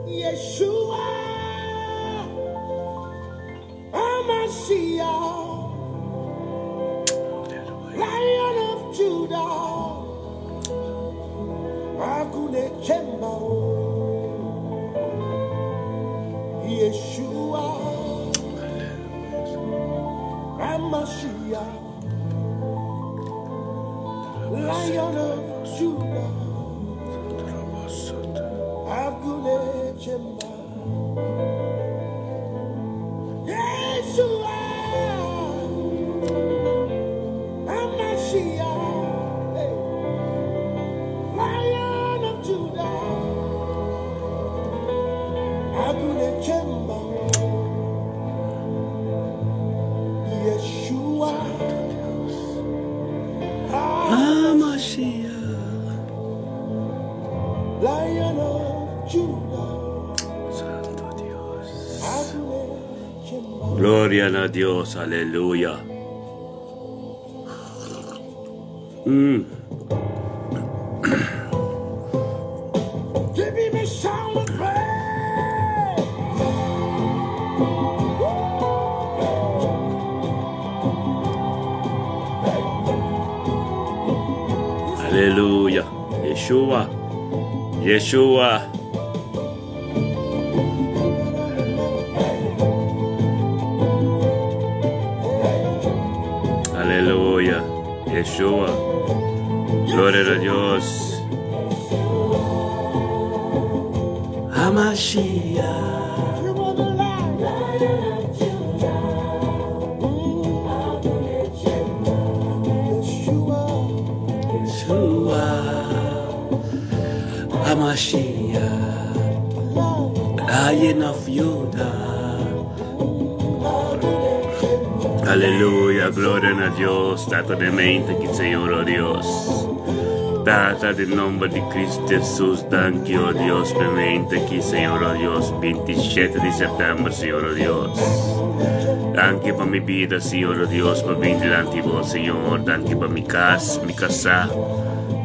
Yeshua HaMashiach, Lion of Judah, Agunechemba, Yeshua HaMashiach, Lion of Judah, Agunechemba, Yeshua HaMashiach, hey, Lion of Judah, Agunechemba, Yeshua HaMashiach. Lion of Judah, Santo Dios. Agunechemba. Gloria na Dios, aleluya. Give him a shout of praise. Aleluya. Yeshua. Yeshua. Aleluya. Yeshua. Gloria a Dios. HaMashiach. You are the Lion of Judah. Yeshua. Yeshua. HaMashiach. Lion of Judah. Aleluya, gloria na Dios, Tata di mente aki, Señor, oh Dios. Tata, den nomber di Cristo Jesus, danki, oh Dios, pa mente aki, Señor, oh Dios, 27 di september, Señor, oh Dios. Danki pa mi bida, Señor, oh Dios, pa bin dilanti Bo, Señor. Danki pa mi cas, mi casa,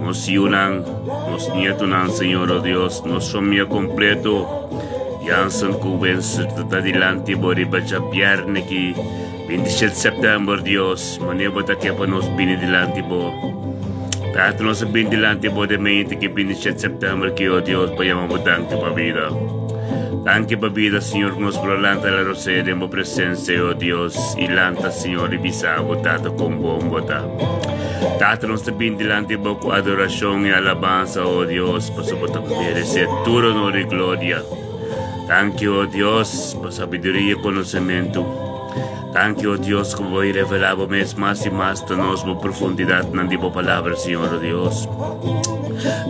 nos yiunan, nos nietonan, Señor, oh Dios, nos famia completo. Jansen cu Wenser ta dilanti Bo riba djabierne aki, 27 september, Dios, manera Bo ta ke pa nos bini dilanti Bo. Tata, nos a bin dilanti Bo den mente aki 27 september aki, oh Dios, pa yama Bo danki pa bida. Danki pa bida, Señor, cu nos por a lanta la rosea den Bo presencia, oh Dios, y lanta, Señor, y bisa Bo, Tata, con bon Bo ta. Tata, nos ta bin dilanti Bo cu adoracion y alabansa, oh Dios, pasobra Bo ta merece tur honor y gloria. Danki, oh Dios, pa sabiduria y conocemento. Danki, oh Dios, cu Bo a revela Bo mes mas y mas ta nos Bo profundidadnan di Bo Palabra, Señor, oh Dios.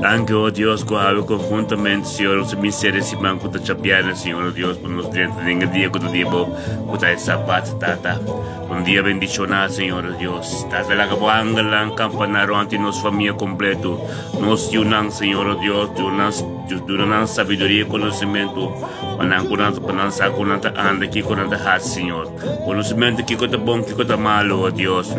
Danki, oh Dios, cu awe conhuntamente, Señor, nos a bin sera e siman cu ta djabièrnè, Señor, oh Dios, pa nos drenta den e dia cu ta di Bo, cu ta e Sabat, Tata. Un dia bendicioná, Señor, oh Dios. Tata, laga Bo angelnan campaná rond di nos famia completo, nos yiunan, Señor, oh Dios, duna nan sabiduria y conocimento, pa nan cu nan, pa nan sa cu nan ta anda, kico nan ta haci, Señor. Conocimento kico ta bon, kico ta malo, oh Dios.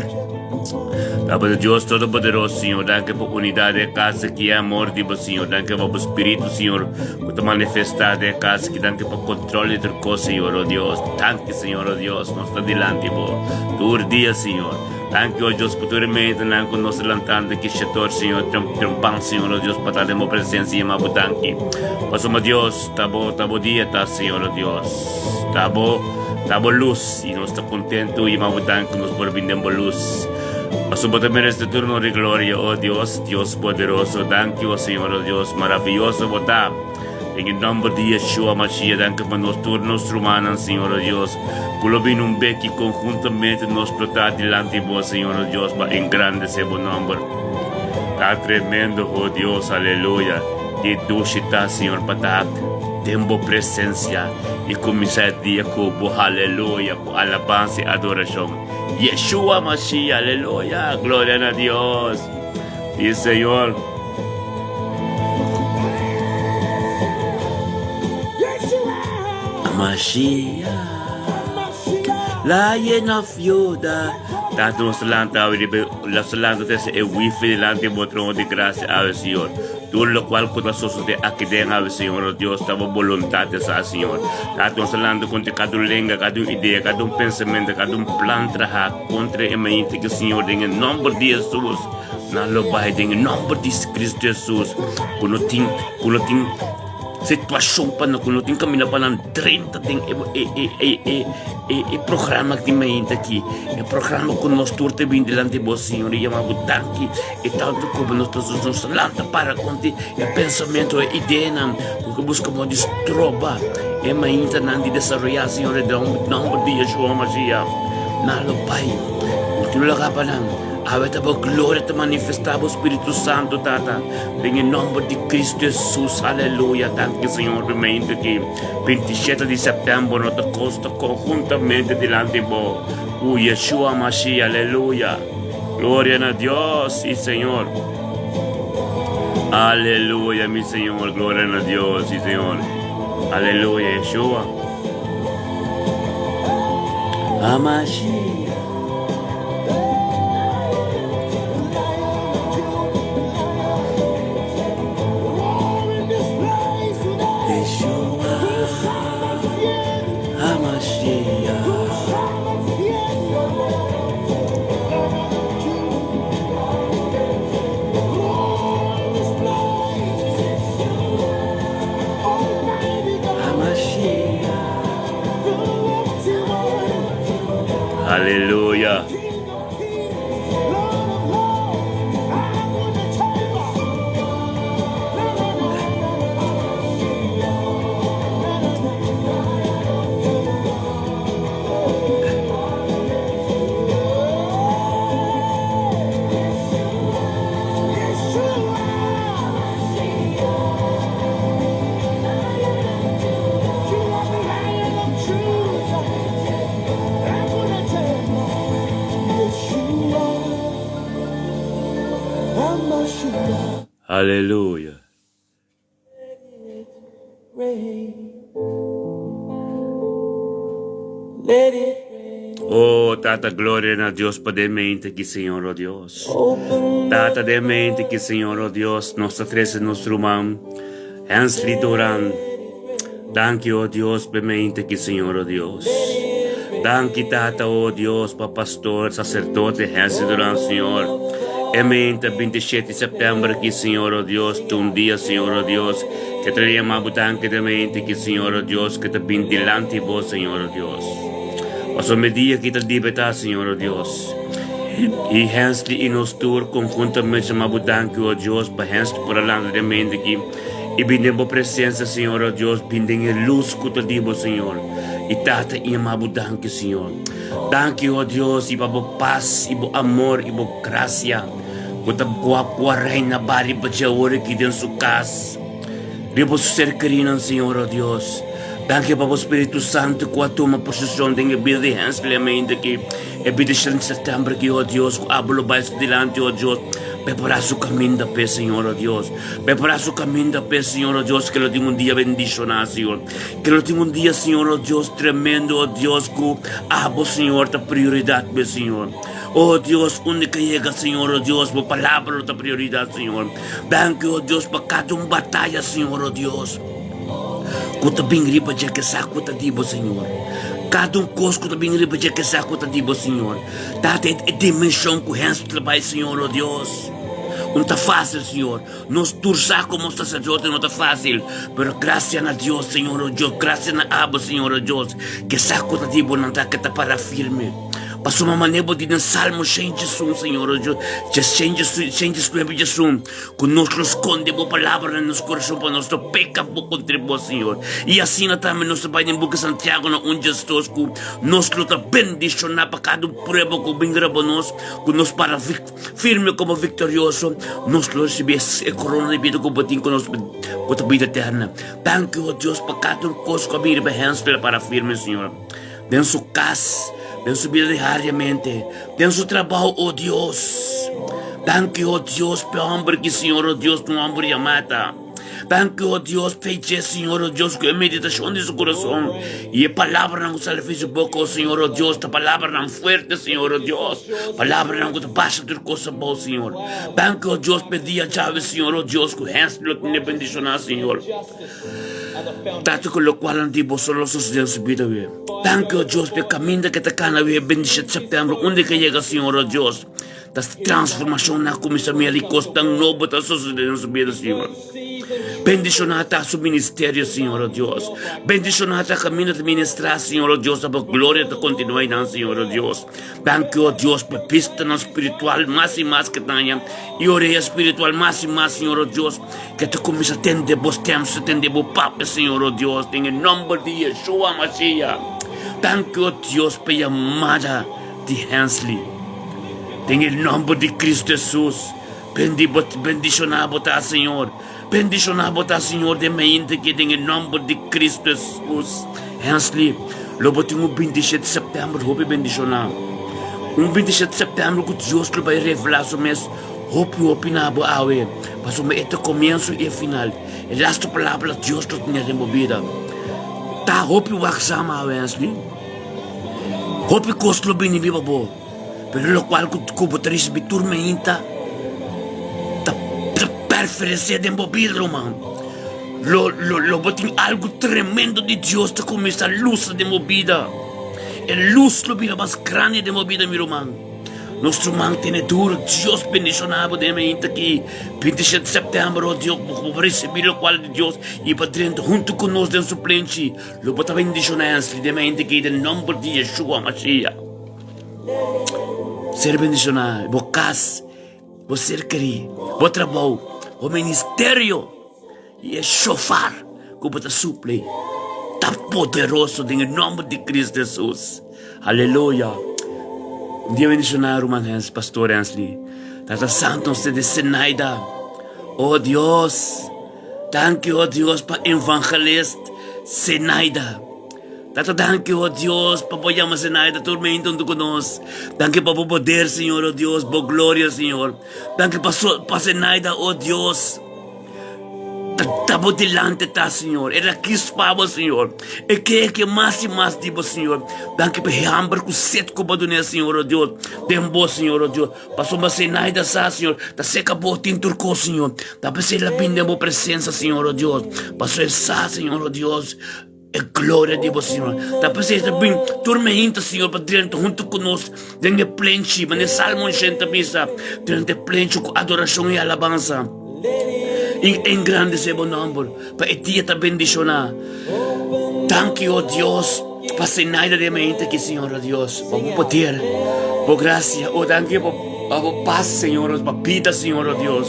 Tabata Dios Todopoderoso, Señor, danki pa unidad den e cas aki, e amor di Bo, Señor. Danki pa Bo Spiritu, Señor, cu ta manifesta den e cas aki. Danki pa control di tur cos, Señor, oh Dios. Danki, Señor, oh Dios, nos ta dilanti Bo tur dia, Señor. Danki, oh Dios, pa tur e mentenan cu nos ta lantando aki shetor, Señor, trempan, Señor, oh Dios, pa ta den Bo presencia y yama Bo danki. Pasobra, Dios, ta Bo, ta Bo dia ta, Señor, oh Dios. Ta Bo, ta Bo luz, y nos ta contento y yama Bo danki cu nos por bin den Bo luz. Pasobra Bo ta merece tur honor y gloria, oh Dios, Dios poderoso. Danki, oh Señor, oh Dios, maraviyoso Bo ta. Den e nomber di Yeshua Mashiach, danki pa nos tur nos rumannan, Señor, oh Dios, cu lo bini un bek y conhuntamente nos lo ta dilanti Bo, Señor, oh Dios, pa engrandece Bo nomber. Ta tremendo, oh Dios, aleluya. Ki dushi ta, Señor, pa ta den Bo presencia y cuminsa e dia cu Bo, aleluya, cu alabanza y adoracion. Yeshua Mashiach, aleluya, gloria na Dios. Sí, Señor. Mashiach. Lion of Judah. Tata nos ta lanta awe riba nos ta lanta trese e wifi dilanti bo trono di gracia awe Señor. Tur locual cu ta sosode aki den awe Señor oh Dios ta bo boluntad esa Señor. Tata nos ta lanta contra cada un lenga, cada un idea, cada un pensamento, cada un plan traha contra e mainta ki Señor den e nomber di Jesus nan lo bai den e nomber di Cristo Jesus cu no tin cu no tin Situashon pa nan ku no tin kaminda pa nan drenta den e e e e e e e programa di mainta aki. E programa ku nos tur ta bin dilanti bo Señor i yama bo danki e tantu ku bo nos ta nos ta lanta para konti e pensamentu e ideanan ku ke buska bo di stroba e maintanan di desaroyá Señor e nomber di Yeshua Mashiach. Nan lo bai. No tin lugá pa nan. Awe ta bo gloria ta manifestá bo Spiritu Santu Tata. Den e nomber di Cristo Jesus, aleluya. Danki Señor pa mente ki 27 di september no ta costa conjuntamente dilanti bo cu Yeshua Mashiach, aleluya. Gloria na Dios y Señor. Aleluya, mi Señor, gloria na Dios y Señor. Aleluya, Yeshua. Hamashiach. Aleluya. Aleluya. Oh, Tata, gloria na Dios pa den mente aki, Señor, oh Dios. Tata, den mente aki, Señor, oh Dios, nos ta trece nos ruman Hensley Duran. Danki, oh Dios, pa e mente aki, Señor, oh Dios. Danki, Tata, oh Dios, pa pastor, sacerdote Hensley Duran, Señor. E mente 27 di september aki, Señor, oh Dios, ta un dia, Señor, oh Dios, ke ta yama bo danki den mente aki, Señor, oh Dios, ke ta bin dilanti bo, Señor, oh Dios. Pasobra e dia aki ta libertá, Señor, oh Dios. I Hensley i nos tur konhuntamente yama bo danki, oh Dios, pa Hensley por a lanta den mente aki. I bin den bo presensia, Señor, oh Dios, bin den e lus ku ta di bo, Señor. I Tata, i ama bo danki, Señor. Danki, oh Dios, i pa bo pas, i bo amor, i bo grasia, ku ta kua kua reina ba riba dje awor aki den su kas, riba su ser kerinan, Señor, oh Dios. Danki pa bo Spiritu Santu ku a tuma poseshon den e bida di Hensley ainda aki. E bida di september aki, oh Dios, ku abo lo bai su dilanti, oh Dios. Prepará su kaminda p'e, Señor, oh Dios. Prepará su kaminda p'e, Señor, oh Dios, ke lo tin un dia bendishoná, Señor. Ke lo tin un dia, Señor, oh Dios, tremendo, oh Dios, ku abo, Señor, ta prioridat p'e, Señor. Oh Dios, unda ke yega, Señor, oh Dios, bo palabra lo ta prioridat, Señor. Danki, oh Dios, pa kada un bataya, Señor, oh Dios. Ku ta bin riba dje ke sa ku ta di bo, Señor. Kada un kos ku ta bin riba dje ke sa ku ta di bo, Señor. Tata, e dimenshon ku hens ta bai, Señor, o Dios, un ta fásil, Señor. Nos tur sa komo saserdote no ta fásil, pero grasia na Dios, Señor, o Dios, grasia na abo, Señor, o Dios, ke sa ku ta di bo nan ta ke ta para firme. Pasobra manera bo di den Salmo 101, Señor, o Dios, 119, 1. Ku nos lo skonde bo palabra na nos kurason pa nos no peka bo kontra bo, Señor. I asina tambe nos ta bai den buki Santiago na un djes dos ku nos lo ta bendishoná pa kada un prueba ku bin riba nos, ku nos para firme komo viktorioso, nos lo risibí e korona di bida ku bo tin ku nos ku ta bida eterna. Danki, o Dios, pa kada un kos ku a bin riba Hensler para firme, Señor, den su kas, den su bida diariamente. Den su trabou, o Dios. Danki, o Dios, p'e homber ki, Señor, o Dios, un homber yamá ta. Danki, o Dios, p'e dje, Señor, o Dios, ku e meditashon di su kurason i e palabranan ku sali for di su boka, o Señor, o Dios, ta palabranan fuerte, Señor, o Dios, palabranan ku ta basha tur kos abou, Señor. Danki, o Dios, p'e dia djawe, Señor, o Dios, ku hèns lo tene bendishoná, Señor. Tata, ku lokualnan di boso lo sosodé den su bida, we. Danki, o Dios, p'e kaminda ke ta kana, we, bendishon di sèptèmber, unda ke yega, Señor, o Dios. Ta transformashon na kuminsá mira i kosnan nobo ta sosodé den su bida, Señor. Bendishoná ta su ministerio, Señor, oh Dios. Bendishoná ta kaminda ta ministrá, Señor, oh Dios, ta bo gloria ta kontinuá einan, Señor, oh Dios. Danki, oh Dios, pa bistanan spiritual mas i mas ke ta haña i orea spiritual mas i mas, Señor, oh Dios, ke ta kuminsá tende bo stèm, tende bo papia, Señor, oh Dios, den e nòmber di Yeshua Mashiach. Danki, oh Dios, pa e yamada di Hensley. Den e nomber di Cristo Jesus, bendi bo, bendiciona bo ta, Señor. Bendiciona bo ta, Señor, den mente ki den e nomber di Cristo Jesus. Hensley, lo bo tin un 27 september hopi bendiciona. Un 27 september ku Dios lo bai revela su mes hopi hopi na bo awe. Pasobra e ta comienzo y e final. E laatste palabra Dios lo tene den bo bida. Ta hopi waakzaam awe, Hensley. Hopi kos lo bini riba bo, pero lokual ku bo ta risibí tur mainta ta perferensé den bo bida, ruman. Lo, lo, lo bo tin algu tremendo di Dios ta kuminsá lusa den bo bida. E lus lo bira mas grandi den bo bida, mi ruman. Nos ruman tene duro, Dios bendishoná bo den e mainta aki, 27 sèptèmber, oh Dios, bo por risibí lokual di Dios i pa drenta huntu ku nos den su plenchi. Lo bo ta bendiciona Hensley den mente ki den nomber di Yeshua Mashiach. Ser bendiciona bo cas, bo ser keri, bo trabou, bo ministerio y e shofar cu bo ta supli ta poderoso den e nomber di Cristo Jesus. Aleluya. Un dia bendiciona ruman Hensley, pastor Hensley. Tata Santo nos te de Zenaida. Oh Dios. Danki, oh Dios, pa evangelist Zenaida. Tata, danki, oh Dios, pa bo yama Zenaida tur mente huntu ku nos. Danki pa bo poder, Señor, oh Dios, bo gloria, Señor. Danki pa, so, pa Zenaida, oh Dios. Ta, ta bo dilante ta, Señor. E la kis pa bo, Señor. E ke ke mas i mas di bo, Señor. Danki pa e hamber ku set ku bo dun'é, Señor, oh Dios. Den bo, Señor, oh Dios. Pasobra Zenaida sa, Señor, ta seka bo tin tur kos, Señor. Ta p'esei el a bini den bo presensia, Señor, oh Dios. Pasobra e sa, Señor, oh Dios, e gloria di bo, Señor. Ta p'esei e ta bin tur meinta, Señor, pa drenta huntu ku nos den e plenchi, manera Salmo 80 ta bisa, drenta e plenchi ku adorashon i alabansa, i engrandesé bo nòmber, pa e dia ta bendishoná. Danki, oh Dios. Pa Zenaida den mente aki, Señor, oh Dios, pa bo poder, bo gracia, oh danki pa pa bo paz, Señor, oh, pa bida, Señor, oh Dios.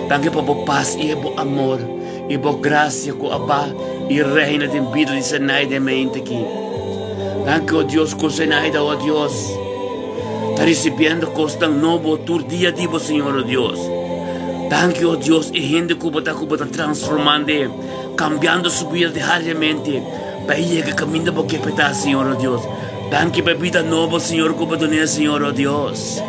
Danki pa bo paz y bo amor y bo gracia cu a ba y reina den bida di Zenaida den mente aki. Danki, oh Dios, cu Zenaida, oh Dios, ta recibiendo cosnan nobo tur dia di bo, Señor, oh Dios. Danki, oh Dios, e hende cu bo ta cu bo ta transformando, cambiando su bida diariamente. Pa e yega kaminda bo ke p'e ta, Señor, o Dios. Danki pa e bida nobo, Señor, ku bo dun'é, Señor, o Dios.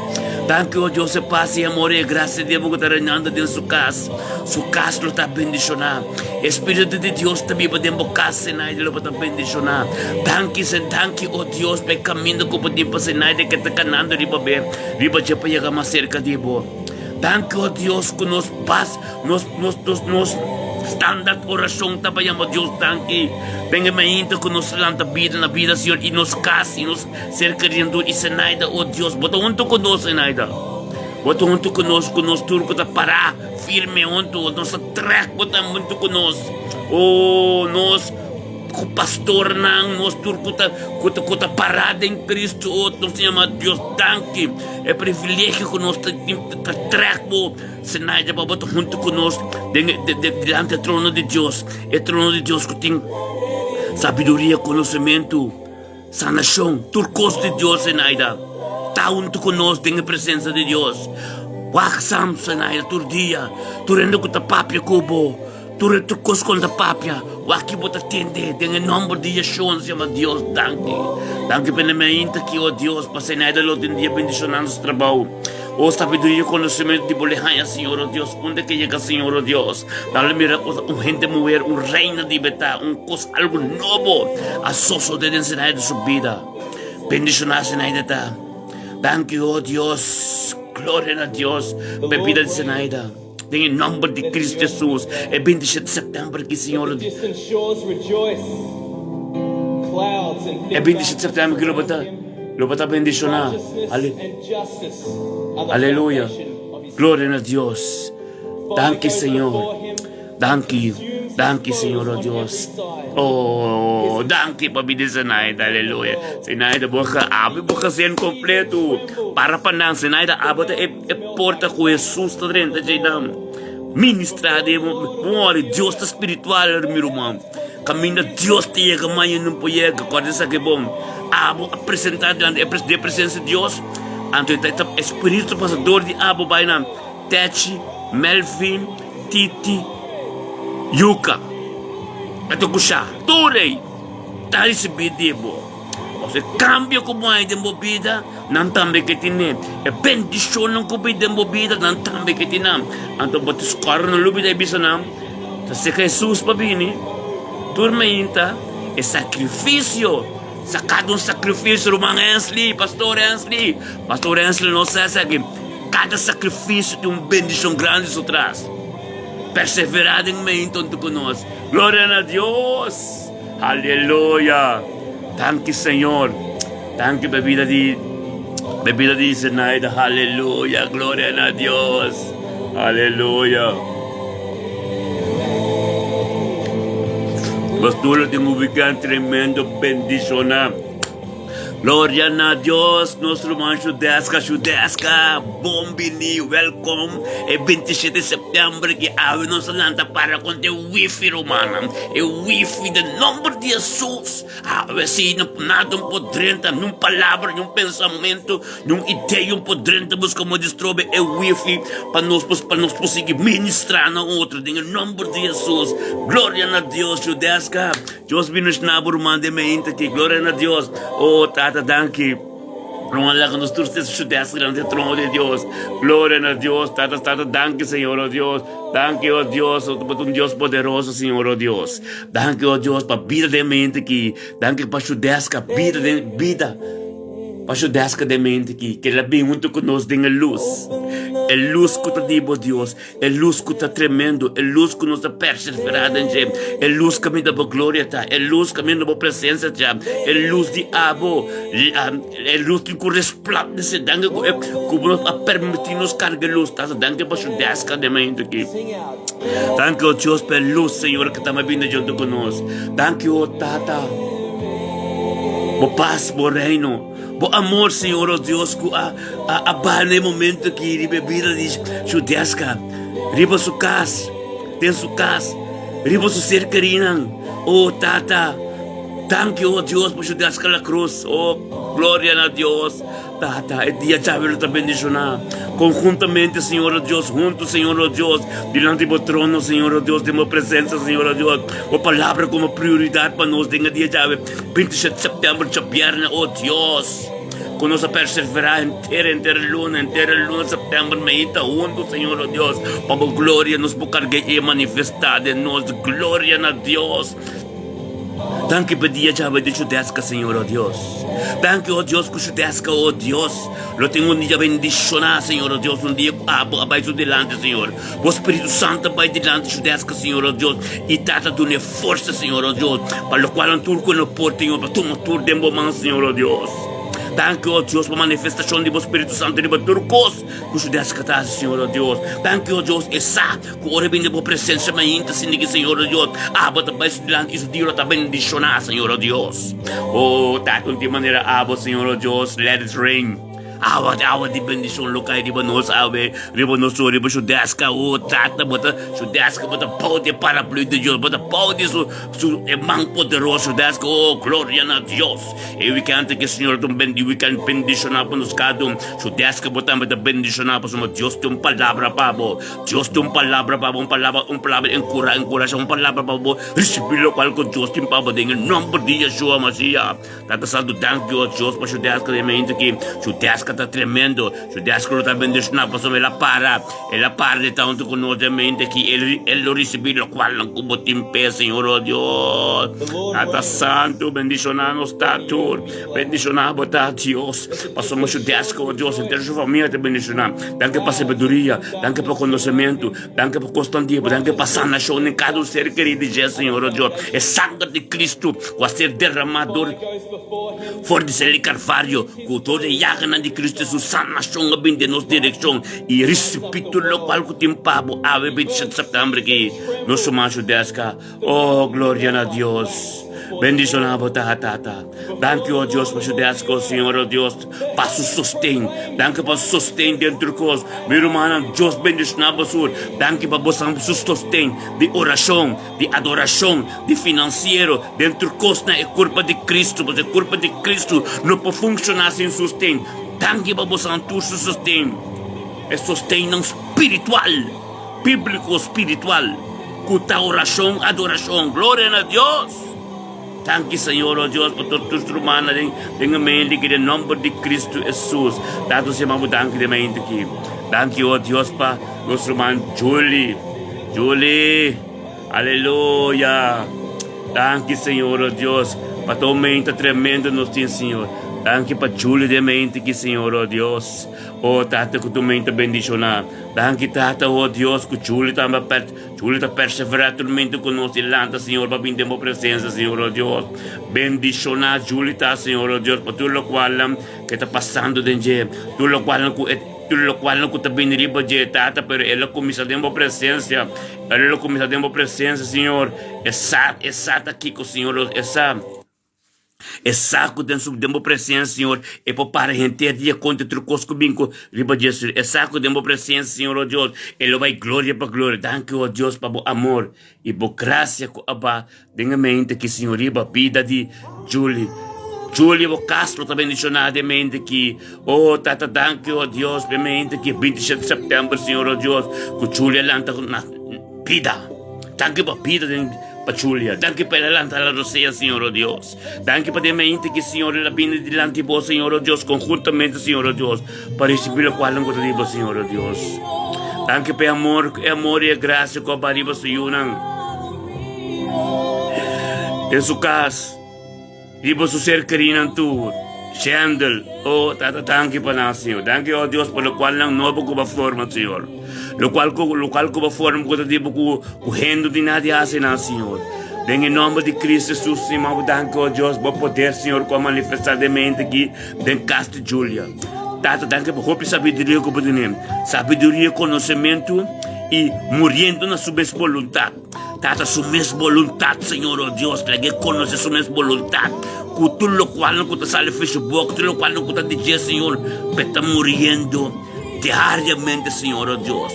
Danki, o Dios, e pas i amor i e grasia di bo ku ta reinando den su kas. Su kas lo ta bendishoná. E Spiritu di Dios ta biba den bo kas, Zenaida lo bo ta bendishoná. Danki, Se, danki, o Dios, pa e kaminda ku bo tin pa Zenaida ke ta kanando riba be, riba dje pa yega mas serka di bo. Danki, o Dios, ku nos pas. Nos, nos, nos, nos standaard orashon ta pa yama Dios danki. Den e mainta ku nos lanta bida na bida, Señor, i nos kas, i nos ser keriendo, i Zenaida, oh Dios, bo ta huntu ku nos, Zenaida. Bo ta huntu ku nos, ku nos tur ku ta pará firme huntu, nos ta trèk, bo ta huntu ku nos. Oh, nos. Ku pastornan, nos tur ku ta ku ta ku ta pará den Cristo, oh, nos ta yama Dios danki. E privilegio ku nos ta tin ta trèk bo Zenaida pa bo ta huntu ku nos den e delante e trono di Dios, e trono di Dios ku tin sabiduria, konosementu, sanashon, tur kos di Dios, Zenaida ta huntu ku nos den e presensia di Dios. Wak Sam, Zenaida, tur dia, tur hende ku ta papia ku bo. Tur e tur kos kon ta papia, wak bo ta tende den e nomber di Yeshua nos yama Dios danki. Danki pa e mainta aki, o Dios, pa Zenaida lo den dia bendishonando su trabou. O sabiduria i konosementu di bo le haña, Señor, o Dios, unda ke yega, Señor, o Dios. Nan lo mira ku un hende muher, un reina di beta, un kos algu nobo a sosode den Zenaida su bida. Bendishoná Zenaida ta. Danki, o Dios. Gloria na Dios pa e bida di Zenaida. Den e nomber di Cristo Jesus, e 27 di september aki, Señor. E 27 di september aki lo bo ta, lo bo ta bendishoná. Ale, aleluya. Gloria na Dios. Danki, Señor. Danki, danki, Señor, oh Dios. Oh, danki pa bida Zenaida, aleluya. Zenaida, bo abi bo gezin completo. Para pa nan, Zenaida, abo ta e E porta ku Hesus ta drenta djeinan ministra den bo. Dios ta spiritual mi ruman. Kaminda Dios ta yega maña no por yega. Kòrda esaki bon. Abo a presentá dilanti e presensia di Dios, anto e ta e spiritu ta pasa dor di abo bai na Techi, Melvin, Titi, Yuka. E ta kusha tur ei ta risibí di bo. Pasobra e kambio ku bo haña den bo bida, nan tambe ke tine. E bendishonnan ku bin den bo bida, nan tambe ke tin nan. Anto bo ta skòrda no lubida e bisa nan, Ta seka Hesus pa bini tur mainta e sakrifisio. Saka di un sakrifisio, ruman Hensley, pastor Hensley. Pastor Hensley no sa esaki. Kada sakrifisio tin un bendishon grandi su tras. Perseverá den mainta huntu ku nos. Gloria na Dios! Aleluya! Danki Señor. Danki pa bida di pa bida di Zenaida. Aleluya! Gloria na Dios. Aleluya! Pastor lo tin un weekend tremendo bendiciona. Gloria na Dios, nos ruman Shudeska, Shudeska, bon bini, welkom. E 27 di september ki awe nos a lanta para kontra e wifi rumannan, e wifi den nomber di Jesus. Awe si no nada no por drenta, ni un palabra, ni un pensamento, ni un idea no por drenta buska mo di strobe e wifi pa nos pa nos por sigui ministra na otro den e nomber di Jesus. Gloria na Dios, Shudeska. Dios bendiciona bo ruman den mente aki. Gloria na Dios. Oh Tata, danki. Ruman laga nos tur stes shudes delante di trono di Dios. Gloria na Dios. Tata, Tata, danki Señor, oh Dios. Danki, oh Dios, oh, bo ta un Dios poderoso, Señor, oh Dios. Danki, oh Dios, pa bida den mente aki. Danki pa shudeska bida den bida. Pa shudeska den mente aki. Ke la bin hunto ku nos den e lus. E lus ku ta di bo Dios. E lus ku ta tremendo, e lus ku nos ta perseverá den dje, e lus kaminda bo gloria ta, e lus kaminda bo presensia ta, e lus di abo, e lus tin ku resplandesé. Danki ku e ku bo a permití nos karga e lus. Tata, danki pa su deska den momento aki. Danki, o Dios, pa e lus, Señor, ku ta binda junto ku nos. Danki, o Tata, bo pas, bo reino. Bo amor, Señor, o Dios, ku a a baha na e momento aki riba e bida di Shudeska, riba su kas, den su kas, riba su ser kerinan. O Tata, danki, o Dios, pa Shudeska la Cruz. O, gloria na Dios. Tata, e dia djawe lo ta bendishoná. Konhuntamente, Señor, o Dios, huntu, Señor, o Dios, dilanti bo trono, Señor, o Dios, den bo presensia, Señor, o Dios. Bo palabra komo prioridat pa nos den e dia djawe. 27 september djabièrnè, o Dios, ku nos a perseverá henter henter luna, henter e luna september mei ta huntu, Señor, o Dios, pa bo gloria nos por karg'é i manifestá den nos. Gloria na Dios! Danki pa dia djawe di Chudeska, Señor, o Dios. Danki, o Dios, ku Chudeska, o Dios, lo tin un dia bendishoná, Señor, o Dios, un dia ku abo a bai su dilanti, Señor. Bo Spiritu Santu a bai dilanti Chudeska, Señor, o Dios, i Tata dun'é Forsa, Señor, oh Dios, pa locualnan tur cu no por, Señor, pa tuma tur den Bo man, Señor, oh Dios. Danki, oh Dios, pa manifestacion di Bo Spiritu Santo riba tur cos cu su desca ta haci, Señor, oh Dios. Danki, oh Dios, e sa cu ora e bini den Bo presencia mainta, sinti ki, Señor, oh Dios, Abo ta bai su dilanti y su dia lo ta bendiciona, Señor, oh Dios. Oh, Tata, un tin manera Abo, Señor, oh Dios, let it rain. Awa, awa di bendishon lo kai riba nos awe, riba nos tur, riba Shudeska. O Tata, bo ta, Shudeska, bo ta bou di e paraplu di Dios, bo ta bou di su, su e man poderoso, Shudeska. O, gloria na Dios. E wikènt aki, Señor, ta un bendi, wikènt bendishoná pa nos kada un. Shudeska, bo tambe ta bendishoná pasobra Dios tin un palabra pa bo. Dios tin un palabra pa bo, un palabra, un palabra enkura, enkurashá, un palabra pa bo risibí lokual ku Dios tin pa bo den e nòmber di Yeshua Mashiach. Tata Santu, danki o Dios pa Shudeska den mente aki. Shudeska ta tremendo. Shudeska lo ta bendishoná pasobra el a para, el a para di ta huntu ku nos den mente aki. El, el lo risibí lokualnan ku bo tin p'e, Señor o Dios. Tata Santu, bendishoná nos ta tur. Bendishoná bo ta, Dios, pasobra Shudeska, o Dios, henter su famia ta bendishoná. Danki pa sabiduria, danki pa konosementu, danki pa kosnan di bo, danki pa sanashon den kada un ser kerí di dje, Señor o Dios. E sanger di Kristu ku a ser derramá dor for di sel di Kalvario, ku dor di e yaganan di Kristu Hesus, sanashon a bini den nos direkshon i risibí tur lokual ku tin pa bo awe 27 sèptèmber aki. Nos suma Shudeska. Oh, gloria na Dios! Bendishoná bo ta, Tata. Danki, o Dios, pa Shudeska, Señor, o Dios, pa su sosten. Danki pa su sosten den tur kos. Mi rumannan, Dios bendishoná boso. Danki pa boso su sosten di orashon, di adorashon, di finansiero, den tur kos na e kurpa di Kristu, pasobra e kurpa di Kristu no por funshoná sin sosten. Danki pa boso tur su sosten, e sostennan spiritual, bíbliko spiritual, ku ta orashon, adorashon. Gloria na Dios! Danki Señor, oh Dios, pa tur tus rumannan den den e mente aki den nomber di Cristo Jesus. Tata nos yama bo danki den mente aki. Danki, oh Dios, pa nos ruman Julie. Julie, aleluya. Danki Señor, oh Dios, pa tur mente tremendo nos tin, Señor. Danki pa Julie den mente aki, Señor, oh Dios. Oh Tata, ku tur mente bendiciona. Danki Tata, oh Dios, ku Julie tambe a pert Julio ta perseverá tur mente ku nos i lanta, Señor, pa bin den bo presensia, Señor, oh Dios. Bendishoná Julio ta, Señor, oh Dios, pa tur lokualnan ke ta pasando den dje, tur lokualnan ku e, tur lokualnan ku ta bini riba dje, Tata, pero el a kuminsá den bo presensia, el a kuminsá den bo presensia, Señor. E sa, e sa ta kiko, Señor, e sa. E sa ku den su den bo presensia, Señor, e por para henter dia kontra tur kos ku bin ku riba dje, Señor. E sa ku den bo presensia, Señor, o Dios, e lo bai gloria pa gloria. Danki, o Dios, pa bo amor i bo grasia ku a ba den e mente aki, Señor, riba bida di Julie. Julie, bo kas lo ta bendishoná den mente aki. O Tata, danki, o Dios, pa e mente aki, 27 sèptèmber, Señor, o Dios, ku Julie a lanta na bida. Danki pa bida den. Pa Julia, danki pa el a lanta la rosea, Señor, oh Dios. Danki pa den mente ki, Señor, el a bini dilanti bo, Señor, oh Dios, conjuntamente, Señor, oh Dios, pa ricibi locual nan cu ta di bo, Señor, oh Dios. Danki pa e amor, e amor y e gracia cu a ba riba su yunan. Den su cas. Riba su ser kerinan tur. Shendel, Oh, Tata, danki pa nan, Señor. Danki, oh Dios, pa lokual nan nobo ku bo a forma, Señor. Lokual ku, lokual ku bo a forma ku ta di bo ku, ku hende di nadie hasi nan, Señor. Den e nomber di Cristo Jesus, Señor, bo danki, oh Dios, bo poder, Señor, ku a manifestá den mente aki, den kas di Julia. Tata, danki pa hopi sabiduria ku bo tene. Sabiduria, konosementu i muriendo na su mes boluntat. Tata su mes boluntat, Señor, oh Dios, laga e konosé su mes boluntat, ku tur lokualnan ku ta sali for su boka, tur lokualnan ku ta di dje, Señor, p'e ta muriendo diariamente, Señor, oh Dios.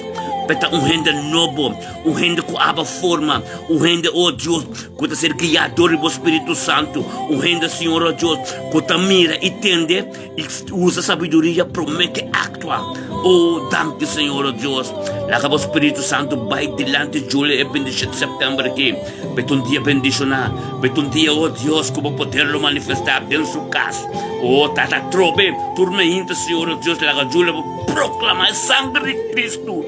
P'e ta un hende nobo, un hende ku aba forma, un hende, oh Dios, ku ta ser guiá dor di bo Spiritu Santu, un hende, Señor, oh Dios, ku ta mira i tende I usa sabiduria promé ke aktua. O, danki Señor, o Dios. Laga bo Spiritu Santu bai dilanti Julia e 27 sèptèmber aki. Beta un dia bendishoná. Beta un dia, o Dios, ku bo poder lo manifestá den su kas. O, Tata, atrobe tur meinta, Señor, o Dios, laga Julia bo proklamá e sanger di Kristu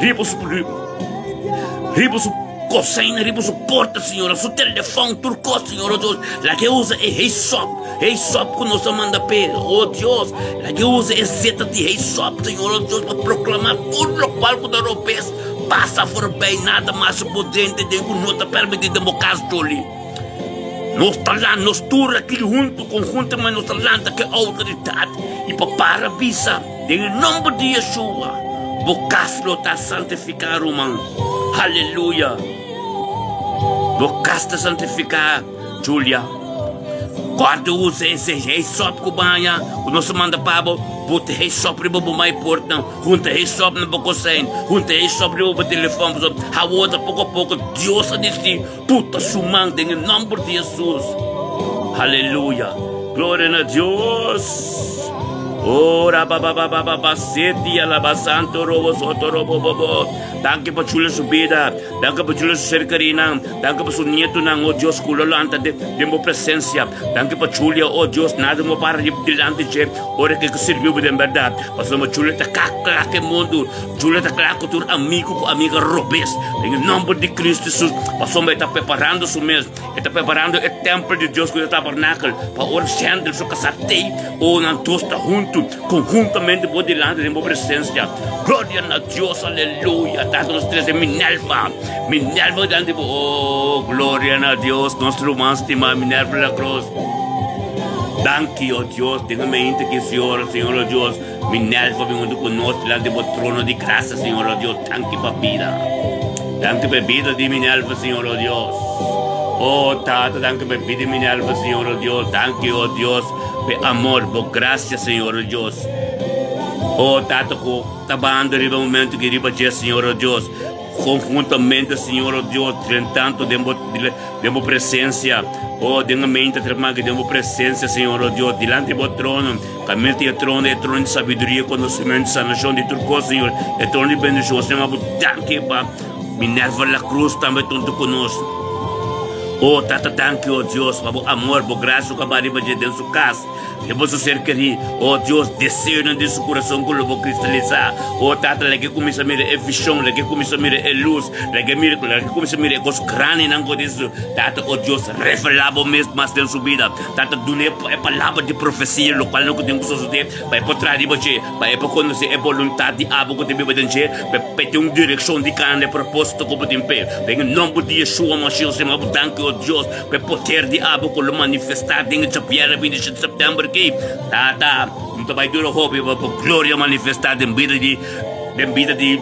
riba su riba su Koseina riba su porta, Señor, su telefon, tur kos, Señor, oh Dios. Laga e usa e heisop, heisop ku nos a manda p'e, oh Dios. Laga e usa e zeta di heisop, Señor, oh Dios, pa proklamá tur lokual ku ta robes pasa forbei, nada mas bo drenta den ku no ta permití den bo kas, Joli. Nos ta lanta, nos tur aki huntu, konhuntamente nos ta lanta ku e outoridat i pa para bisa den e nomber di Yeshua, bo kas lo ta santifiká, ruman. Haleluya! Bo kas ta santifiká, Julia. Kòrda usa e sop ku baña ku nos a manda pa bo. Bota hesop riba bo maiportnan, hunta hesop na bo kosijn, hunta hesop riba bo telefòn, pasobra awor ta poko a poko Dios a disidí puta su man den e nòmber di Hesus. Aleluya! Gloria na Dios! Oh, rabababababa, seti alaba santo robo soto robo bobo. Danki pa Julia su bida, danki pa Julia su ser kerinan, danki pa su nietonan, oh Dios, ku lo lanta den bo presensia. Danki pa Julia, oh Dios, nada no para di dilanti dje ora ke sirbi bo den berdad. Pasobra Julia ta kla kla ku e mundu, Julia ta kla ku tur amigu ku amiga robes. Den e nomber di Cristo Jesus, pasobra e ta preparando su mes, e ta preparando e tempel di Dios ku ta tabernakel, pa ora Shendel su kasá tei, oh nan dos ta huntu, konhuntamente bo dilanti den bo presensia. Gloria na Dios, aleluya. Tata nos trese Minerva, Minerva dilanti bo, oh gloria na Dios, nos ruman stimá Minerva La Cruz. Danki, oh Dios, den e mente ki Señor, Señor, oh Dios, Minerva bin huntu ku nos dilanti bo trono di grasia, Señor, oh Dios, danki pa bida. Danki pa e bida di Minerva, Señor, oh Dios. Oh Tata, danki pa e bida di Minerva, Señor, oh Dios, danki, oh Dios, pa e amor, bo grasia, Señor, oh Dios. Oh Tata ku ta bando riba e momento ki riba dje, Señor, oh Dios, conjuntamente, Señor, oh Dios, drentando den bo, den bo presencia, oh, den e mente tremaki den bo presencia, Señor, oh Dios, dilanti bo trono, kaminda tin e trono, e trono di sabiduria, conocimento, sanacion di tur cos, Señor, e trono di bendicion, Señor, bo danki pa Minerva La Cruz tambe ta hunto cu nos. Oh, Tata, danki, oh Dios, pa bo amor, bo gracia cu a ba riba dje den su cas. E boso ser kerí, o Dios, deseonan den su kurason ku lo bo kristalisá. O Tata, laga e kuminsá mira e vishon, laga e kuminsá mira e lus, laga e mira, laga e kuminsá mira e kos grandinan ku tin su. Tata, o Dios, revelá bo mes mas den su bida. Tata, dun'é e palabra di profesia, lokual nan ku tin ku sosodé, pa e por traha riba dje, pa e por konosé e boluntat di abo ku ta biba den dje, pa e tin un direkshon di kana e propósito ku bo tin p'e. Den e nòmber di Yeshua Mashiach, Señor, bo danki, o Dios. Ku e poder di abo ku lo manifestá den e djabièrnè 27 di sèptèmber aki, Tata, no ta bai dura hopi pa bo gloria manifestá den bida di den bida di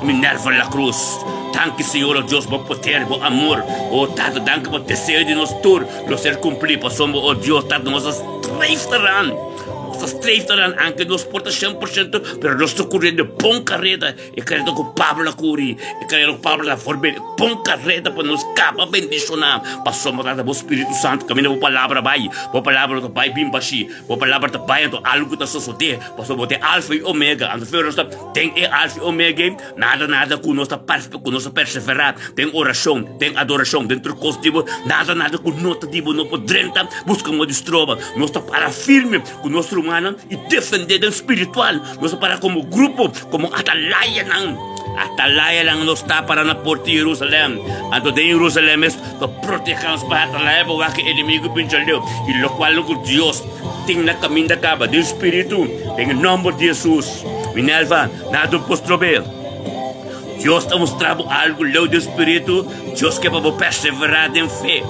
Minerva La Cruz. Danki, Señor, o Dios, bo poder, bo amor. O Tata, danki pa deseo di nos tur lo ser kumplí, pasobra, o Dios, Tata, nos a streef eraan, nos a streef eraan, anke nos por ta 100%, pero nos ta kuriendo bon kareda. E kareda ku Pablo a kuri, e kareda ku Pablo a forbe, pon kareda pa nos kaba bendishoná. Pasobra ta bo Spiritu Santu kaminda bo palabra bai, bo palabra no ta bai bin bashí, bo palabra ta bai anto algu ta sosodé, pasobra bo ta e Alfa i Omega. Anto fe nos ta den e Alfa i Omega ei, nada nada ku nos ta ku nos ta perseverá den orashon, den adorashon, den tur kos di bo, nada nada ku no ta di bo no por drenta buska modo di stroba. Nos ta para firme ku nos rumannan i defendé den spiritual. Nos a para komo grupo, komo atalayanan. Atalayanan nos ta para na porta di Jerusalèm. Anto den Jerusalèm mes ta protehá nos pa atalaya pa wak e enemigu pincha leu. I lokual ku Dios tin na kaminda kaba den spiritu, den e nòmber di Hesus. Minerva, nada no por strob'é. Dios ta mustra bo algu leu den spiritu. Dios ke pa bo perseverá den fe.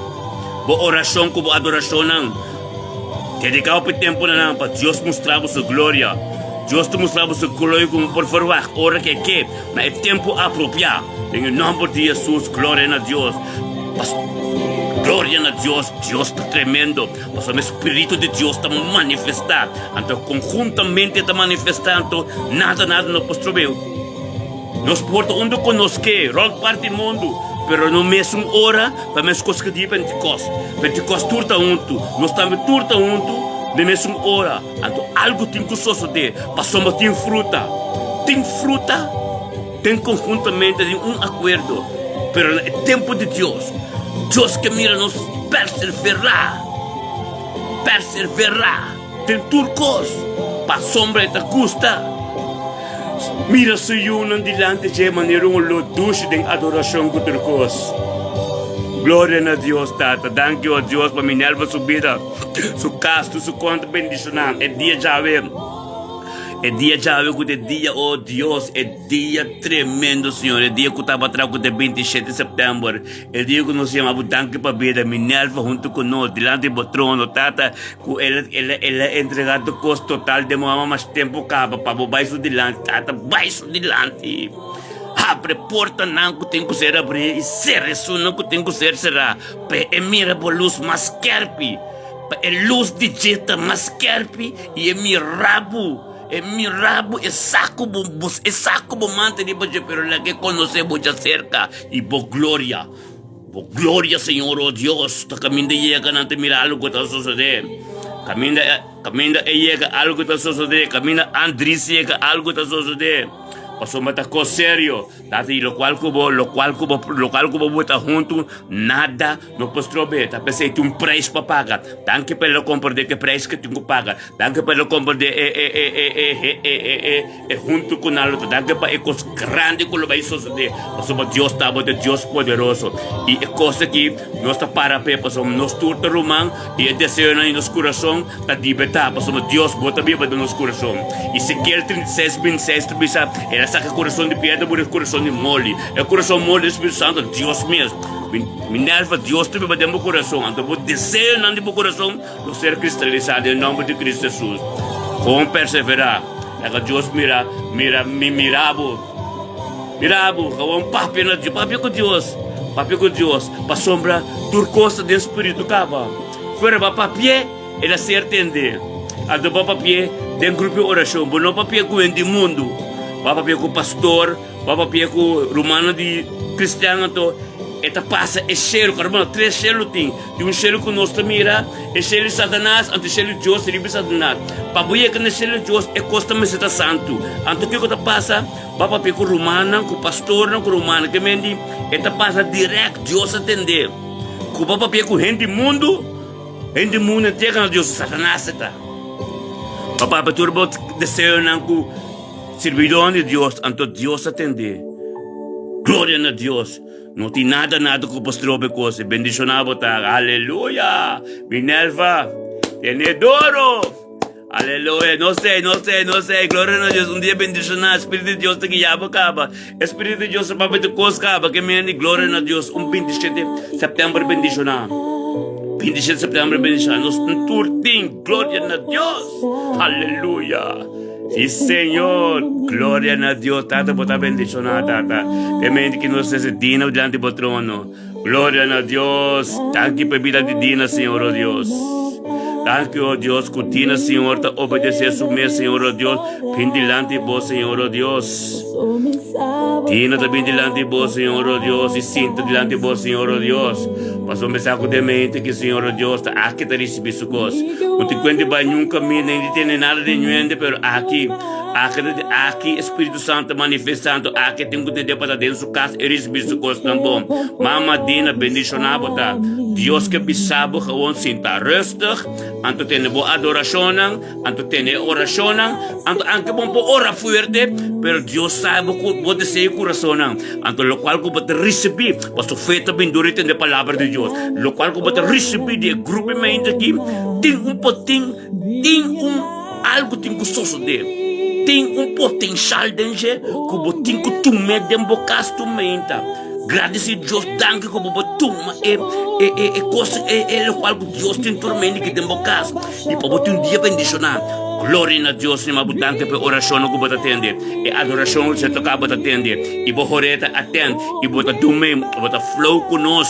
Bo orashon ku bo adorashonnan. Dediká hopi tempu na nan pa Dios mustra bo su gloria. Dios ta mustra bo su gloria ku bo por ferwagt ora ku e ke, na e tempu apropiá. Den e nòmber di Hesus, gloria na Dios. Pas Gloria na Dios, Dios ta tremendo, pasobra e Spiritu di Dios ta manifestá. Anto konhuntamente ta manifestá, anto nada nada no por strob'é. Nos por ta unda ku nos ke, rònt parti mundu, pero no mesun ora pa meskos ku dia Pentikòst. Pentikòst tur ta huntu, nos tambe tur ta huntu na mesun ora. Anto algu tin ku sosodé, pasobra tin fruta. Tin fruta den konhuntamente, den un akuerdo, pero na e tempu di Dios. Dios ke mira nos perseverá, perseverá. Den tur kos, pasobra e ta gusta mira su yunan dilanti dje manera un oló dushi den adorashon ku tur kos. Gloria na Dios Tata. Danki o Dios pa Minerva su bida, su kas, tur su konta bendishoná. E dia djawe, e dia djawe ku ta e dia, o Dios, e dia tremendo Señor, e dia ku tabata ku ta e 27 sèptèmber, e dia ku nos yama bo danki pa bida Minerva huntu ku nos dilanti bo trono Tata. Ku el el el a entregá tur kos total den bo mama mas tempu kaba pa bo bai su dilanti. Tata bai su dilanti. Habri portanan ku tin ku ser abrí i sera esunnan ku tin ku ser será pa e mira bo lus mas skèrpi, pa e lus di dje ta mas skèrpi i e mira bo. E mira bo, e sa ku bo, e sa ku bo manta riba dje, pero laga e konosé bo djaserka i bo gloria. Bo gloria, Señor, o Dios, ta kaminda e yega nan ta mira algu ku ta sosodé. Kaminda, kaminda e yega algu ta sosodé. Kaminda Andries yega algu ta sosodé. Pasobra ta kos serio. Tata, i lokual ku bo, lokual ku bo, lokual ku bo buta huntu, nada no por strob'é. Ta p'esei tin un preis pa paga. Danki pa el a komprendé ku e preis ku e tin ku paga. Danki pa el a komprendé e, e, e, e, e, e, e, e, e, e huntu ku nan lo ta. Danki pa e kos grandi ku lo bai sosodé, pasobra Dios tabata Dios poderoso. I e kos aki nos ta para p'e, pasobra nos tur ta ruman i e deseonan di nos kurason ta libertá, pasobra Dios, bo ta biba den nos kurason. Ezekiel 36, 26 ta bisa, El a saka e kurason di piedra pone e kurason di moli. E kurason moli di Spiritu Santu, Dios mes. Minerva, Dios ta biba den bo kurason. Anto bo deseonan di bo kurason Lo ser kristalisá den nòmber di Kristu Hesus. Kon perseverá. Laga Dios mira, mira, mi mira bo. Mira bo, gewoon papia na Dios, papia ku Dios, papia ku Dios, pasobra tur kos ta den spiritu kaba. Fuera bo a papi'é, el a ser tendé. Anto bo a papi'é den grupo di orashon, bo no papi'é ku hende di mundu. Bo a papi'é ku pastor, Bo a papia ku rumannan di kristian anto e ta pasa e shelu, karba tres shelu tin, tin un shelu ku nos ta mira, e shelu di Satanas, anto e shelu di Dios riba Satanas. Pa bo yega na e shelu di Dios e kos ta mester ta santu. Anto kiko ta pasa? Bo a papia ku rumannan, ku pastornan, ku rumannan, ke men di e ta pasa dirèkt, Dios a tende. Ku bo a papia ku hende di mundu, hende di mundu a entrega na Dios, Satanas e ta. Bo a papia tur bo deseonan ku. Sirbidónan di Dios, anto Dios a tendé. Gloria na Dios! No tin nada nada ku por stroba e kos. Bendishoná bo ta. Aleluya! Minerva, tene doro! Aleluya! No sé, no sé, no sé. Gloria na Dios. Un dia bendishoná. Spiritu di Dios ta guia bo kaba. E Spiritu di Dios ta papia tur kos kaba. Ke mende? Gloria na Dios. Un 27 sèptèmber bendishoná. 27 sèptèmber bendishoná. Nos tur tin. Gloria na Dios! Aleluya! Sí, Señor. Gloria na Dios. Tata, bo ta bendicioná, Tata. Te mente que nos es Dina delante bo trono. Gloria na Dios. Danki pa vida di Dina, Señor, oh Dios. Danki, oh Dios, ku Dina, Señor, ta obedece su mes, Señor, oh Dios. Bin delante bo, Señor, oh Dios. Dina ta bin delante bo, Señor, oh Dios, y sinta delante bo, Señor, oh Dios. Pasobra mi sa ku den mente ki Señor, oh Dios, ta aki ta ricibi su kos. No tin kuenta bai niun kaminda, ni tene nada den ñuende, pero aki, aki ta, aki e Spiritu Santu ta manifestando, aki tin ku tende pa ta den su kas i ricibi su kosnan bon. Mama Dina, bendishoná bo ta. Dios ke bisa bo gewoon sinta rustig, anto tene bo adorashonnan, Anto tene e orashonnan, anto anke bo por ora fuerte, pero Dios sa bo ku bo deseo i kurasonnan. Anto lokual ku bo ta risibí, pasobra fe ta bin dor di tende palabra di Dios. Lokual ku bo ta risibí di e grupo i mente aki, tin un potin, tin un algu tin ku sosodé. Tin un potenshal den dje ku bo tin ku tum'é den bo kas tur meinta. Gradisí Dios, danki ku bo por tuma e e e kos e e lokual ku Dios tin tur mente ki den bo kas. I pa bo tin un dia bendishoná. Gloria na Dios ni bo danki pa e orashonnan ku bo ta tende, e adorashon ku ta toká bo ta tende, i bo horé ta atènt, i bo ta dume, bo ta flow ku nos,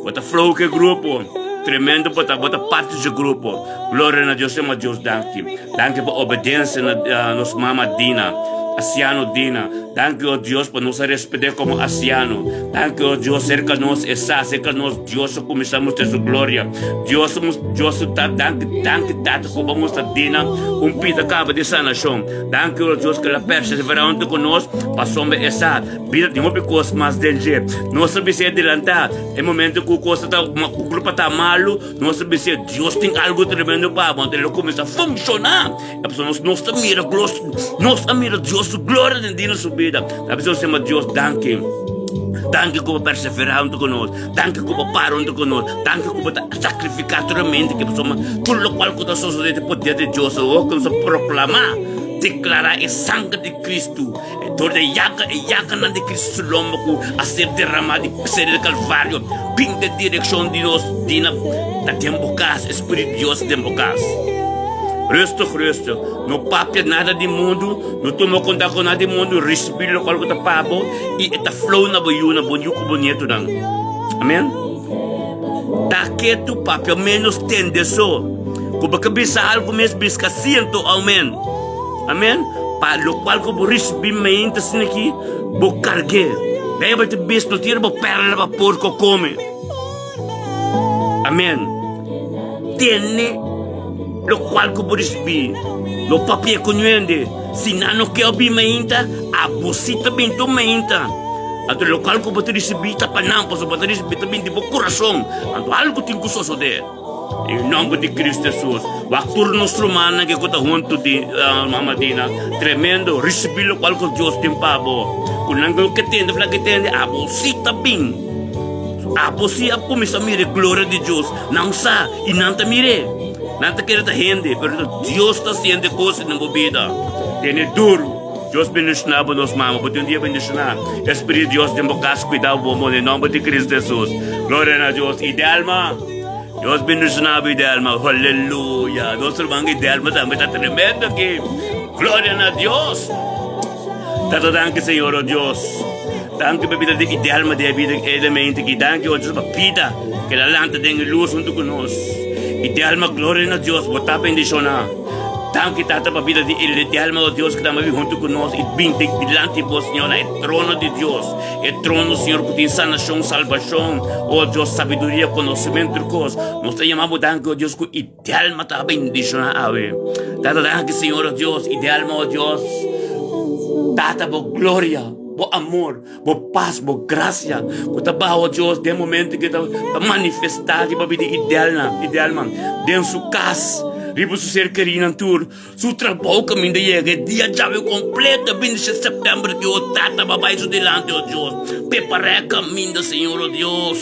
bo ta flow ku e grupo. Tremendo bo ta, bo ta parti di e grupo. Gloria na Dios, ni Dios danki. Danki pa obedensia na nos mama Dina, asiano Dina. Danki, o Dios, pa nos a respet'é komo asiano. Danki, o Dios, serka nos e sa, serka nos Dios a kuminsá mustra su gloria. Dios a mustra, Dios a ta, danki, danki, Tata, ku bo a mustra Dina un pida kaba di sanashon. Danki, o Dios, ku el a perseverá huntu ku nos, pasobra e sa, bida tin hopi kos mas den dje. Nos a bis'é delantá e momento ku kos ta, ku grupo ta malu, nos a bis'é, Dios tin algu tremendo pa bo, anto el a kuminsá funshoná. E pasobra nos, nos ta mira glos, nos a mira Dios su gloria den dina su bida. Ta bisa nos sema Dios danki. Danki ku bo perseverá huntu ku nos. Danki ku bo para huntu ku nos. Danki ku bo ta sakrifiká tur e mente ke pasobra tur lokual ku ta sosodé ta poder di Dios. Awor ku nos a proklamá, deklará e sanger di Kristu, e dor di e yaga, e yaganan di Kristu su lomba ku a ser derramá di seri di Kalvario, bin den direkshon di nos, dina ta den bo kas, e Spiritu di Dios ta den bo kas. Rustig, rustig. No papia nada di mundu, no tuma kontak ku nada di mundu, risibí lokual ku ta pa bo i e ta flow na bo yu, na bo yu ku bo nietunan. Amen. Ta ketu, papia ménos, tende so. Ku bo ka bisa algu mes, biska siento, amen. Amen. Pa lokual ku bo risibí mainta asina aki, bo karg'é. Beibel ta bisa, No tira bo pèrla pa porko kome. Amen. Tene lokual ku bo risibí. No papia ku nuende. Si nan no ke obi mainta, abo si ta bin tur mainta. Anto lokual ku bo ta risibí ta pa nan, pasobra bo ta risibí ta bin di bo kurason. Anto algu tin ku sosodé. Den nomber di Cristo Jesus. Wak tur nos rumannan ke ku ta huntu di Mama Dina. Tremendo. Ricibi lokual ku Dios tin pa bo. Ku nan lo ke tende of nan ke tende, abo si ta bin. Abo si a kuminsa mira e gloria di Dios. Nan sa i nan ta mir'é. Nan ta kere ta hende, pero ta Dios ta hasiendo e kos den bo bida. Tene duru. Dios bendiciona bo nos mama. Bo tin un dia bendiciona. Espiritu di Dios den bo kas kuida bo bon den nomber di Cristo Jesus. Gloria na Dios. Idelma. Dios bendiciona bo Idelma. Aleluya. Nos herman Idelma tambe ta tremendo aki. Gloria na Dios. Tata danki Señor oh Dios. Danki pa bida di Idelma di e bida elemento aki. Danki oh Dios pa bida ke la lanta den e luz hunto ku nos. Idelma gloria na Dios. Bo ta bendiciona. Danki Tata pa bida di Idelma oh Dios ke ta biba hunto ku nos i bin dilanti bo Señor na e trono di Dios. E trono, Señor, ku tin sanashon, salbashon, o Dios, sabiduria, konosementu, tur kos. Nos ta yama Bo danki, o Dios, ku Idelma ta bendishoná awe. Tata, danki, Señor, o Dios, Idelma, o Dios. Tata, Bo gloria, Bo amor, Bo pas, Bo grasia, ku ta baha, o Dios, den momento ku e ta manifestá riba bida di Idelna, Idelma, den su kas, riba su ser kerinan tur. Su trabou kaminda yega e dia djawe kompleto, 26 sèptèmber ki o tata ba bai su dilanti, o Dios. Prepará e kaminda, Señor, o Dios.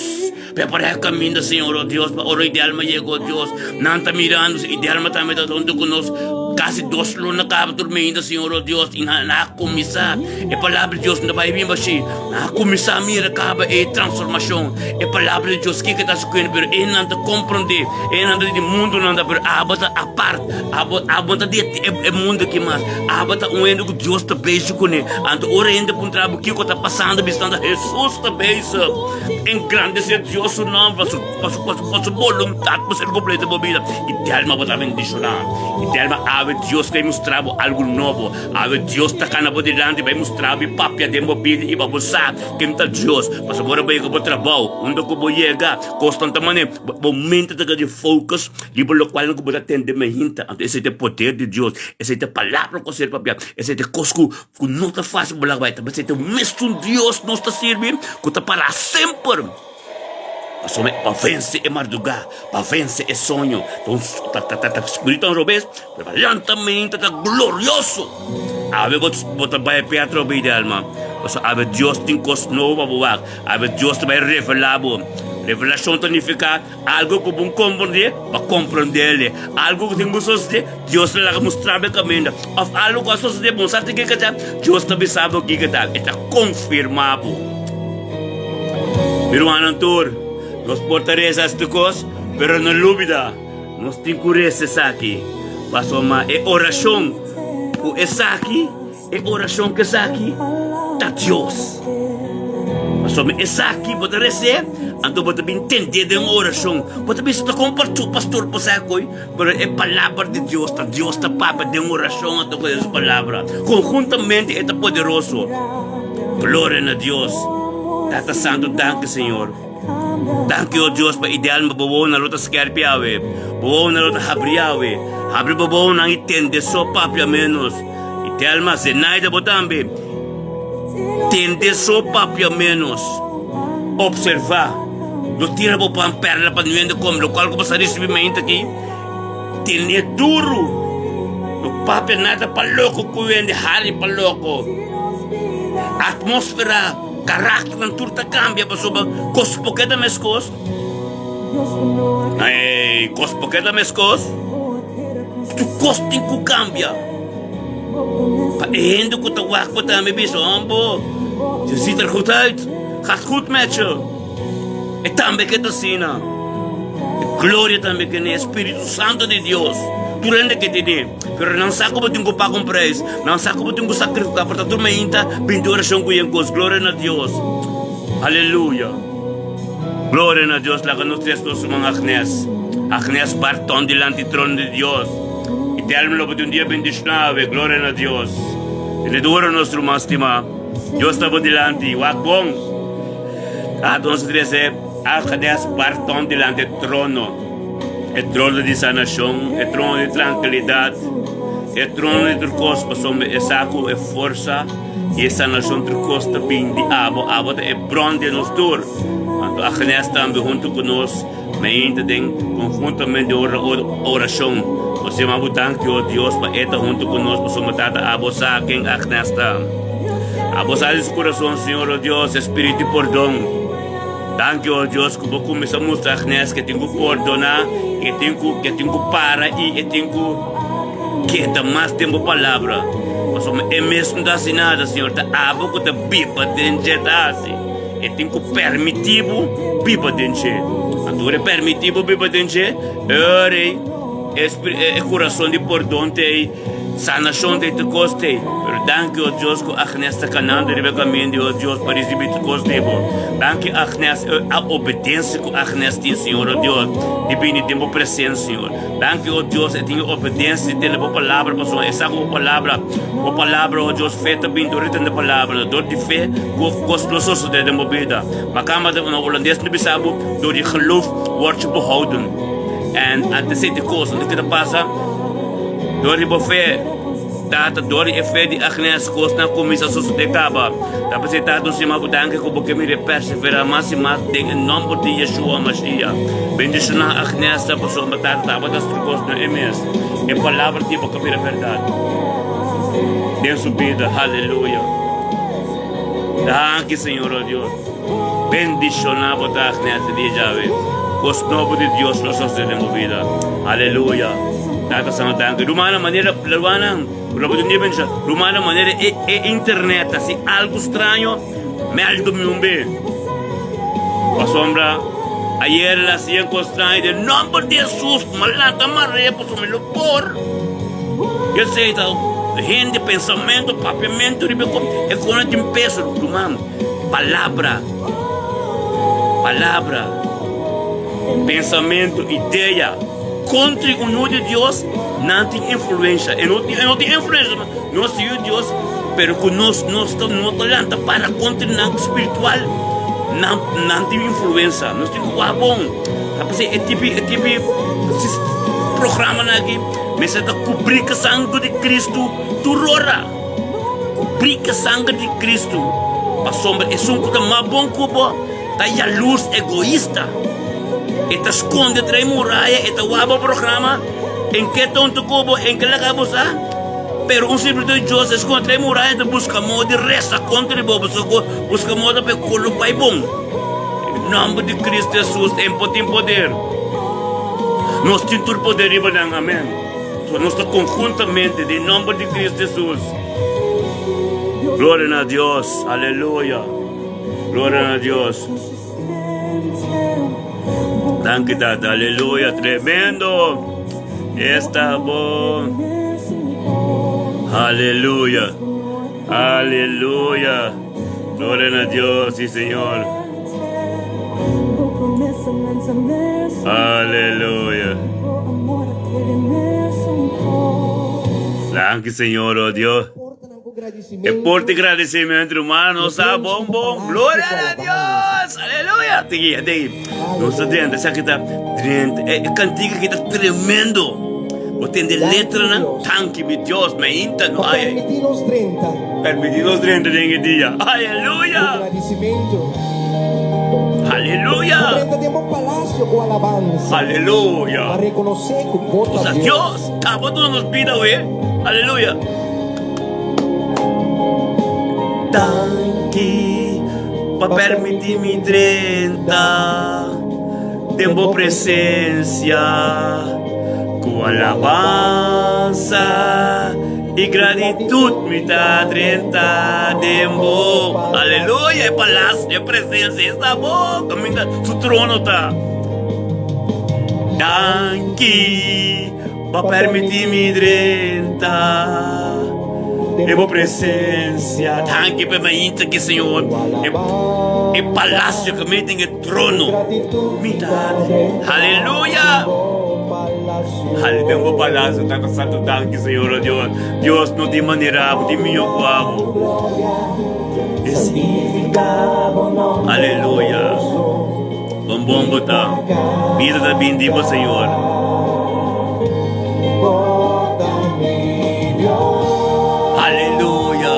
Prepará e kaminda, Señor, o Dios, pa ora Idelma yega, o Dios. Nan ta mirando, Idelma tambe ta huntu ku nos kasi dos luna kaba tur mainta, Señor, o Dios, i nan a kuminsá. E palabra di Dios no ta bai bin bashí. Nan a kuminsá mira kaba e transformashon. E palabra di Dios kiko ta hasi pero e nan ta komprondé, e nan ta di mundu nan ta, pero abo ta apart. Abo, abo ta di e, e mundo aki mas. Abo ta un hende ku Dios ta bezig kuné. Anto ora hende puntra bo kiko ta pasando, bisa nan ta Hesus ta bezig. Engrandesé Dios su nòmber pa su, pa su, pa su, pa su boluntat por ser kumplí den bo bida. I Delma bo ta bendishoná. I Delma awe Dios ta mustra bo algu nobo. Awe Dios ta kana bo dilanti bai mustra bo i papia den bo bida i pa bo sa ken ta Dios. Pasobra ora bo yega bo trabou, unda ku bo yega, kosnan ta manera, bo mente ta keda di focus. Riba lokual ku bo ta tende mainta, anto esei ta e poder di Dios, esei ta e palabra ku a ser papiá, esei ta e kos ku ku no ta fásil pa bo laga bai, ta esei ta e mesun Dios nos ta sirbi ku ta pará semper. Pasobra pa vense e mardugá, pa vense e soño, ta un ta ta ta spiritu robes, pero pa lanta mainta ta glorioso. Awe bo bo ta bai p'e atrobe di alma, pasobra awe Dios tin kos nobo pa bo wak, awe Dios ta bai revelá bo. Revelashon ta nifiká Algo ku bo komprondé, bo komprondé el. Algo ku tin ku sosodé, Dios ta laga mustra bo e kaminda. Òf algo ku a sosodé, bo no sa kiko ta, Dios ta bisa bo kiko ta. E ta konfirmá bo. Mi rumannan tur, nos por ta resa esta kos, pero no lubida, nos tin ku resa esaki. Pasobra e orashon ku esaki. E orashon ku esaki ta Dios. Pasobra esaki bo ta res'é, anto bo ta bin tend'é den un orashon. Bo ta bisa ta kon pastor por sa koe, pero e palabra di Dios ta Dios ta papia den orashon anto ku su palabra. Konhuntamente e ta poderoso. Gloria na Dios. Tata Santu danki Señor. Danki o Dios pa e alma bo wowonan lo ta skerpi awe. Bo wowonan lo ta habri awe. Habri bo wowonan i tende so papia menos. I Telma, Zenaida bo tambe. Tende so papia menos. Observa. No tira bo pan perla pa nuende come, locual cu bo sa ricibi mainta aki. Tene duru. No papia nada pa loco cu wende, hari pa loco. Atmosfera, caracternan tur ta cambia pasobra cos por keda mescos. Ey, cos por keda mescos. Tur kos tin ku kambia. Pa e hende ku ta wak bo tambe bisa, Hombo, je ziet er goed uit. Gaat goed met je. E tambe ke ta asina. E gloria tambe ke ne, e Spiritu Santo di Dios. Tur hende ke tene. Pero nan sa ku bo tin ku paga un prijs. Nan sa ku bo tin ku sakrifika. Por ta tur mainta binti orashon ku yen kos. Gloria na Dios. Aleluya. Gloria na Dios, laga nos tres nos ruman Agnes, Agnes Barton dilanti trono di Dios. I Telma lo bo tin un dia bendishoná awe. Gloria na Dios. Tene duro nos ruman stimá. Dios ta bo dilanti. Wak bon. Tata nos ta trese Agnes Barton dilanti e trono. E trono di sanashon, e trono di trankilidat, e trono di tur kos, pasobra e sa ku e forsa i e sanashon tur kos ta bin di abo. Abo ta e bron di nos tur. Anto Agnes tambe huntu ku nos mainta den konhuntamente ora orashon. Nos yama bo danki, o Dios, pa e ta huntu ku nos, pasobra Tata abo sa ken Agnes ta. Abo sa di su kurason, Señor, o Dios, e spiritu di pordon. Danki, o Dios, ku bo kuminsá mustra Agnes ke tin ku pordoná, ke tin ku ke tin ku para i e tin ku keda mas den bo palabra. Pasobra e mes no ta hasi nada, Señor, ta abo ku ta biba den dje ta hasi. E tin ku permití bo biba den dje. Anto ora e permití bo biba den dje, e ora ei e kurason di pordon ta ei, sanashon ta ei, tur kos ta ei. Pero danki, o Dios, ku Agnes ta kanando riba e kamin di, o Dios, pa risibí tur kos di bo. Danki, Agnes, e a obedensia ku Agnes tin, Señor, o Dios, di bini den bo presensia, Señor. Danki, o Dios, e tin e obedensia di tende bo palabra, pasobra e sa ku bo palabra, bo palabra, o Dios, fe ta bini dor di tende palabra, dor di fe ku kos lo sosodé den bo bida. Ma kamba na holandes no bisa bo, door je geloof word je behouden. En antes di kos, anto ke ta pasa? Dor di bo fe, Tata, dor di e fe di Agnes, kosnan kuminsá sosodé kaba. Ta p'esei, Tata, nos yama bo danki ku bo ke mira e perseverá mas i mas den e nòmber di Yeshua Mashiach. Bendishoná Agnes ta pasobra Tata tabata hasi tur kos na e mes. E palabra di bo ka bira bèrdat den su bida. Aleluya. Danki, Señor, o Dios. Bendishoná bo ta Agnes e dia djawe. Kos nobo di Dios lo sosodé den bo bida. Aleluya. Tata Santo, danki. Rumannan, manera, rumannan, lo bo tin dia bendishoná. Rumannan, manera e, e internet ta hasi algu straño, mèldu mi un be. Pasobra ayer el a hasi un kos straño den nòmber di Hesus, mi a lanta marea pasobra mi no por. Esei ta hende pensamentu, papiamentu riba e kos tin peso, ruman. Palabra, palabra, pensamentu, idea kontra un yu di Dios nan tin influensha. E no tin, e no tin influensha, nos yu di Dios, pero ku nos nos ta no ta lanta para kontra nan spiritual, nan nan tin influensa. Nos tin ku wak bon. Ta p'esei e tipi e tipi programanan aki mester ta kubrí ku sangu di Kristu tur ora. Kubrí ku sangu di Kristu, pasobra esun ku ta mas bon ku bo ta yalurs egoista. E ta skonde tras e muraya, e ta wak bo programa, en ke tonto ku bo, en ke laga bo sa. Pero un sirbidor di Dios ta skonde tras e muraya, ta buska moda di resa kontra di bo, buska moda pa e kos lo bai bon. Den nòmber di Kristu Hesus, en por tin poder. Nos tin tur poder riba nan, amen. So nos ta konhuntamente den nòmber di Kristu Hesus. Gloria na Dios, aleluya. Gloria na Dios. Danki Tata, aleluya, tremendo. Esta bon. Aleluya. Aleluya. Gloria na Dios, sí Señor. Aleluya. Danki Señor, oh Dios. E por te gradecimento, hermano, sa bon bon. Gloria a Dios. Aleluya. Tigi, tigi. Nos ta drenta, sa kita drenta. E cantica kita tremendo. Bo tende letranan, danki mi Dios, me inta no. Ay, ay. Permití nos drenta. Permití nos drenta den e dia. Aleluya. Ku gradisimentu. Aleluya. Bo drenta den bo palasio ku alabansa. Aleluya. Pa rekonosé ku bo ta Dios. Dios, kaba duna nos bida awe. Aleluya. Danki pa permití mi drenta den bo presensia ku alabansa i gratitut mi ta drenta den bo. Aleluya! E palasio, e presensia esta bo kaminda su trono ta. Danki. Pa permití mi drenta den bo presencia. Danki pa mainta ki Señor. E, e palacio ku mi tin e trono. Mi ta Aleluya. Hali den bo palacio, Tata Santo, danki, Señor, oh Dios. Dios no tin manera abo, tin mihó ku abo. Aleluya. Kon bon bo ta. Bida ta bin di bo, Señor. Aleluya.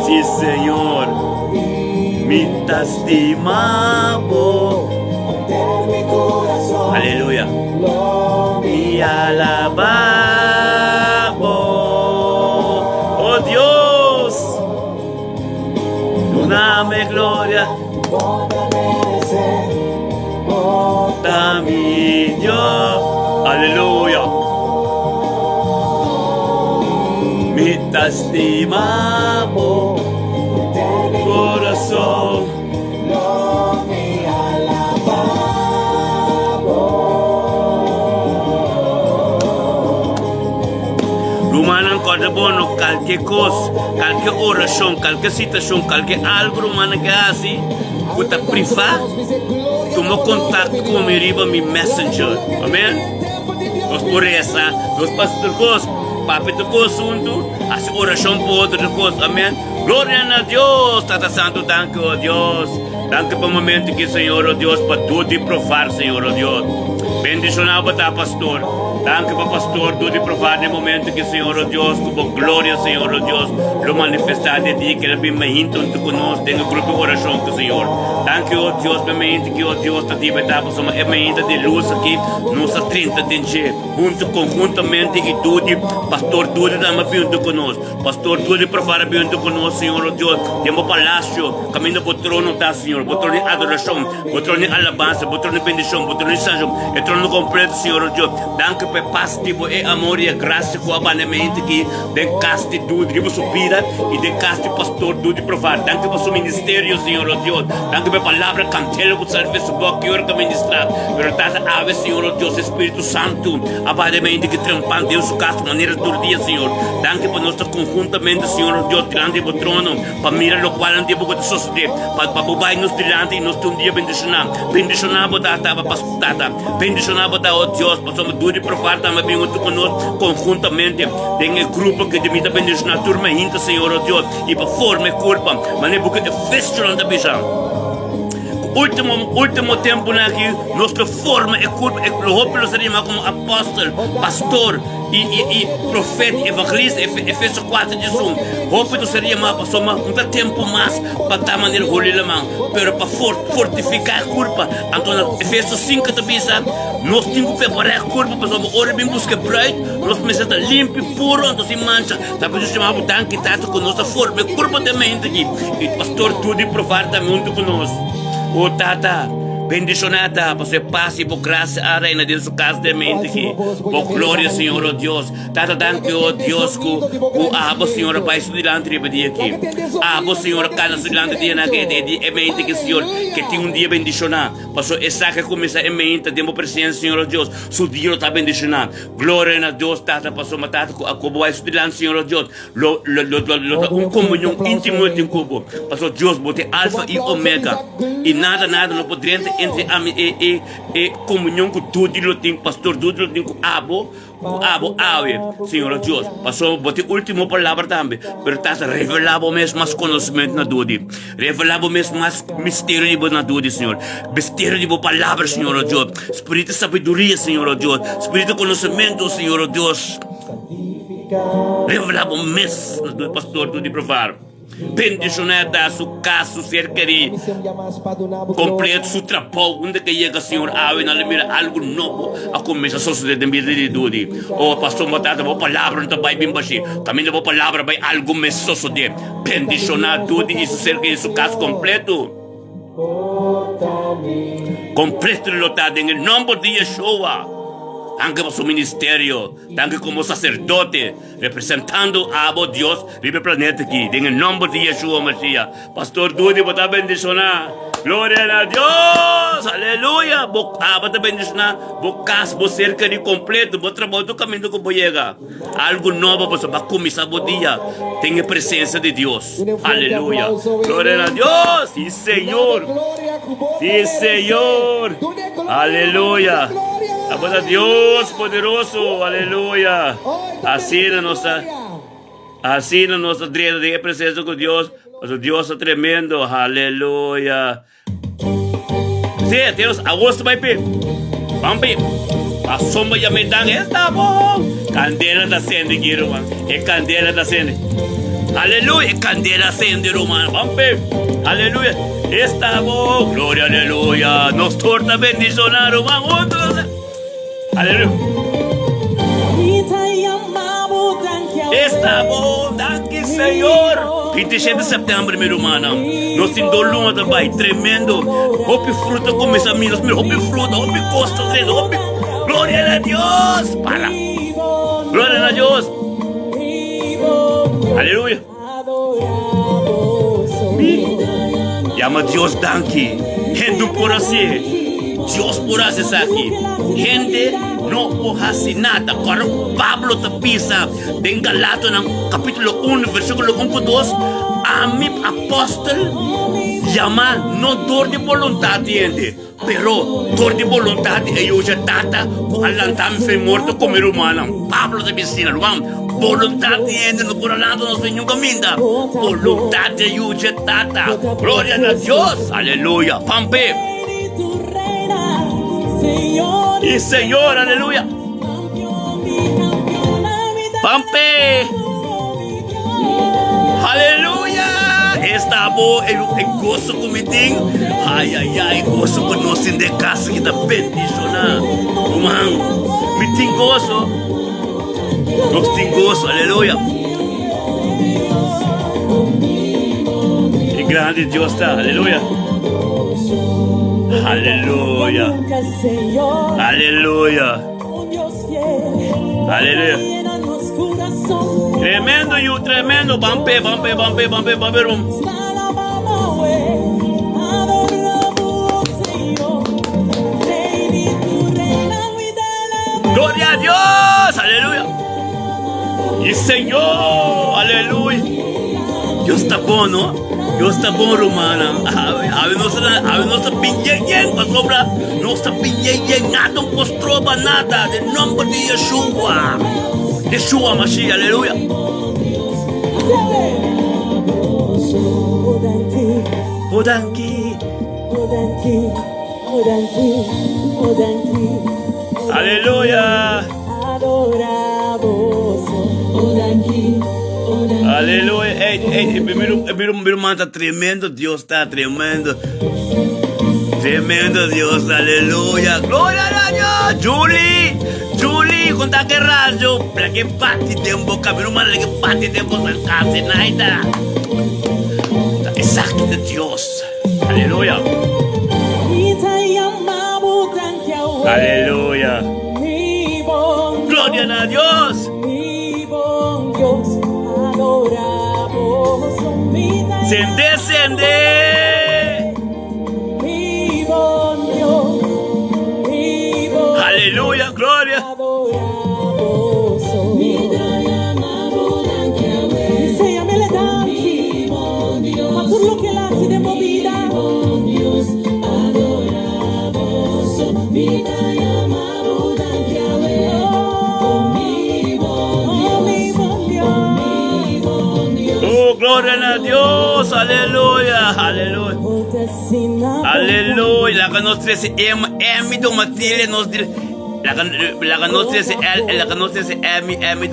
Si, Señor. Mi ta stima bo. Aleluya. Mi alaba bo. Oh Dios. Duname gloria. Ta mi Dios. Aleluya. Mi ta stima bo. Corazón. Rumannan kòrda bo no kalke kos, kalke orashon, kalke situashon, kalke algu rumannan ke hasi ku ta privá, tuma kontakto ku mi riba mi messenger. Amen. Nos por resa, nos por hasi tur kos, papia tur kos huntu, hasi orashon pa otro tur kos. Amen. Gloria na Dios, Tata Santo, danki, oh Dios. Danki pa momento ki, Señor, oh Dios, pa dut di provar, Señor, oh Dios. Bendiciona bo ta, pastor. Danki pa pastor dut di provar den momento ki, Señor, oh Dios, ku bo gloria, Señor, oh Dios, lo manifesta den dia ki el a bin mainta huntu ku nos den e grupo di oracion ku Señor. Danki, oh Dios, pa e mainta ki, oh Dios, ta dibe ta pasobra e mainta di luz aki nos a trinta den dje huntu conhuntamente i dut di pastor dut di tambe a bin huntu ku nos. Pastor Julio prepara bin hunto cu nos, Señor, oh Dios, den bo palacio, caminda bo trono ta, Señor, bo trono di adoracion, bo trono di alabansa, bo trono di bendicion, bo trono di sanacion, e trono completo, Señor, oh Dios. Danki pa e pas di bo, e amor y e gracia cu a banda mente aki den cas di Dudy riba su bida y den cas di Pastor Dudy Provar. Danki pa su ministerio, Señor, oh Dios. Danki pa e palabra candela cu sali fe su boca y ora ta ministra. Pero Tata, awe, Señor, oh Dios, e Spiritu Santo a banda mente aki trempan den su cas manera tur dia, Señor. Danki pa nos ta konhuntamente, Señor nos Dios, dilanti di bo trono, pa mira lokualnan di bo ku ta sosodé, pa pa bo bai nos dilanti i nos ta un dia bendishoná. Bendishoná bo Tata, pa Tata. Bendishoná bo ta, o Dios, pasobra dor di profar tambe bin huntu ku nos konhuntamente den e grupo ku di mi ta bendishoná tur mainta, Señor, o Dios, i pa forma e kurpa, manera bo ku Efesionan ta bisa. Ku ultimo, ultimo tempunan aki nos lo forma e kurpa, e lo hopi lo ser yamá komo apòstel, pastor, I, i, i profeta, evangelista, Efe, Efeso 4, 11. Hopi ta ser yamá pasobra no ta tempu mas pa ta manera holi laman, pero pa for, fortifiká e kurpa. Anto na Efeso 5 ta bisa, nos tin ku prepará e kurpa pasobra ora bin buska e bruid, nos mester ta limpi, puro, anto sin mancha. Ta por eso yama bo danki Tata ku nos ta forma e kurpa den mente aki. I pastor Judy Profar tambe huntu ku nos. O Tata, bendishoná ta pasobra e pas i bo grasia a reina den su kas den mente aki. Bo gloria, Señor, oh Dios. Tata, danki, oh Dios, ku ku abo, Señor, a bai su dilanti riba dia aki. Abo, Señor, a kana su dilanti dianan aki, e dia e mente aki, Señor, ke tin un dia bendishoná. Pasobra esaki a kuminsá e mente den bo presensia, Señor, oh Dios, su dia lo ta bendishoná. Gloria na Dios, Tata, pasobra Tata, ku bo bai su dilanti, Señor, oh Dios, lo lo lo lo lo ta un komunion íntimo tin ku bo. Pasobra Dios, bo ta e Alfa i Omega, i nada, nada no por drenta entre ami e e E komunion ku Dudi lo tin, Pastor Dudi lo tin ku abo, ku abo awe, Señor Dios. Pasobra bo tin ultimo palabra tambe, pero Tata, revelá bo mes mas konosementu na Dudi. Revelá bo mes mas misterio di bo na Dudi, Señor. Misterio di bo palabra, Señor Dios. Spiritu di sabiduria, Señor Dios. Spiritu di konosementu, Señor Dios. Revelá bo mes na Dudi, Pastor Dudi Profar. Bendiciona ta su cas, su ser keri completo, su trabou. Unda ke yega Señor awe nan lo mira algo nobo a cuminsa sosode den bida di Dudi. Oh Pastor bo tata bo palabra no ta bay bin bashi. Caminda bo palabra bay algo mes sosode. Bendiciona Dudi y su ser keri, su cas completo. Completo lo ta den e nomber di Yeshua. Danki pa su ministerio. Danki como sacerdote. Representando abo Dios riba e planeta aki den e nomber di Yeshua Mashiach. Pastor Dudy bo ta bendiciona. Gloria na Dios! Aleluya! Bo abo ta bendiciona bo cas, bo ser keri completo, bo trabou tur caminda cu bo yega. Algo nobo pasobra bo a cuminsa bo dia den e presencia di Dios. Aleluya! Gloria na Dios! Si Señor! Si Señor! Aleluya! Tabata Dios poderoso, aleluya. Asina nos ta, asina nos ta drenta den e presencia cu Dios, pasobra Dios ta tremendo, aleluya. Sí, Dios, awor ta bai pe. Ban pe. Pasobra ya me dan esta bon. Candela ta sende aquí, ruman. E candela ta sende. Aleluya, e candela sende, ruman. Ban pe. Aleluya. Esta bon. Gloria, aleluya. Nos tur ta bendiciona, ruman. Hunto. Aleluya. Esta bon, danki Señor. 27 di september, mi rumannan. Nos tin dos luna ta bai, tremendo. Hopi fruta kuminsá mira, nos mira hopi fruta, hopi kos ta trese, hopi. Gloria na Dios! Para. Gloria na Dios. Aleluya. Yama Dios danki. Hende por hasi. Dios por hasi esaki. Hende no por hasi nada. Kòrda ku Pablo ta bisa den Galatonan kapítulo 1 versíkulo 1 ku 2, Ami apòstel yamá no dor di boluntat di hende, Pero, dor di boluntat di e Yosha Tata ku a lanta mi fe morto ku mi rumannan. Pablo ta bisa asina, Ruman, boluntat di hende no por a lanta nos fe niun kaminda. Boluntat di e Yosha Tata. Gloria na Dios! Aleluya! Pampe! I Señor, aleluya! Pampe! Aleluya! Esta bo e e goso ku mi tin. Ai ai ai, goso ku nos tin den kas ki ta bendishoná. Ruman, mi tin goso. Nos tin goso, aleluya. E grandi Dios ta, aleluya. Aleluya. Aleluya. Aleluya. Tremendo yu, tremendo. Bampe, bampe, bampe, bampe, bampe rum. Gloria a Dios, aleluya. Y Señor, aleluya. Dios ta bon, no? Dios ta bon, rumannan. Awe, awe nos ta, awe nos ta bin yen yen pasobra nos ta bin yen yen. Nada no por stroba nada. Den nomber di Yeshua. Yeshua Mashiach, aleluya. O danki. Aleluya. Aleluya. Ey, ey, mi, mi, mi ruman ta tremendo. Dios ta tremendo. Tremendo Dios, aleluya. Gloria a Dios. Julie, Julie, conta que rayo. La que pati tempo, mi ruman, la que pati tempo, casi naida. Exacto de Dios. Aleluya. Aleluya. Gloria a Dios. Sende, sende. Aleluya, gloria. Oh, gloria na Dios, aleluya, aleluya. Aleluya, laga nos trece M, M domatile nos laga laga nos trece L, laga nos trece M, M,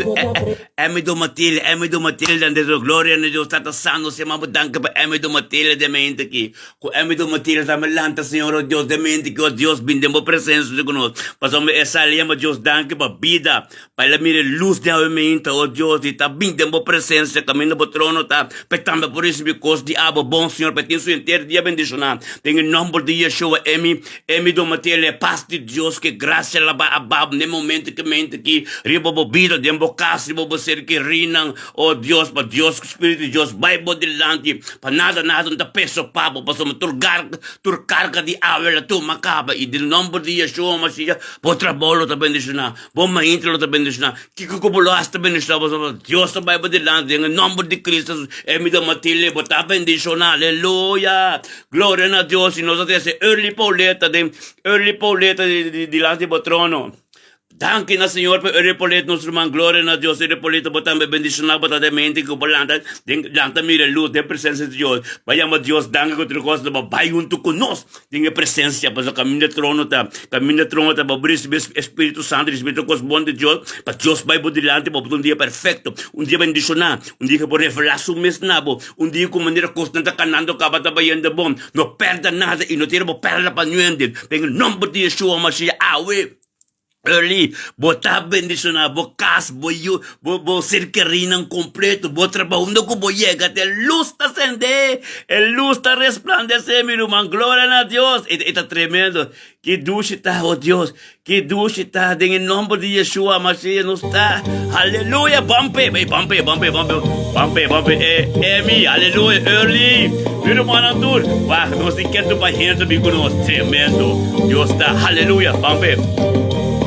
M Domatile, M Domatile dan deso gloria na Dios Tata Santo se mabo danki pa M Domatile den mente aki ku M Domatile ta me lanta Señor o Dios den mente aki o Dios bin den bo presencia ku nos pasobra e sali yama Dios danki pa bida pa el a mira e luz den awe mente o Dios di ta bin den bo presencia kaminda bo trono ta pa e tambe por risibi kos di abo bon Señor pa e tin su henter dia bendiciona den e nomber di Yeshua M E mi domatele e pas di Dios ke grasia la bai abab n'e momento ke mente ki riba bo bida den bo kas riba bo ser kerinan o Dios pa Dios ku spiritu di Dios bai bo dilanti pa nada nada no ta peso pa bo pasobra tur garga tur karga di awe la tuma kaba i den nomber di Yeshua Mashiach bo trabou lo ta bendishoná bo mainta lo ta bendishoná kiko ku bo lo hasi ta bendishoná pasobra Dios ta bai bo dilanti den e nomber di Cristo e mi domatele bo ta bendishoná aleluya. Gloria na Dios y nos a trece Early Pauleta den Early Pauleta dilanti bo trono. trono. Danki na Señor pa Euripolit, nos ruman. Gloria na Dios. Euripolit, bo tambe bendishoná. Bo ta den mente ku bo lanta den lanta mira e lus den presensia di Dios. Bo yama Dios danki ku tur kos lo bo bai huntu ku nos den e presensia. Pasobra kaminda e trono ta, kaminda e trono ta, bo risibí e Spiritu Santu, risibí tur kos bon di Dios, pa Dios bai bo dilanti pa bo ta un dia perfekto, un dia bendishoná, un dia ku bo revelá su mes na bo, un dia ku manera kosnan ta kanando kaba ta bayendo bon. No pèrdè nada i no tira bo pèrla pa nuende. Den e nòmber di Yeshua Mashiach, awe! Early, bo ta bendishoná bo kas, bo yu, bo bo ser kerinan kompleto, bo trabou. Unda ku bo yega te lus ta sendé, e lus ta resplandesé, mi ruman. Gloria na Dios! E e ta tremendo. Ki dushi ta, o Dios, ki dushi ta den e nomber di Yeshua Mashiach nos ta. Aleluya! Ban p'e, ey, ban p'e, ban p'e, ban p'e, ban p'e, ban p'e. E, Emi, aleluya, Early, mi rumannan tur. Wak, nos tin ketu pa hende bin ku nos. Tremendo. Dios ta, aleluya, ban p'e.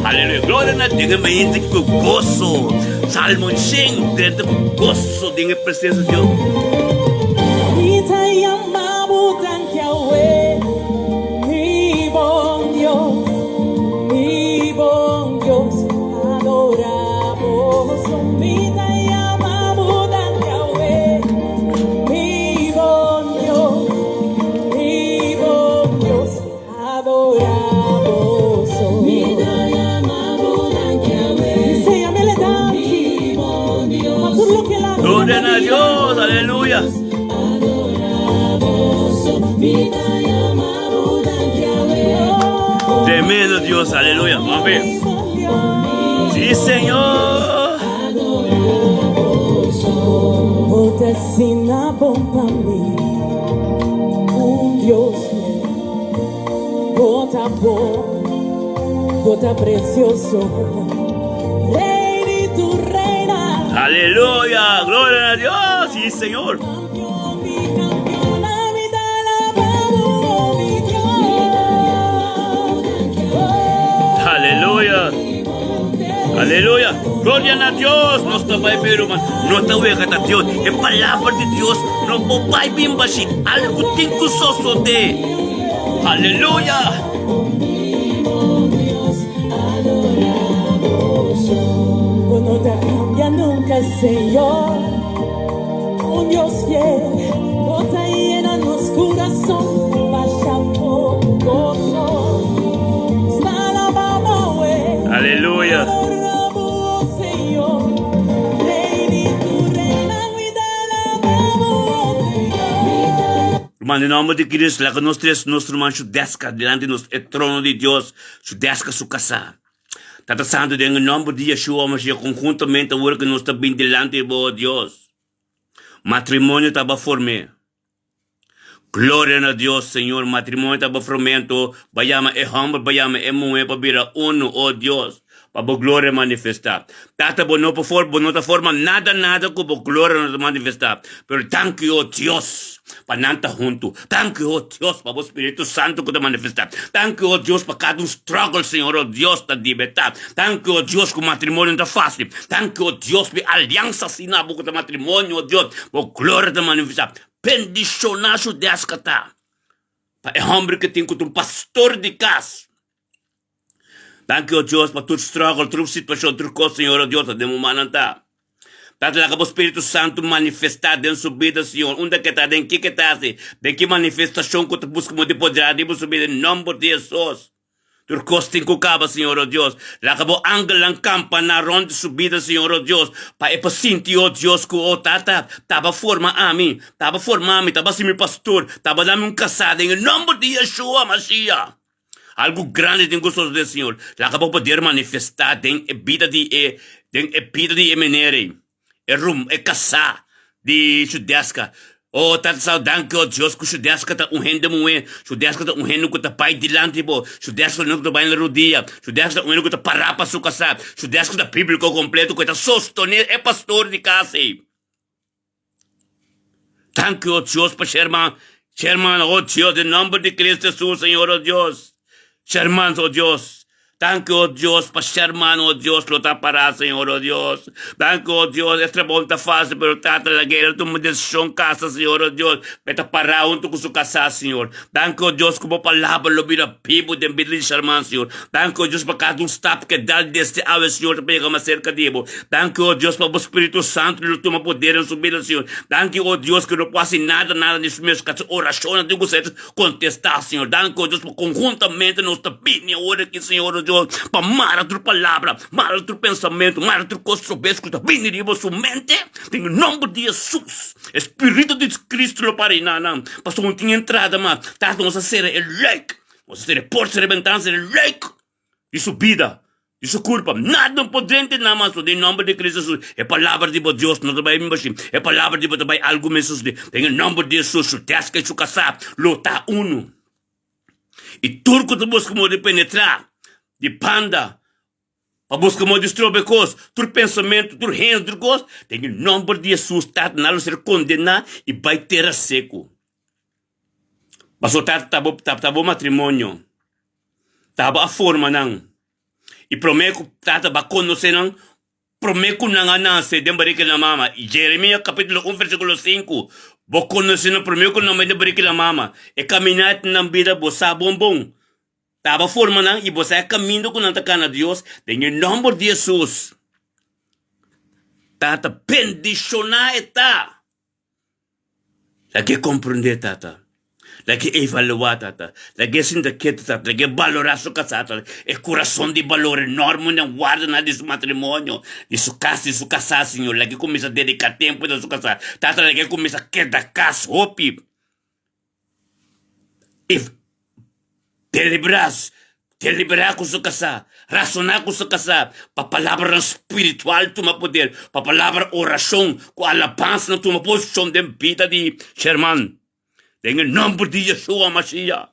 Aleluya. Gloria na den e mente ku goso. Salmo 100, drenta ku goso den e presensia di Dios. Mi ta yama bo danki awe, mi bon Dios, mi bon Dios, adora bo. Mi ta yama bo danki awe, mi bon Dios, mi bon Dios, adora bo so. Mi ta yama bo danki awe, Mi yam'e danki, mi bon Dios, pa tur loke el a hasi Gloria den na mi bida. Dios, aleluya. Adora bo so. Mi ta yama bo danki awe, Tremendo Dios, aleluya. Vamos ver. mi bon Dios. Sí, Señor. Bo ta asina bon pa mi, un Dios fiel. Bo ta bon, bo ta precioso, Rey di tur reynan. Aleluya, gloria na Dios. Sí, Señor. Campeon di campeonnan, mi ta alaba bo, oh mi Dios. Aleluya. Aleluya. Gloria na Dios. Nos ta bai pero man. No ta wega ta Dios. E palabra di Dios no por bai bin bashi. Algo tin ku sosode. Aleluya. Bo no ta cambia nunca, Señor. Un Dios fiel, bo ta yena nos curason basha for gozo. Nos ta alaba bo, eh. Aleluya. Adora bo, oh Señor. Rey di tur reynan, mi ta alaba bo, oh Señor. Ruman, den nomber di Cristo, laga nos tres nos ruman Shudeska dilanti nos e trono di Dios, Shudeska su kasá. Tata Santu, den e nomber di Yeshua Mashiach, konhuntamente awor ku nos ta bin dilanti di bo, o Dios. Matrimonio ta bo form'é. Gloria na Dios, Señor, matrimonio ta bo form'é, anto bo a yama e hòmber, bo a yama e muhé pa bira unu, o Dios, pa bo gloria manifestá. Tata, bo no por for, bo no ta forma nada, nada ku bo gloria no ta manifestá. Pero danki, o Dios, pa nan ta huntu. Danki, o Dios, pa bo Spiritu Santu ku ta manifestá. Danki, o Dios, pa kada un struggle, Señor, o Dios, ta libertá. Danki, o Dios, ku matrimonio no ta fásil. Danki, o Dios, pa e aliansa asina bo ku ta matrimonio, o Dios, bo gloria ta manifestá. Bendishoná su deskatá pa e hòmber ku tin ku ta un pastor di kas. Danki, o Dios, pa tur struggle, tur situashon, tur kos, Señor, o Dios, ta den bo mannan ta. Tata, laga bo Spiritu Santu manifestá den su bida, Señor, unda ke ta, den ki ke ta hasi, den ki manifestashon ku ta buska mo di poderá riba su bida, den nòmber di Hesus. Tur kos tin ku kaba, Señor, o Dios. Laga bo angelnan kampaná rònt di su bida, Señor, o Dios, pa e por sinti, o Dios, ku, o Tata, taba forma ami, taba forma mi, taba hasi mi pastor, taba dami un kasá, den e nòmber di Yeshua Mashiach. Algu grandi tin ku sosodé, Señor. Laga bo poder manifestá den e bida di e, den e bida di e meneer ei, e rum, e kasá di Shudeska. O Tata Sal, danki, o Dios, ku Shudeska ta un hende muhé. Shudeska ta un hende ku ta bai dilanti bo. Shudeska ta un hende ku ta bai na rodia. Shudeska ta un hende ku ta pará pa su kasá. Shudeska ta bíbliko kompleto ku e ta sostoné e pastor di kas ei. Danki, o Dios, pa Sherman. Sherman, o Dios, den nomber di Cristo Jesus, Señor, o Dios. Sherman, o Dios. Danki, o Dios, pa Sherman, o Dios, lo ta pará, Señor, o Dios. Danki, o Dios, e trabou no ta fácil, pero Tata, laga el tuma desishon kasa, Señor, o Dios, pa e ta pará huntu ku su kasá, Señor. Danki, o Dios, ku bo palabra lo bira bibu den bida di Sherman, Señor. Danki, o Dios, pa kada un stap ku e dal desde awe, Señor, ta pa yega mas serka di bo. Danki, o Dios, pa bo Spiritu Santu lo tuma poder den su bida, Señor. Danki, o Dios, ku no por hasi nada, nada di su mes, ku orashonnan tin ku ser Kontestá, Señor. Danki, o Dios, pa konhuntamente nos ta bini awor aki, Señor, o Dios, pa mara tur palabra, mara tur pensamentu, mara tur kos robes ku ta bini riba su mente, den e nòmber di Hesus. E Spiritu di Cristo lo para einan nan, pasobra no tin entrada mas. Tata, nos a sera e luik, nos a sera e porta, sera e bentana, sera e luik di su bida. Di su kurpa, nada no por drenta nan mas, den nomber di Cristo Jesus, e palabra di bo Dios no ta bai bashí, e palabra di bo ta bai algu mes sosodé, den e nomber di Jesus, su deska i su kasá lo ta unu. I tur ku ta buska moda di penetrá di banda pa buska moda di stroba e kos, tur pensamentu, tur hende, tur kos, den e nomber di Jesus, Tata, nan lo ser kondená i bai tera seku. Pasobra Tata, ta bo, ta bo matrimonio. Taba a forma nan, i promé ku tata ba konosé nan, promé ku nan a nase den barika di nan mama. Jeremias kapítulo un versíkulo sinku, Bo konosé nan promé ku nan bai den barika di nan mama. E kaminada di nan bida bo sa bon bon. Taba forma nan i bo sa e kaminda ku nan ta kana Dios den e nòmber di Hesus. Tata bendishoná e ta. Lag'é komprendé, Tata. Lag'é evaluá, Tata. Lag'é sinta ketu, Tata. Lag'é balorá su kasá, Tata. E kurason di balor enorme nan warda na di su matrimonio, di su kas, di su kasá, Señor. Lag'é kuminsá dediká tempu na su kasá. Tata, lag'é kuminsá keda kas hopi. I deliberá, deliberá ku su kasá, rasoná ku su kasá, pa palabranan spiritual tuma poder, pa palabra orashon ku alabansanan tuma posishon den bida di Sherman. Den e nòmber di Yeshua Mashiach.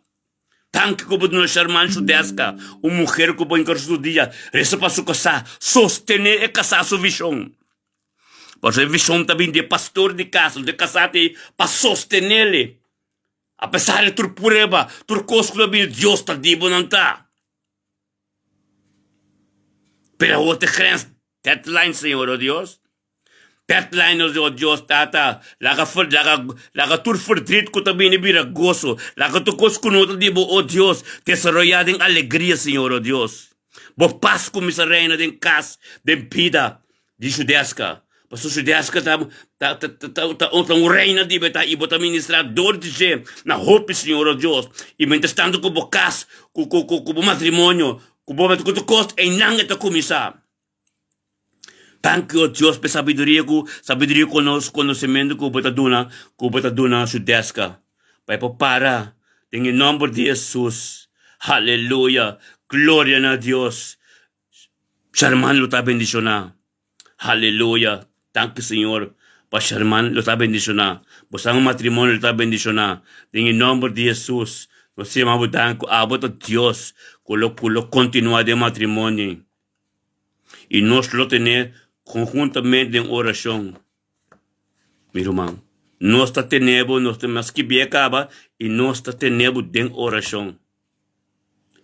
Danki ku bo duna Sherman su deska, un muher ku bo hinka su dia, resa pa su kasá, sostené e kasá su vishon. Pasobra e vishon ta bin di e pastor di kas, di e kasá ta ei pa sostenel. Apesar di tur prueba, tur kos ku ta bini, Dios ta di bo nan ta. Pero awor ta e grens, deadline, Señor, o Dios. Deadline, o Dios, Tata. Laga, laga, laga tur verdriet ku ta bini bira goso. Laga tur kos ku no ta di bo, o Dios, desaroyá den alegria, Señor, o Dios. Bo pas kuminsá reina den kas, den bida di Judeska. Pasobra Judeska ta ta ta ta ta ta un reina di bo ta i bo ta ministrá dor di dje na hopi Señor o Dios. I mientras tanto ku bo kas, ku ku ku bo matrimonio, ku bo ku tur kos, einan e ta kuminsá. Danki o Dios pa e sabiduria ku sabiduria konos konosementu ku bo ta duna ku bo ta duna Judeska pa e por para den e nòmber di Hesus. Aleluya! Gloria na Dios! Sherman lo ta bendishoná. Aleluya! Danki Señor pa Sherman lo ta bendishoná. Bo san matrimonio lo ta bendishoná den e nòmber di Hesus. Nos ta yama bo danki ku abo ta Dios ku lo ku lo kontinuá den matrimonio. I nos lo tene konhuntamente den orashon. Mi ruman, nos ta tene bo, nos ta mas skibí e kaba, i nos ta tene bo den orashon.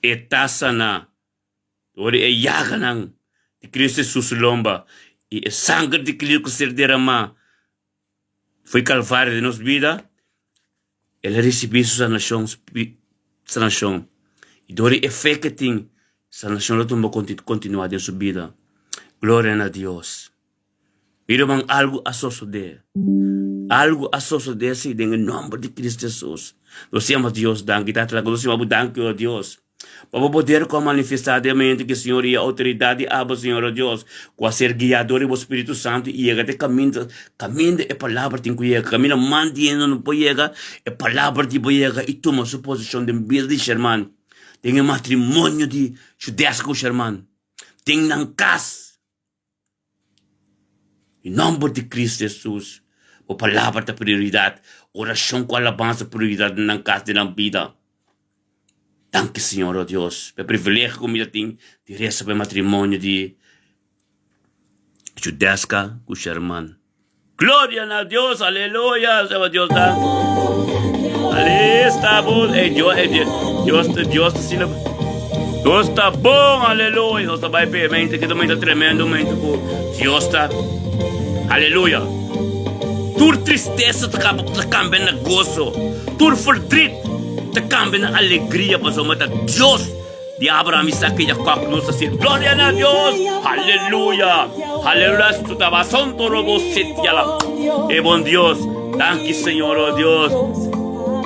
E ta saná dor di e yaganan di Cristo Hesus su lomba i e sanger di Cristo ku ser deramá fo'i Kalvario den nos bida. El a risibí su sanashon, sanashon. I dor di e fe ke tin, sanashon lo tumba kontinuá den su bida. Gloria na Dios. Mi ruman, algu a sosodé. Algu a sosodé si den e nòmber di Cristo Hesus. Nos yama Dios danki. Tata, laga nos yama bo danki, o Dios. Pa bo poder ku a manifestá den mente ki Señor i e outoridat di abo, Señor o Dios, ku a ser guiá dor di bo Spiritu Santu i yega te kaminda, kaminda e Palabra tin ku yega, kaminda man di hende no por yega, e Palabra di bo yega i tuma su posishon den bida di Sherman, den e matrimonio di Judeska ku Sherman, den nan kas. E nòmber di Kristu Hesus, bo palabra ta prioridat, orashon ku alabansa prioridat den nan kas, den nan bida. Danki Señor, o Dios, pa e privilegio ku mi ta tin di resa pa e matrimonio di Judeska ku Sherman. Gloria na Dios, aleluya, seba Dios danki. Alí sta bo, ey Dios, ey Dios, Dios, Dios ta asina. Dios ta bon, aleluya. Nos ta bai p'e mente ki ta menta tremendo mente ku Dios ta. Aleluya. Tur tristesa ta kaba ta kambia na goso. Tur verdriet ta kambia na alegria pasobra ta Dios di Abraham, Isaac i Jacob nos ta sirbi. Gloria na Dios. Aleluya. Aleluya. Su tabason toro bo sitiala. E bon Dios. Danki Señor, oh Dios.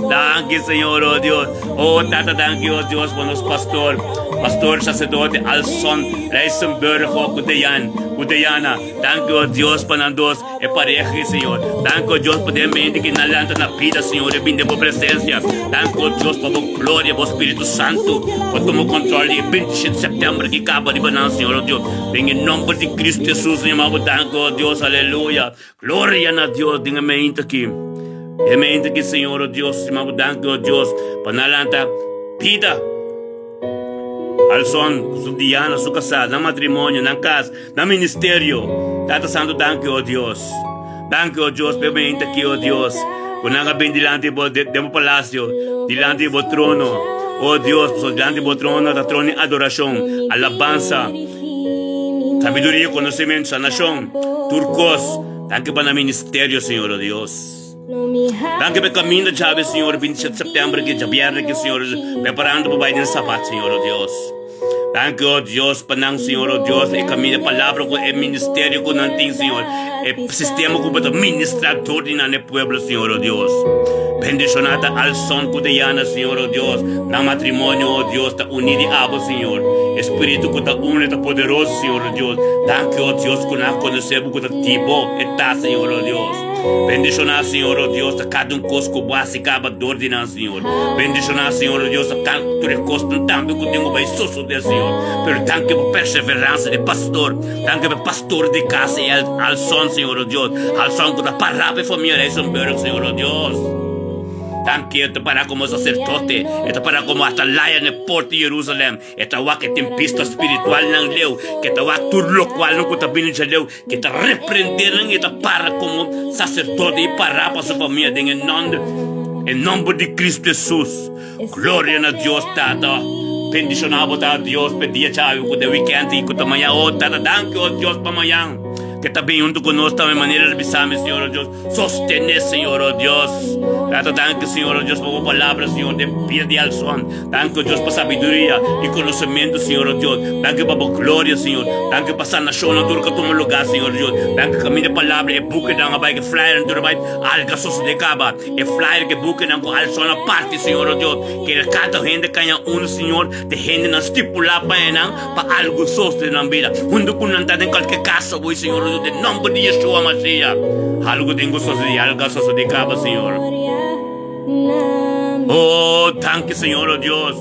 Danki Señor, oh Dios. Oh Tata, danki, oh Dios, pa nos pastor, pastor sacerdote Alson Rijsenburg, oh, ku Deyan, ku Deyana. Danki, oh Dios, pa nan dos, e pareha aki, Señor. Danki, oh Dios, pa den mente ki nan lanta na bida, Señor, e bin den bo presencia. Danki, oh Dios, pa bo gloria, bo Spiritu Santu, pa tuma control di e 27 september ki kaba riba nan, Señor, oh Dios. Den e nomber di Cristo Jesus, Señor, ma bo danki, oh Dios, aleluya. Gloria na Dios den e mente aki. E mente aki, Señor, oh Dios, stima bo danki, oh Dios, pa nan lanta bida. Alson, su Diana, su kasá, nan matrimonio, nan kas, nan ministerio. Tata Santo, danki, oh Dios. Danki, oh Dios, pa e mente aki, oh Dios, ku nan a bin dilanti bo, den bo palacio, dilanti di bo trono. Oh Dios, pasobra dilanti di bo trono ta trono di adorashon, alabansa. Sabiduria, konosementu, sanashon, tur kos. Danki pa nan ministerio, Señor, oh Dios. Danki pa e kaminda djabe, Señor, 27 september ki djabièrnè ki, Señor, preparando pa bai den Sabat, Señor, oh Dios. Danki, oh Dios, pa nan, Señor, oh Dios, e kaminda, e palabra ku e ministerio ku nan tin, Señor, e sistema ku bo ta ministra dor di nan e pueblo, Señor, oh Dios. Bendishoná ta Alson ku Diana, Señor, oh Dios, nan matrimonio, oh Dios, ta uní di abo, Señor. E Spiritu ku ta uni ta poderoso, Señor, oh Dios. Danki, oh Dios, ku nan a konosé bo ku ta di bo e ta, Señor, oh Dios. Bendishoná, Señor, oh Dios, ta kada un kos ku bo hasi kaba dor di nan, Señor. Bendishoná, Señor, oh Dios, ta tur e kosnan tambe ku tin ku bai sosodé, Señor. Pero danki pa perseveransa di pastor. Danki pa e pastor di kas i Alson, Señor, oh Dios. Alson ku ta pará pa e famia Rijsenburg, Señor, oh Dios. Danki, e ta pará komo saserdote, e ta pará komo atalaya na e porta di Jerusalèm. E ta wak e tin bista spiritualnan leu, ke ta wak tur lokualnan ku ta bini djaleu, ke ta reprendé nan i e ta para komo saserdote i pará pa su famia den e nòmber, e nòmber di Kristu Hesus. Gloria na Dios Tata. Bendishoná bo ta Dios p'e dia djawe ku ta e wikènt i ku ta mañan. O Tata, danki o Dios pa mañan ke ta bin huntu ku nos tambe manera di bisa mi Señor o Dios. Sostené Señor o Dios. Tata, danki Señor o Dios pa bo palabra Señor den bida di Alson. Danki o Dios pa sabiduria i konosementu Señor o Dios. Danki pa bo gloria Señor. Danki pa sanashonnan tur ku a tuma lugá Señor o Dios. Danki kaminda e palabra e bukinan a bai ku e flyernan tur a bai alga sosodé kaba. E flyer ke bukinan ku Alson a parti Señor o Dios. Kere kada hende kaña unu Señor te hendenan stipulá pa enan pa algu sosodé nan bida. Huntu ku nan ta den kalke kasa hoy Señor o Dios den nomber di Yeshua Mashiach. Algu tin ku sosodé algu a sosodé kaba Señor. Oh danki Señor o Dios.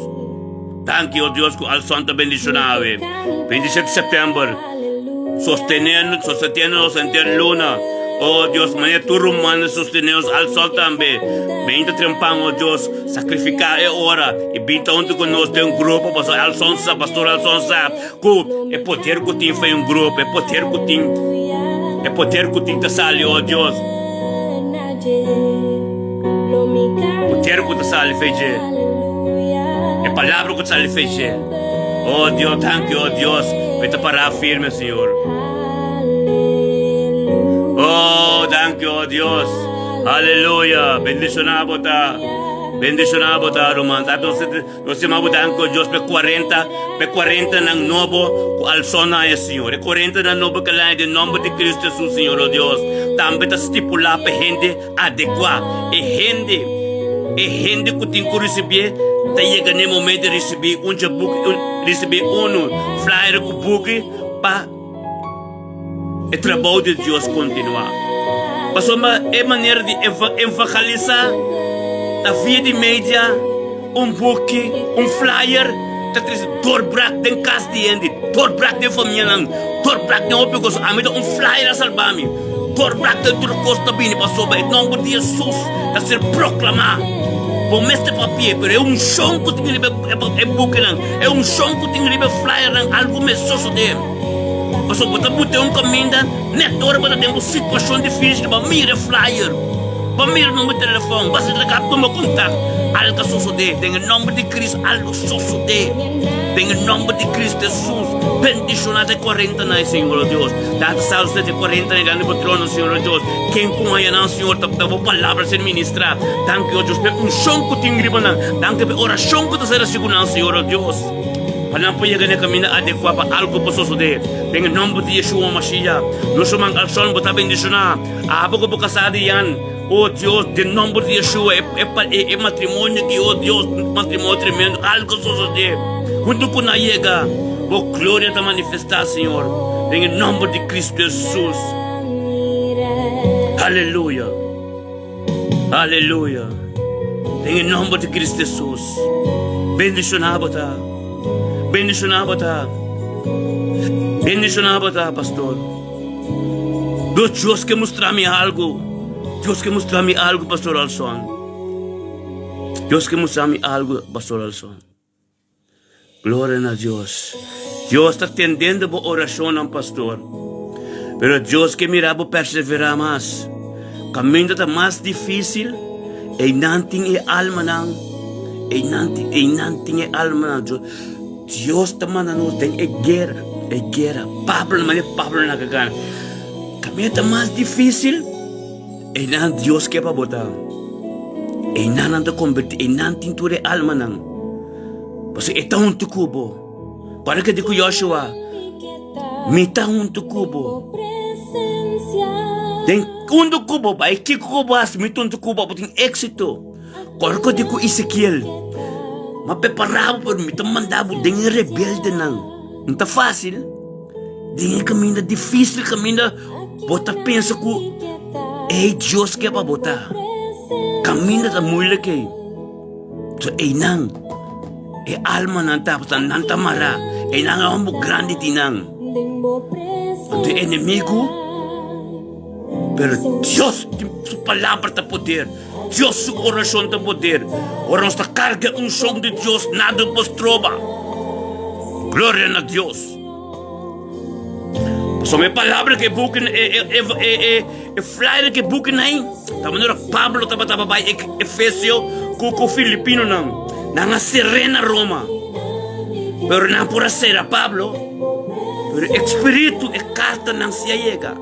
Danki o Dios ku Alson ta bendishoná awe. 27 september sostené sosteniendo nos henter luna. Oh Dios, manera tur rumannan sostené nos Alson tambe. Beinta trempan o Dios, sakrifiká e ora i bin ta huntu ku nos den un grupo pasobra Alson sa, Pastor Alson sa ku e poder ku tin for un grupo, e poder ku tin, e poder ku tin ta sali o Dios. Poder ku ta sali fe dje. E palabra ku ta sali fe dje. Oh Dios, danki oh Dios, pa e ta pará firme, Señor. Oh, danki oh Dios. Aleluya. Bendishoná bo ta. Bendishoná bo ta, ruman. Ta nos nos yama bo danki oh Dios pa e 40, pa e 40 nan nobo ku alsó na e Señor. E 40 nan nobo ku a den nomber di Cristo Jesus, Señor oh Dios. Tambe ta stipulá pa hende Adekuá. E hende, e hende ku tin ku risibié ta yega na e momento di risibí un dje buki, un, risibí unu flyer ku buki pa e trabou di Dios kontinuá. Pasobra e manera di eva, evangalisá ta via di media, un buki, un flyer ta trese dorbrak den kas di hende, dorbrak den famianan, dorbrak den hopi kos. Ami ta un flyer a salba mi. Dorbrak den tur kos ta bini pasobra e nomber di Hesus ta ser proklamá. Bo mester papia, pero e unshon ku tin riba e bukinan, e unshon ku tin riba e flyernan, algu mes sosodé. Pasobra bo ta buta un kaminda, nèt ora bo ta den un situashon difísil, bo a mira e flyer. Bo mira number di telefòn, bo a laga tuma kontak. Algu a sosodé. Den e nòmber di Cristo, algu sosodé. Den e nòmber di Cristo Hesus, bendishoná ta e kuarentanan, Señor, o Dios. Tata Santu, ta e kuarentanan grandi bo trono, Señor, o Dios. Ken ku haña nan, Señor, ta bo palabra ser ministrá. Danki, o Dios, pa e unshon ku tin riba nan. Danki pa e orashon ku ta ser hasi ku nan, Señor, o Dios. Pa nan por yega na e kaminda adekuá pa algu por sosodé. Den e nòmber di Yeshua Mashiach, nos ruman Alson, bo ta bendishoná. Abo ku bo kasá di Jan, o Dios, den nòmber di Yeshua, e, e, e, e matrimonio aki, o Dios, un matrimonio tremendo, algu sosodé. Huntu ku nan yega, bo gloria ta manifestá, Señor, den e nòmber di Kristu Hesus. Aleluya. Aleluya. Den e nòmber di Kristu Hesus. Bendishoná bo ta. Bendishoná bo ta. Bendishoná bo ta, pastor. Dios, Dios ke mustra mi algu. Dios ke mustra mi algu, Pastor Alson. Dios ke mustra mi algu, Pastor Alson. Gloria na Dios. Dios ta tendendo bo oracionnan, Pastor. Pero Dios ke mira bo persevera mas. Caminda ta mas difícil, einan tin e almanan. Einan tin, einan tin e almanan. Dios, Dios ta manda nos den e guera, e guera. Pablo, mane Pablo na gana. Kaminda ta mas difícil, einan Dios ke pa bo ta. Einan nan ta konvertí, einan tin tur e almanan. Pasobra e ta huntu ku bo. Kòrda ke di ku Joshua, Mi ta huntu ku bo. Den huntu ku bo, bai kiko ku bo hasi, mi ta huntu ku bo, bo tin éksito. Kòrda ke di ku Ezekiel, M'a prepará bo, pero mi ta manda bo den e rebeldenan. No ta fásil. Den e kaminda difísil, kaminda bo ta pensa ku ei Dios ke pa bo ta. Kaminda ta muilik ei. So einan e almanan ta pasobra nan ta mará. Einan e homber grandi tin nan. Anto e enemigu, pero Dios su palabra ta poder. Dios su orashon ta poder. Ora nos ta karga e unshon di Dios, nada por stroba. Gloria na Dios. Pasobra e palabra ku e buki, e, e, e, e, e, e flyer ku e buki nai, ta manera Pablo tabata bai e Efesio ku ku Filipinonan. Nan a ser'é na Roma. Pero nan por a sera Pablo. Pero e spiritu, e kartanan si a yega.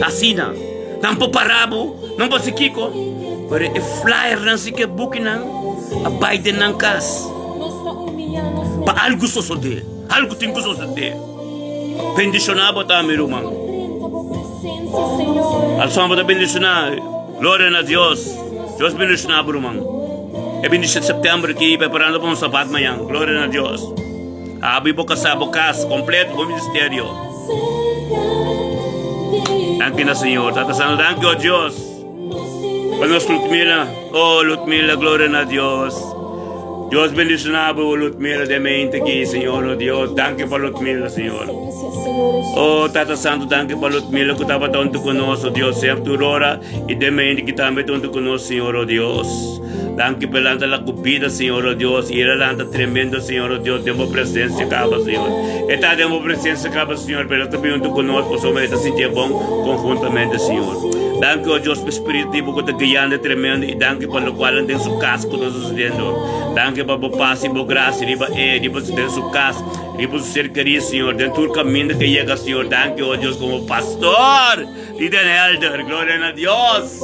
Asina, nan por para bo, nan por hasi kiko, pero e flyernan si ku e bukinan a bai den nan kas. Pa algu sosodé, algu tin ku sosodé. Bendishoná bo ta, mi ruman. Alson bo ta bendishoná. Gloria na Dios. Dios bendishoná bo, ruman. E 27 sèptèmber aki, preparando pa un sabat mañan. Gloria na Dios. Habri bo kasá, bo kas kompleto, bo ministerio. Danki na Señor. Tata Santo, danki, oh Dios, pa nos Lutmila. Oh, Lutmila, gloria na Dios. Dios bendiciona bo, Lutmila, de mente aki, Señor, oh Dios. Danki pa Lutmila, Señor. Oh, Tata Santo, danki pa Lutmila ku tabata huntu ku nos, oh Dios, semper tur ora, i den mente ki tambe ta huntu ku nos, Señor, oh Dios. Danki pa e lanta la ku bida, Señor, oh Dios, i el a lanta tremendo, Señor, oh Dios, den bo presencia kaba, Señor. E ta den bo presencia kaba, Señor, pero el ta bin huntu ku nos pasobra e ta sinti e bon konhuntamente, Señor. Danki, oh Dios, pa e Spiritu di bo ku ta guiando e tremendo, i danki pa lokual nan den su kas ku ta susediendo. Danki pa bo pas i bo grasia riba e, riba den su kas, riba su ser kerí, Señor, den tur kaminda ku e yega, Señor. Danki, oh Dios, komo pastor di den Helder. Gloria na Dios!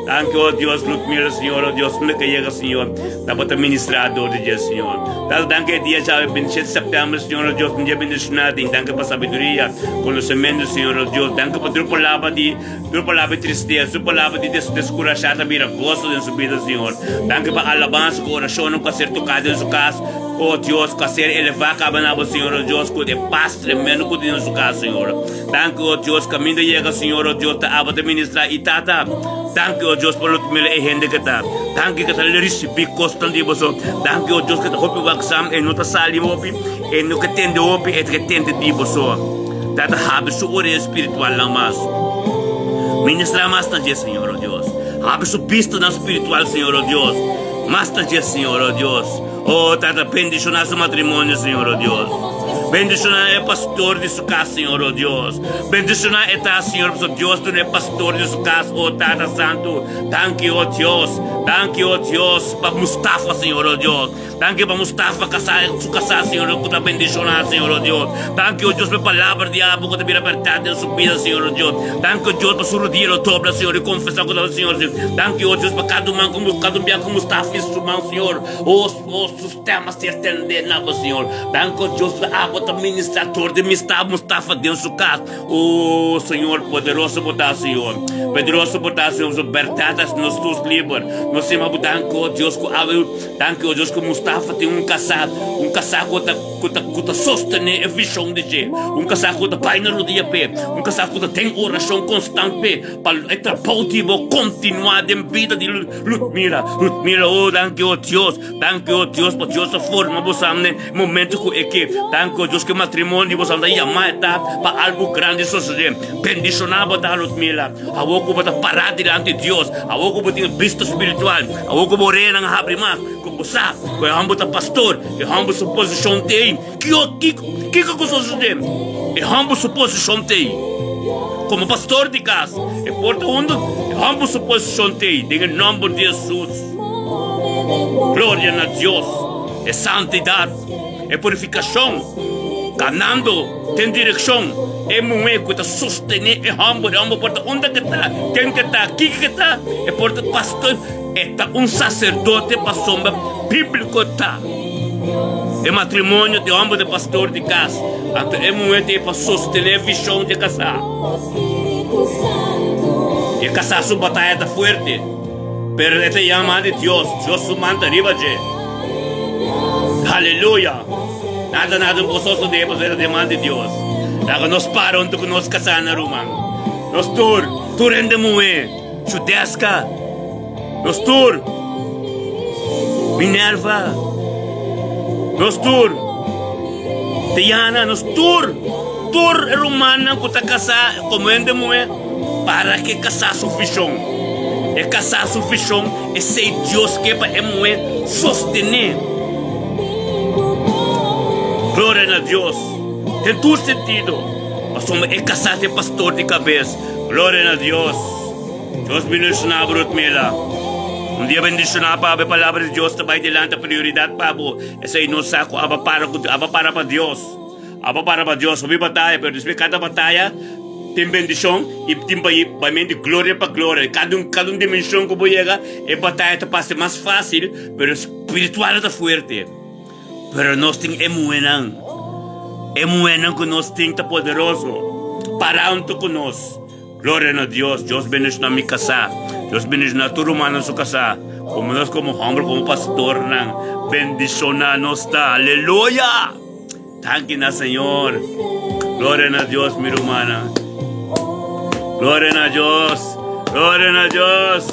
Danki, oh Dios, Lutmila, Señor, oh Dios, unda ke yega, Señor, ta bo ta ministrá dor di dje, Señor. Tata, danki e dia djawe, 27 sèptèmber, Señor, oh Dios, un dia bendishoná den. Danki pa sabiduria, konosementu, Señor, oh Dios. Danki pa tur palabra di, tur palabra di tristesa, tur palabra di des, deskurashá ta bira goso den su bida, Señor. Danki pa alabansa ku orashonnan ku a ser toká den su kas, oh Dios, ku a ser elevá kaba na bo, Señor, oh Dios, ku e pas tremendo ku tin den su kas, Señor. Danki, o Dios, kaminda yega, Señor, o Dios, ta abo ta ministrá i Tata. Danki, o Dios, pa lo mira e hende ke ta. Danki ke ta risibí kosnan di boso. Danki, o Dios, ke ta hopi waksam, e no ta sali hopi, e no ke tende hopi, e ta ke tende di boso. Tata, habri su orea spiritualnan mas. Ministrá mas na dje, Señor, o Dios. Habri su bistanan spiritual, Señor, o Dios. Mas na dje, Señor, o Dios. O Tata, bendishoná su matrimonio, Señor, o Dios. Bendishoná e pastor di su kas, Señor, o Dios. Bendishoná e ta, Señor, pasobra Dios duna e pastor di su kas, o Tata Santu. Danki, o Dios. Danki, o Dios, pa Mustafa, Señor, o Dios. Danki pa Mustafa kasá, su kasá, Señor, ku ta bendishoná, Señor, o Dios. Danki, o Dios, pa e palabra di abo ku ta bira bèrdat den su bida, Señor, o Dios. Danki, o Dios, pa su rodia lo dobla, Señor, i konfesá ku ta Señor, Señor. Danki, o Dios, pa kada un man ku kada un bia ku Mustafa i su man, Señor, o, o su. Tema ser tende na bo, Señor. Danki, o Dios, pa abo ta ministra dor di mista Mustafa den su kas. O Señor, poderoso bo ta, Señor. Poderoso bo ta, Señor. Su berdad ta nos luz liber. Nos stima bo danki, o Dios, ku awe, danki, o Dios, ku Mustafa tin un kasá, un kasá ku ta, ku ta, ku ta sostené e vishon di dje, un kasá ku ta bai na rodia p'e, un kasá ku ta den orashon konstant p'e, pa e trabou di bo kontinuá den bida di Ludmila. Ludmila, o danki, o Dios. Danki, o Dios, pa Dios a forma bosan den e momento ku e ke. Danki, o Dios, ku e matrimonio di bosan ta yamá e ta pa algu grandi sosodé. Bendishoná bo ta, Ludmila, awor ku bo ta pará dilanti Dios, awor ku bo tin e bista spiritual, awor ku bo oreanan a habri mas, ku bo sa ku e hòmber ta pastor, e hòmber su posishon ta ei. Kiko, kiko, kiko ku sosodé? E hòmber su posishon ta ei. Komo pastor di kas, e por ta huntu, e hòmber su posishon ta ei, den e nòmber di Hesus. Gloria na Dios, e santidad, e purificacion, canando den direccion e muhe cu ta sostene e homber, e homber por ta unda ke ta, ken ke ta, kiko ke ta, e por ta pastor, e ta un sacerdote pasobra biblico ta e matrimonio di homber ta pastor di cas, anto e muhe ta e pa sostene e vision di e casa, e casa su bataya ta fuerte. Pero e ta yama di Dios, Dios su man ta riba dje. Aleluya! Nada nada no por sosode pasobra e ta den man di Dios. Laga nos para huntu ku nos kasá na ruman. Nos tur, tur hende muhé, Chudeska, nos tur, Minerva, nos tur, Diana, nos tur, tur e rumannan ku ta kasá komo hende muhé. Para ke kasá su vishon. E kasá su vishon, esei Dios ke pa e muhé sostené. Gloria na Dios den tur sentido, pasobra e kasá ta e pastor di kabes. Gloria na Dios. Dios bendishoná bo, Rutmila. Un dia bendishoná pa bo. E palabra di Dios ta bai dilanti, prioridat pa bo. Esei nos sa ku aba para ku aba para pa Dios. Aba para pa Dios hopi bataya, pero despues kada bataya tin bendishon i tin bai bai di gloria pa gloria. Kada un kada un dimenshon ku bo yega e bataya ta pasa mas fásil, pero spiritual ta fuerte. Pero nos tin e muhénan, e muhénan ku nos tin ta poderoso, para huntu ku nos. Gloria na Dios, Dios bendiciona mi casá, Dios bendiciona tur rumannan su casá, como nos como homber, como pastornan, bendiciona nos ta, aleluya! Danki na Señor, gloria na Dios mi rumannan, gloria na Dios, gloria na Dios,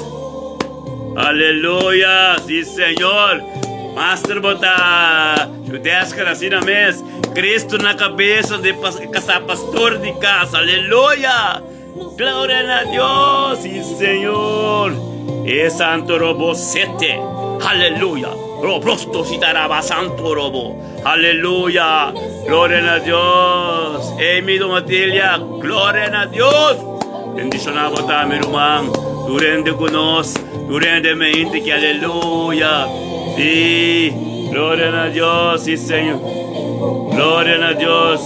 aleluya, si Señor, Master bo ta Judesca asina mes. Cristo na cabeza di casa pastor di casa aleluya gloria na Dios si Señor e santo robo sete aleluya robrosto sitaraba santo robo aleluya gloria na Dios e mi domatilia gloria na Dios bendiciona bo ta mi ruman durende cu nos durende me inti ki aleluya si Gloria na Dios, sí Señor. Gloria na Dios,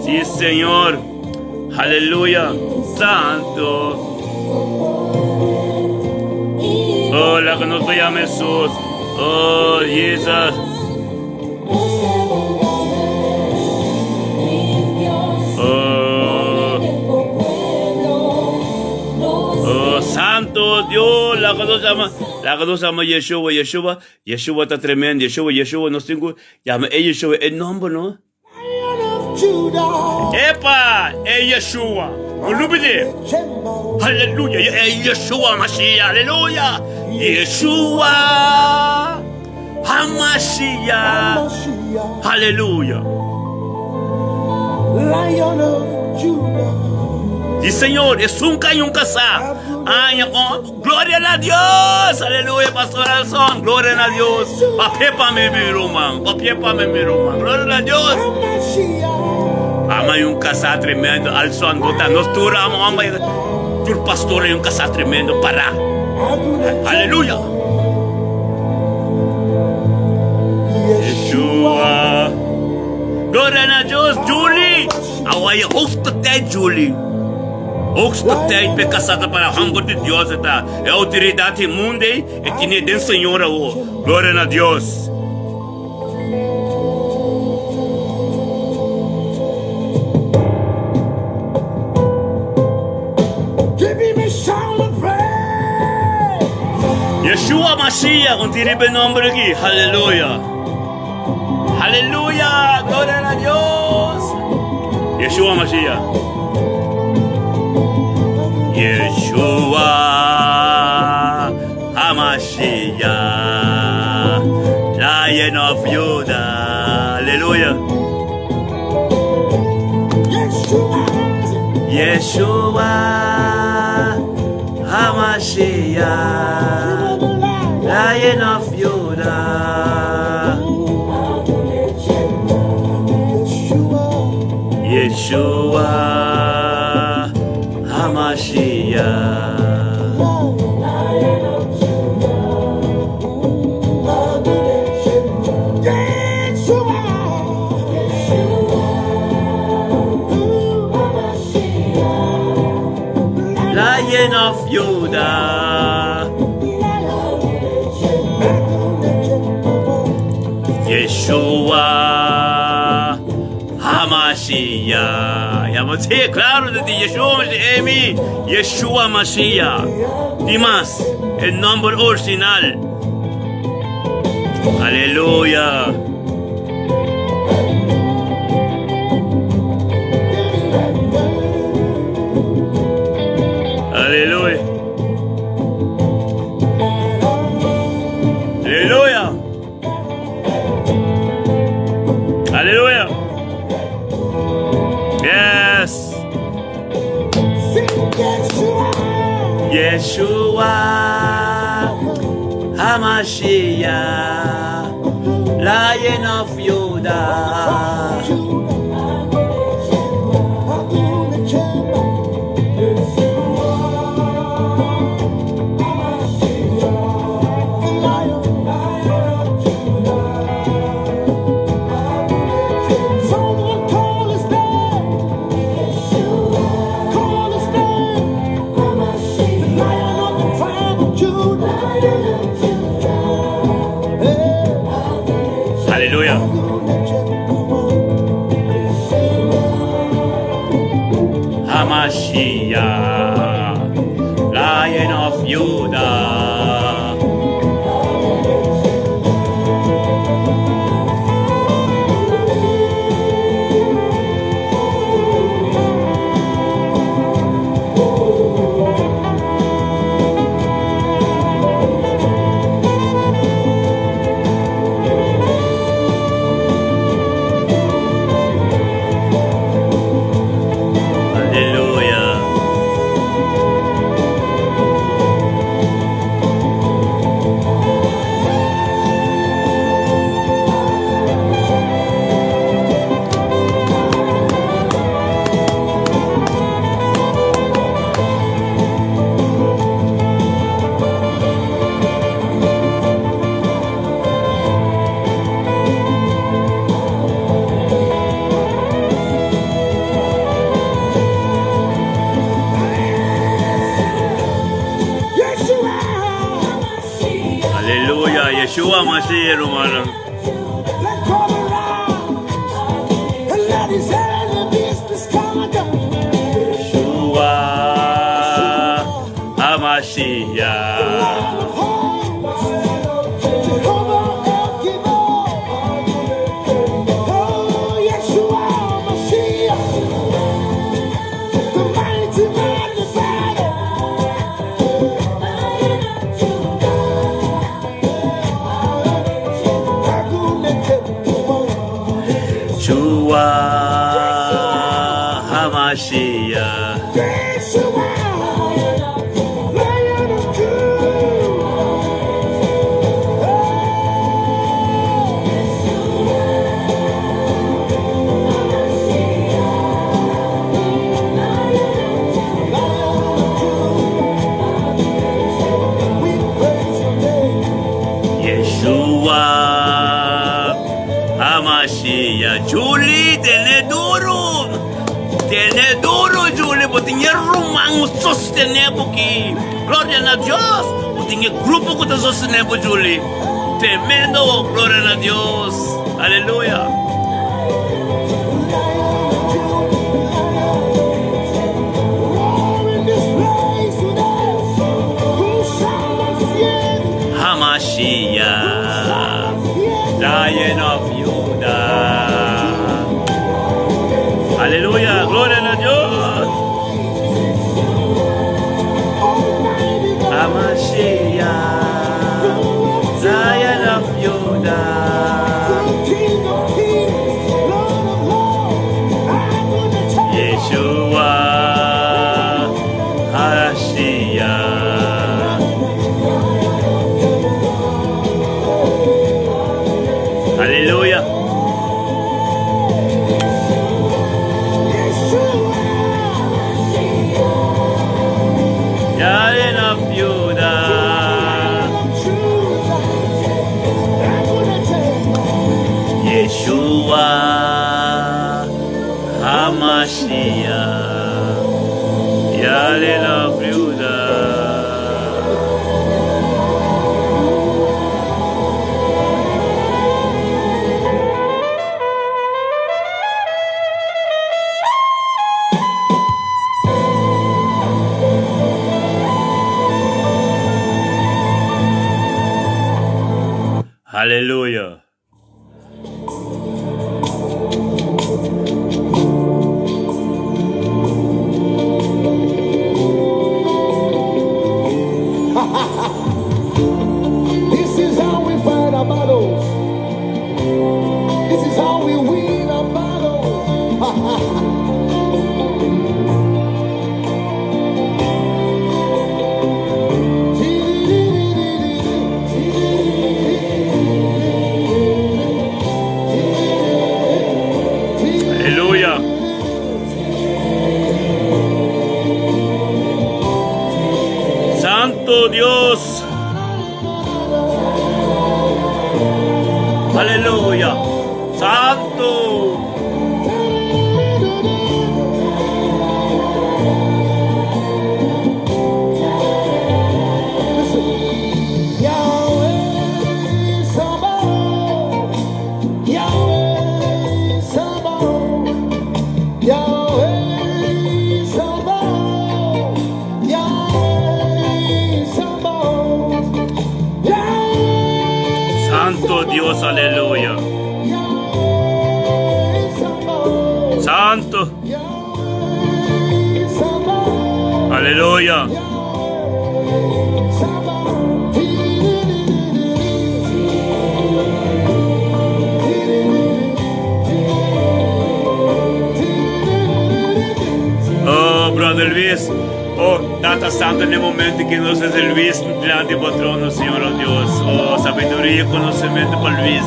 sí Señor. Aleluya, Santo. Oh, la que nos llama Jesús. Oh, Jesus. Oh. Oh, Santo Dios, la que nos llama, la que nos llama Yeshua, Yeshua. Yeshua ta tremendo, Yeshua, Yeshua, nos tin ku yama e Yeshua e nomber no. Epa, e Yeshua, no lubid'é. Aleluya, e Yeshua Mashiach, aleluya. Yeshua HaMashiach, aleluya. Di Señor, esun cañon casá, aña con. Gloria na Dios! Aleluya, Pastor Alson. Gloria na Dios. Papia pa mi, mi ruman. Papia pa mi, mi ruman. Gloria na Dios. Ama y un casá tremendo. Alson, bo ta nos tur ama homber. Tur pastor y un casá tremendo pará. Aleluya. Yeshua. Gloria na Dios, Julie. Awa e hoogste tijd, Julie. Hoogste tijd pe casá ta para homber di Dios ta. E autoridad di mundo e tiene den Señor awo. Gloria na Dios. Yeshua Mashiach, un tiri be nomber aki. Haleluya. Haleluya. Gloria na Dios. Yeshua Mashiach. Yeshua HaMashiach, Lion of Judah. Aleluya. Yeshua HaMashiach, Lion of Judah. Yeshua HaMashiach. Lion of Judah. Yeshua HaMashiach. Ya bo sí, claro, di Yeshua Mashiach, Emi, Yeshua Mashiach. Dimas, e nomber original. Aleluya. Aleluya. Aleluya. Aleluya. Yes. Yeshua HaMashiach, Lion of Judah. Aleluya. HaMashiach, Lion of Judah. Aleluya. Aleluya. Yeshua Mashiach, hermano. Yeshua HaMashiach. Yeshua HaMashiach. tene duru! Tene duru, Julie, bo tin e ruman sostené bo ki. Gloria na Dios! Bo tin e grupo ku ta sostené bo, Julie. Tremendo! Gloria na Dios! Aleluya! Hamashiach, Lion of Judah. Aleluya, gloria na Dios. Hamashiach, Lion of Judah. Yeshua, Hamashiach. Aleluya. Lion of Judah. Yeshua Hamashiach. Lion of Judah. Hallelujah. This is how we fight our battles. This is how we win our battles. Aleluya. Santo Dios. Aleluya. Santo. Listen. Yahweh Sabaoth. Yahweh Sabaoth. Yahweh Sabaoth. Yahweh Sabaoth. Yahweh Santo Dios, aleluya. Yahweh Sabaoth. Santo. Yahweh Sabaoth. Aleluya. Yahweh Sabaoth. Oh, brother Luis. Oh, Tata Santo, na e momento ku nos ta Luis dilanti di bo trono, Señor, oh Dios. Oh, sabiduria i konosementu pa Luis.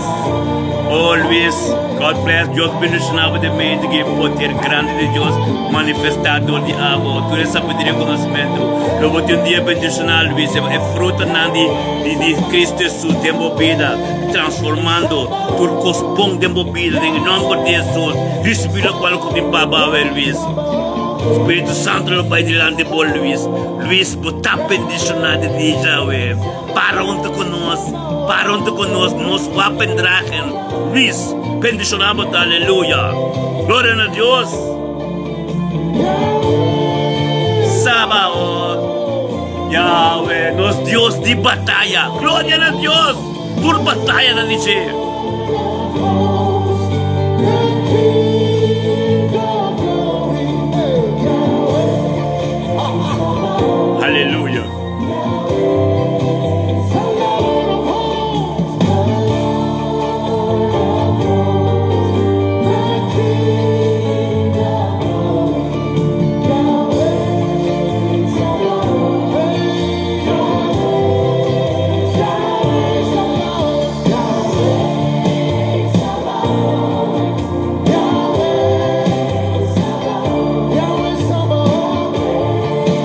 Oh, Luis, God bless. Dios bendishoná bo den mente ku e poder grandi di Dios manifestá dor di abo. Tur e sabiduria i konosementu. Lo bo tin un dia bendishoná, Luis. E frutanan di, di, di Cristo Jesus den bo bida, transformando tur kos bon den bo bida. Den nòmber di Jesus, risibí lokual ku tin pa bo awe, Luis. Spiritu Santu lo bai dilanti bo, Luis. Luis, bo ta bendishoná di di Yahweh. Para huntu ku nos, para huntu ku nos, nos wapendragen. Luis, bendishoná bo ta, aleluya. Gloria na Dios. Sabaoth, Yahweh, nos Dios di bataya. Gloria na Dios. Tur bataya ta di dje. Aleluya.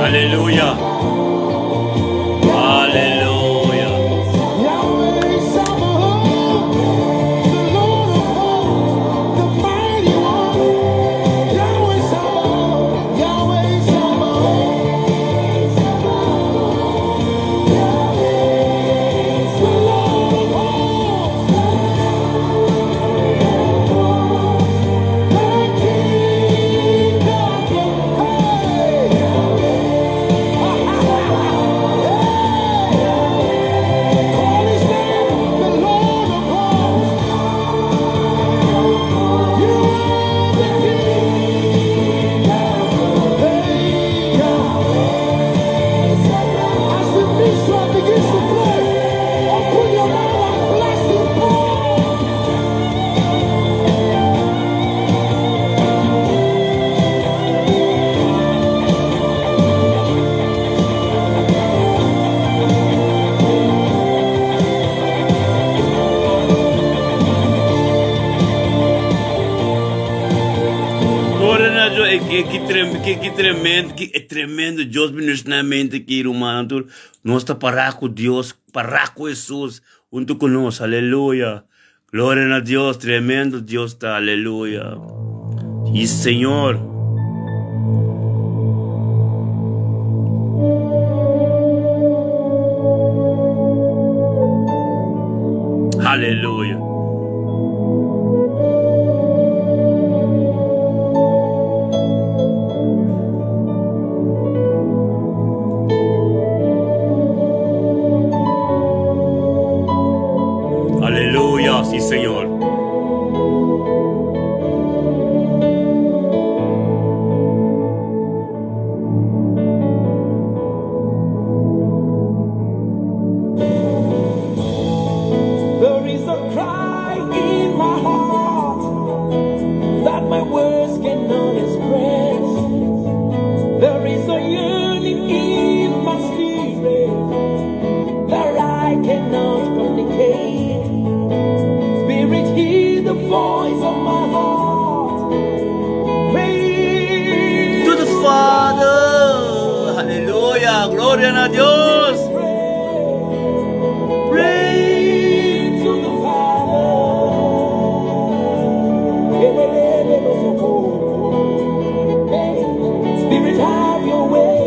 Aleluya. Aleluya. na Dios. E ki ki trem ki ki tremendo ki e tremendo Dios ministra na mente ki rumannan tur. Nos ta pará ku Dios, pará ku Hesus huntu ku nos. Aleluya. Gloria na Dios, tremendo Dios ta, aleluya. Y Señor. Aleluya. Aleluya, sí Señor. There is a cry in my heart that my words cannot express. There is a yearning in my spirit that I cannot communicate. Spirit, hear the voice of my heart. Pray To the Father. Aleluya, gloria na Dios. Pray to the Father. Spirit, have your way.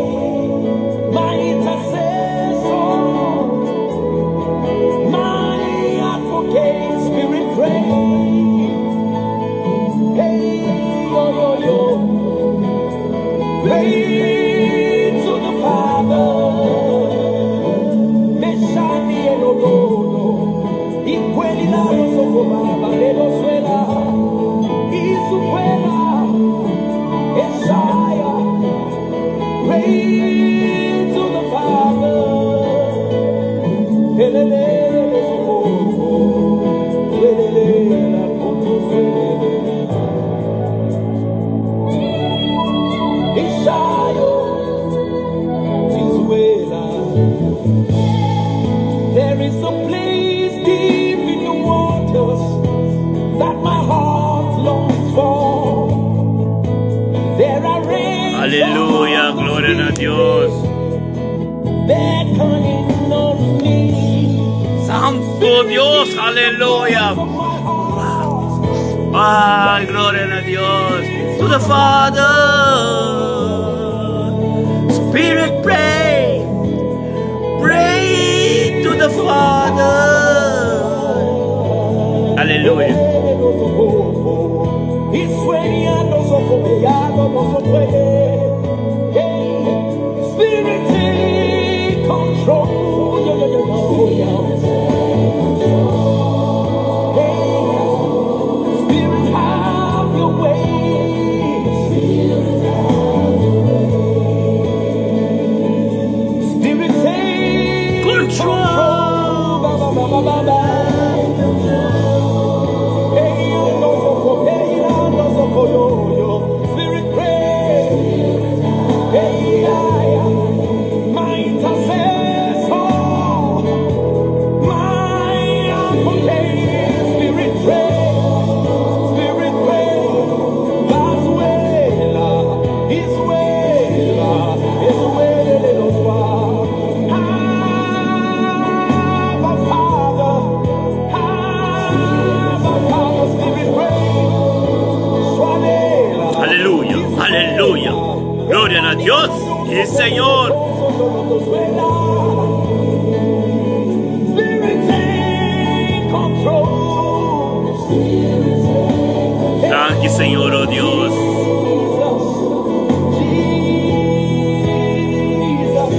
My intercessor, my advocate, Spirit, pray. Hey, yo, yo, yo. Pray to the Father. Meshani elolono. Ikweli la soko baba lelo suela. Isuela. Esaya. Pray to the Father. Elelele soko. Suelele la koto suelele. Ishayo. Isuela. There is a place deep in the waters that my heart longs for. There are rains Aleluya, of the gloria na Dios. beckoning on me. Santo Dios, aleluya. Of my heart. Ay, gloria na Dios. To the Father. Spirit, pray. Pray to the Father. Aleluya. Spirit, take control. Yo, yo, yo, yo, yo. Hey, Spirit, have your way. Spirit, take Control. control. Ba, ba, ba, ba, ba, ba. Hey, no, so, hey, no, so, yo, yo. Spirit, pray. Hey, I, my intercessor, my advocate. Spirit, pray. Spirit, pray. God's way, His way, His way, Abba, Father, Abba, Father, Spirit, pray. Aleluya, aleluya. Gloria a Dios y Señor. Spirit, take control. Thank you, Señor, oh Dios. Jesus,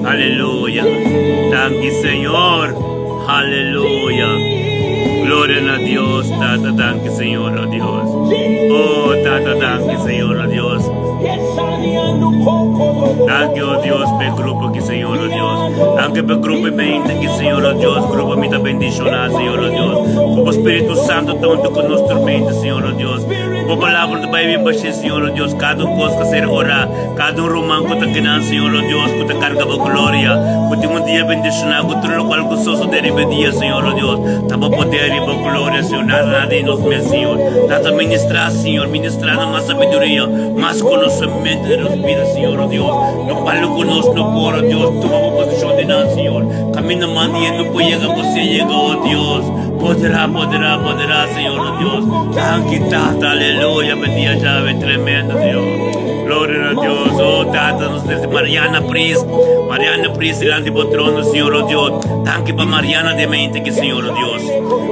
Aleluya. Thank you, Señor. Aleluya. Gloria a Dios, Tata, thank you, Señor, oh Dios. Oh, Tata, thank you, Señor, oh Dios. Thank you, oh Dios, pe grupo aki, Señor, oh Dios. Thank you pe grupo mente aki, Señor, oh Dios. Grupo mi ta bendiciona, Señor, oh Dios. Cu Spirito Santo ta hunto cu nos mente, Señor, oh Dios. Ku bo palabra ta bai bin bashé, Señor, o Dios, kada un kos ku a ser orá, kada un ruman ku ta kinan, Señor, o Dios, ku ta karga bo gloria, ku tin un dia bendishoná ku tur lokual ku sosodé riba e dia, Señor, o Dios, ta bo poder i bo gloria, Señor, nada nada di nos mes, Señor. Tata, ministrá, Señor, ministrá na mas sabiduria, mas konosementu den nos bida, Señor, o Dios, lokual ku nos no por, o Dios, tuma bo posishon di nan, Señor, kaminda man di hende no por yega, bo sí a yega, o Dios. Poderá, poderá, poderá, Señor, o Dios. Danki, Tata, aleluya, pa dia djawe tremendo, Señor. Gloria na Dios. Oh, Tata, nos trece Mariana Pris, Mariana Pris delante bo trono, Señor, oh Dios. Danki pa Mariana de mente ki, Señor, oh Dios.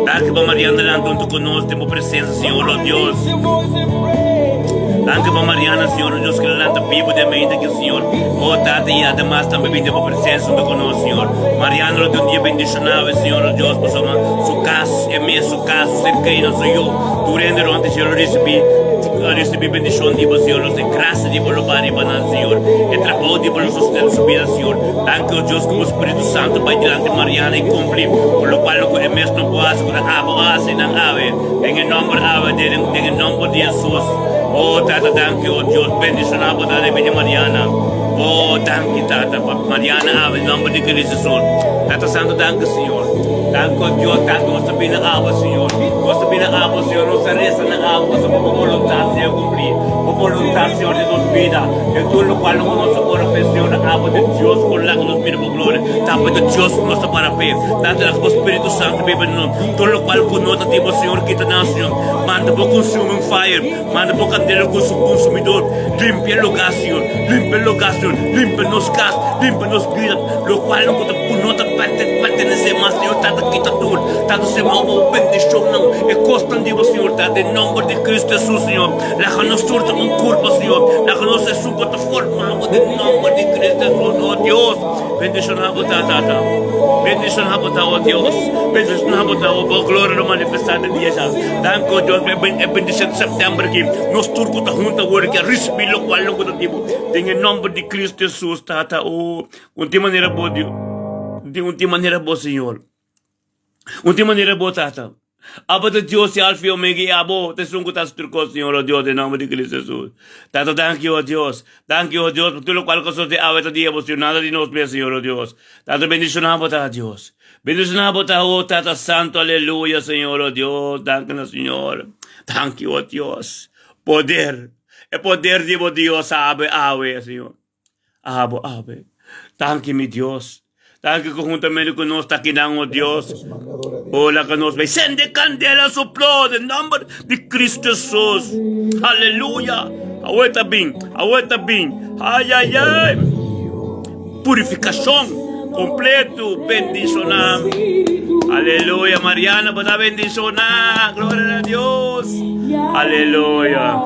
Danki pa Mariana delante hunto cu nos den bo presencia, Señor, oh Dios. Danki pa Mariana, Señor, oh Dios, que lanta bibo de mente ki, Señor. Oh, Tata, y ademas tambe bin den bo presencia hunto cu nos, Señor. Mariana lo tin un dia bendicionado, Señor, oh Dios, pasobra su cas, e mes su cas, su ser querido, su yu, tur hende rond di dje lo ricibi, lo ricibi bendicion di bo, Señor. Los e gracia di bo lo baha riba nan, Señor. E trabou di bo lo sostene su bida, Señor. Danki, oh Dios, cu bo Spiritu Santo bai dilanti Mariana y cumpli cu locual lo cu e mes no por haci, cu ta abo a haci nan awe. Den e nomber awe, den e nomber di Jesus. Oh, Tata, danki, oh Dios. Bendiciona bo tata di Mariana. Oh, danki, Tata, pa Mariana awe, den nomber di Cristo Jesus. Tata Santo, danki, Señor. Danki, oh Dios, danki, nos ta bini awe, Señor. Nos ta bini awe, Señor. Nos ta reza na awe, pasobra bo boluntad sea cumpli. Bo boluntad, Señor, den nos bida, den tur locual lo cu nos ta ora p'e, Señor, awe den Dios cu laga nos mira bo gloria. Tambe den Dios cu nos ta para p'e. Tata, laga bo Spiritu Santo biba den nos. Tur locual cu no ta di bo, Señor, kita nan, Señor. Manda bo consuming fire, manda bo candela consumidor, limpia e lugar, Señor, limpia e lugar, Señor, limpia nos cas, limpia nos bida, locual cu ta cu no ta pertenece mas, Señor, Tata, kita tur, Tata, Señor, bo bendicionnan, e cosnan di bo, Señor, Tata, den nomber di Cristo Jesus, Señor, laga nos tur ta un curpa, Señor, laga nos esun cu ta forma bo den nomber di Cristo Jesus, oh Dios, bendiciona bo, Tata, bendiciona bo, oh Dios, bendiciona bo, oh, bo gloria lo manifesta den dia. Danki o Dios pa e bendicion di september aki. Nos tur ku ta hunta awor aki a ricibi lokual lo ku ta dibo. Den e nomber di Cristo Jesus, Tata, o un tin manera bo Dios, un tin manera bo Señor, un tin manera bo Tata. Abo ta Dios i Alfa i Omega i abo ta esun ku ta hasi tur kos, Señor, o Dios, den nomber di Cristo Jesus. Tata, danki o Dios, danki o Dios pa tur lokual ku a sosode awe ta dia bo, Señor, nada di nos mes, Señor, o Dios. Tata, bendiciona bo, Tata Dios. Bendiciona bo ta oh Tata Santo aleluya Señor oh Dios danki na Señor danki oh Dios poder e poder di bo Dios awe awe Señor abo awe danki mi Dios danki ku huntamente ku nos ta kinan oh Dios oh laga nos bai sende kandela sopló den nomber di Cristo Jesus aleluya awe ta bin awe ta bin ayayay. Purifikashon kompletu bendishoná. Aleluya Mariana bo ta bendishoná. Gloria na Dios. Aleluya.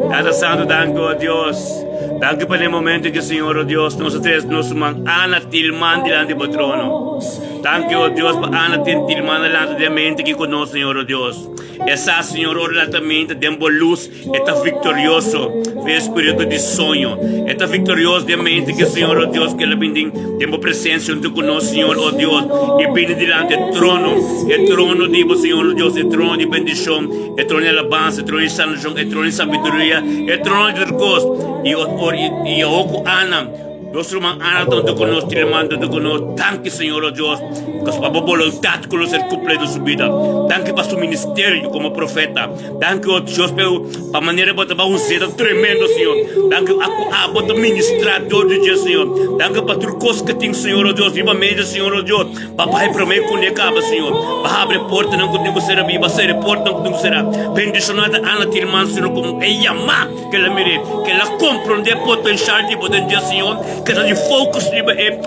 Tata Santo danki o Dios. Danki pa e momento ki Señor o Dios nos a tres nos man Ana Tilman dilanti bo trono. Danki o Dios pa Ana tin Tilman delante di e mente ki konos Señor o Dios. E sa Señor ora la ta mente den bo luz. E ta victorioso den espiritu di soño. E ta victorioso den mente ke Señor, oh Dios, ke lo bin den den bo presencia hunto ku nos, Señor, oh Dios, i bini dilanti e trono, e trono di bo, Señor, oh Dios, e trono di bendicion, e trono di alabansa, e trono di sanacion, e trono di sabiduria, e trono di tur kos. I or i awor ku Ana. Nos ruman Ana ta huntu ku nos, Tilman ta huntu ku nos. Danki, Señor, oh Dios, pasobra pa bo boluntat ku lo ser kumplí den su bida. Danki pa su ministerio komo profeta. Danki, oh Dios, pa pa manera bo ta ba un zeta tremendo, Señor. Danki a ku abo ta ministrá dor di dje, Señor. Danki pa tur kos ku tin, Señor, oh Dios, riba mesa, Señor, oh Dios. Pa bai promé ku ne kaba, Señor. Pa habri e portanan ku tin ku sera biba, sera e portanan ku tin ku sera. Bendishoná ta Ana Tilman, Señor, komo e yamá. Ke la mir'é, ke la komprondé potenshal di bo den dje, Señor, ke ta di focus riba e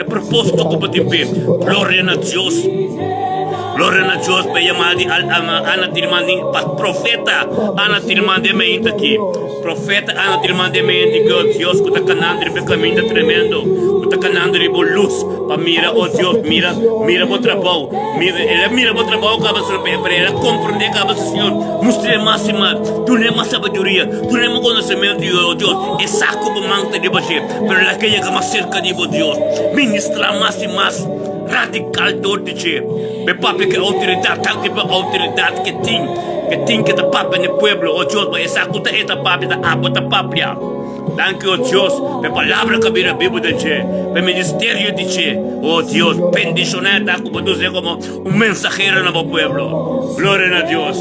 e propósito ku bo tin p'e. Gloria na Dios! Gloria na Dios pa e yamada di Ana Tilman pa profeta Ana Tilman den meinta aki. Profeta Ana Tilman den meinta aki, oh Dios, ku ta kanando riba e kaminda tremendo, ku ta kanando riba bo lus pa mira, oh Dios, mira, mira bo trabou. Mira, el a mira bo trabou kaba, Señor, pero el a komprondé kaba, Señor. Mustr'é mas i mas, dun'é mas sabiduria, dun'é mas konosementu, o Dios. E sa ku bo man ta riba dje, pero laga yega mas serka di bo, Dios. Ministrá mas i mas. radical dor di dje. Bo e papia ku e outoridat, tantu ku e outoridat ke tin, ke tin ke ta papia na e pueblo. O Dios, bo e sa ku ta e ta papia, ta abo ta papia. Danki, o Dios, pa e palabra ku a bira bibu den dje, pa e ministerio di dje. O Dios, bendishoná e ta ku bo ta us'é komo un mensahero na bo pueblo. Gloria na Dios.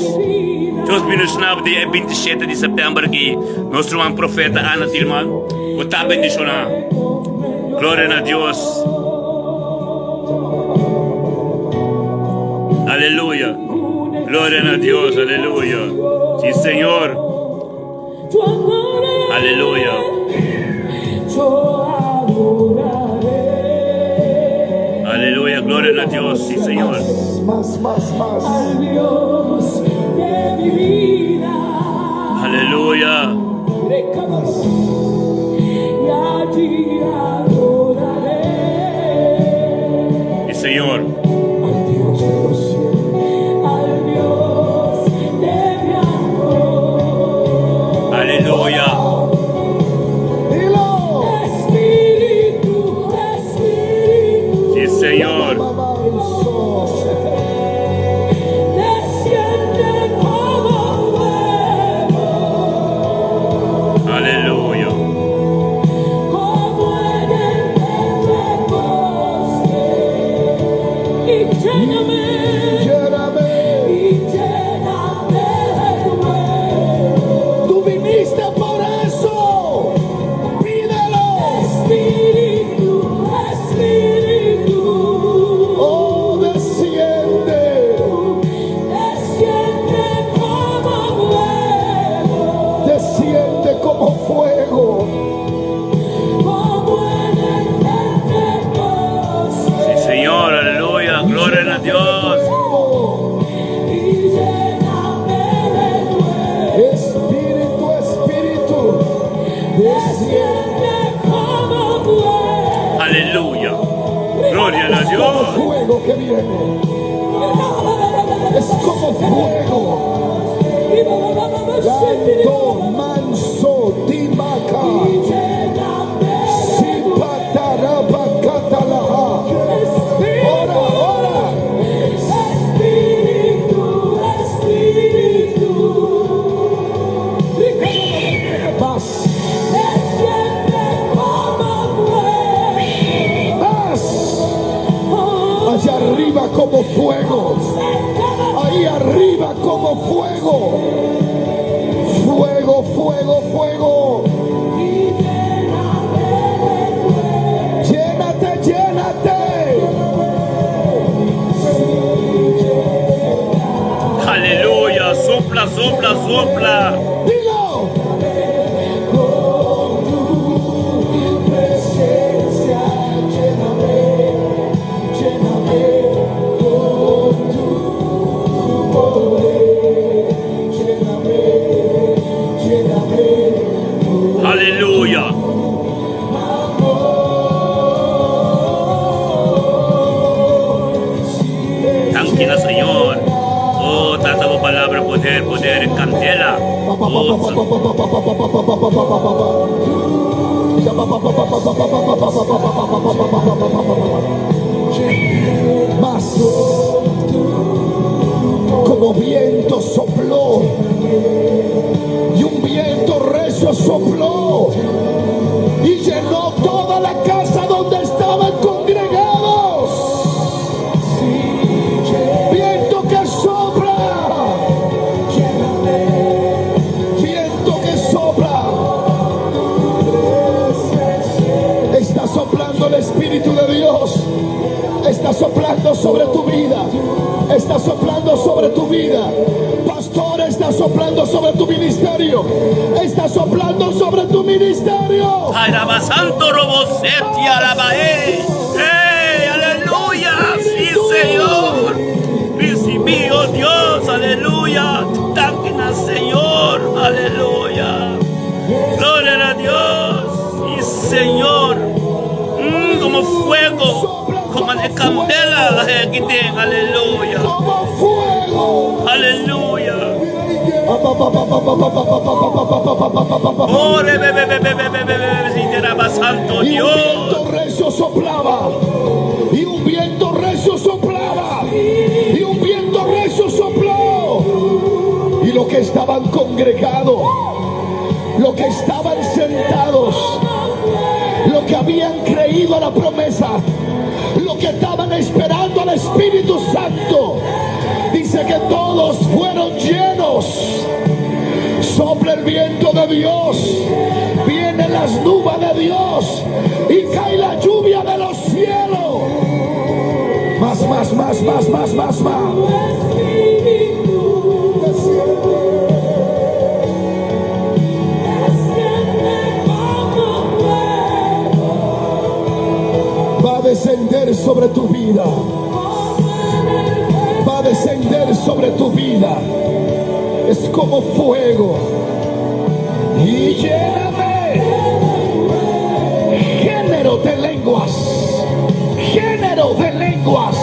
Dios bendishoná bo dia e 27 di sèptèmber aki. Nos ruman profeta Ana Tilman, bo ta bendishoná. Gloria na Dios. Aleluya. Gloria na Dios. Aleluya. Sí, Señor. Aleluya. Aleluya, gloria na Dios, sí Señor. Mas, mas, mas. Aleluya. Sí Señor. Al Dios de los cielos. Aleluya. Dilo. Sí Señor. Aleluya. Tú viniste por eso. Pídelo. Oh, desciende. Desciende como fuego. Sí Señor, aleluya. Gloria a Dios. Espíritu, Espíritu, desciende. Aleluya. Gloria a Es como Dios. fuego que viene. Es como fuego. Dando manso timaca. Sipatarabacatalaha. Ora, ora. Más. Más. Allá arriba como fuego. Ahí arriba como fuego. Fuego, fuego, fuego. Llénate, llénate. Aleluya. Sopla, sopla, sopla. Dilo. Presencia, lléname, lléname con tu poder, lléname, lléname con Aleluya. amor. Danki na Señor. Oh, Tata, bo palabra, poder, poder, candela. Oh, Más como viento sopló y un viento recio sopló y llenó toda la casa donde estaban congregados. Viento que sopla, viento que sopla. Está soplando el Espíritu de Dios. Está soplando sobre tu vida. Está soplando sobre tu vida. Pastor, está soplando sobre tu ministerio. Está soplando sobre tu ministerio. Alaba Santo Robosetti, alaba eh. ¡Ey, aleluya! Sí, Señor. Recibí, oh Dios, aleluya. Danki na Señor, aleluya. Gloria a Dios. Sí, Señor. Como fuego, como de candela, aquí ten, aleluya. Como fuego. Aleluya. Ore, be, be, be, be, be, be, be, be, si te alaba, Santo Y un Dios. viento recio soplaba. Y un viento recio que estaban congregados, lo que estaban sentados, lo que habían creído a la promesa, lo que estaban esperando al Espíritu Santo. Dice que todos fueron llenos. Sopla el viento de Dios, vienen las nubes de Dios y cae la lluvia de los cielos. Mas, mas, mas, mas, mas, mas, mas. Va a descender sobre tu vida. Va a descender sobre tu vida. Es como fuego. Y lléname. Género de lenguas. Género de lenguas.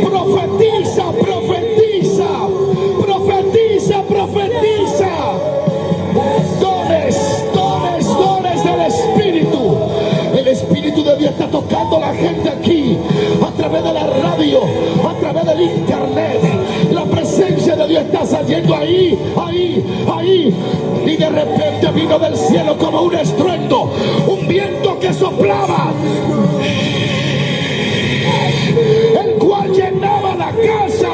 Profetiza, profetiza. Profetiza, profetiza. Dones, dones, dones del Espíritu. El Espíritu de Dios está tocando a la gente aquí a través de la radio, a través del internet. La presencia de Dios está saliendo ahí, ahí, ahí. Y de repente vino del cielo como un estruendo, un viento que soplaba, el cual llenaba la casa.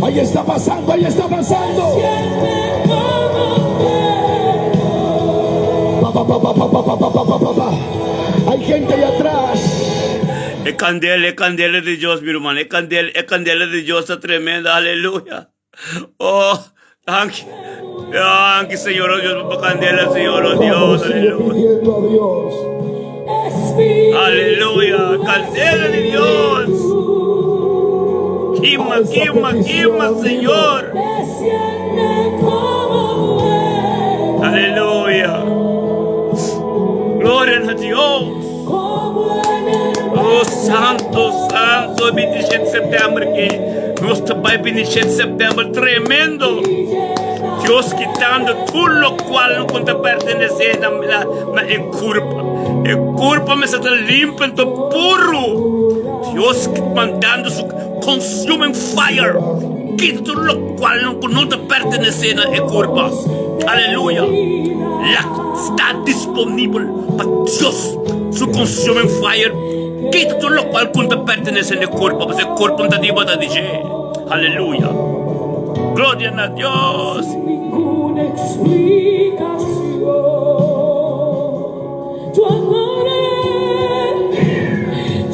Ahí está pasando, ahí está pasando. Pa, pa, pa, pa, pa, pa, pa, pa, pa, pa, pa. Hay gente ahí atrás. E kandela, e kandela di Dios, mi ruman. E kandela, e kandela di Dios ta tremendo. Aleluya. Oh, danki. Danki, Señor, oh Dios, pa kandela, Señor, oh Dios. Vamos, sigue Aleluya. pidiendo a Dios. Aleluya. Kandela di Dios. Kima, Esa kima, petición, kima, amigo. Señor. Aleluya. Gloria na Dios. Oh, santu, santu, 27 di sèptèmber aki. Nos ta bai 27 di sèptèmber tremendo. Dios kitando tur lokual no ta pertenesé na, na, na e kurpa. E kurpa mester ta limpi i puru. Dios mandando su consuming fire. Kita tur lokual no ta pertenesé na e kurpa. Aleluya. La ta disponibel pa Dios su consuming fire. Kita tur lokual no ta pertenesé na e kurpa. Pasobra e kurpa no ta di bo, ta di dje. Aleluya. Gloria na Dios. Ninguna explicación. Yo adoraré,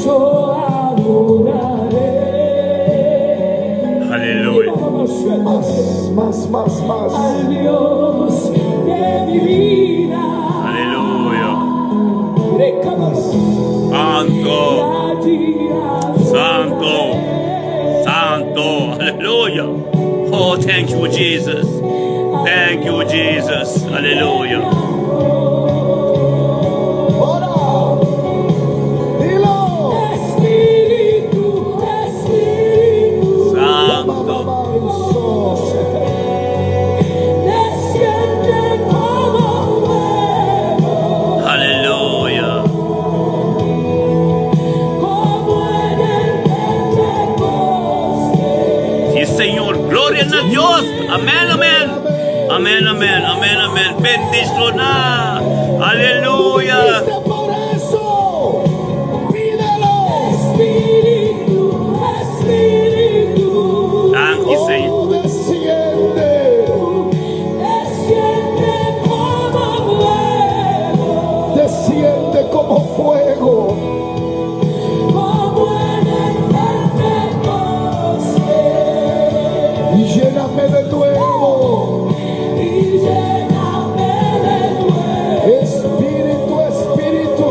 yo adoraré. Aleluya. Mas, mas, mas, mas. Al Dios de mi vida. Aleluya. Santu. Santu. Santu. Aleluya. Oh, thank you, Jesus. Thank you, Jesus. Aleluya. Ora. Dilo. Espíritu, Espíritu, Santu. Desciende como fuego, Aleluya. Como en el Pentecostés. Sí, Señor. Gloria na Dios. Amèn, amèn. Amèn, amèn, amèn, amèn. Bendishoná. Aleluya. Viniste por eso. Pídelo. Espíritu, Espíritu, Thank you, Señor. Oh, desciende. Desciende como fuego, Desciende como fuego. Como en el Pentecostés. Y lléname de nuevo. Y lléname de nuevo. Espíritu, Espíritu.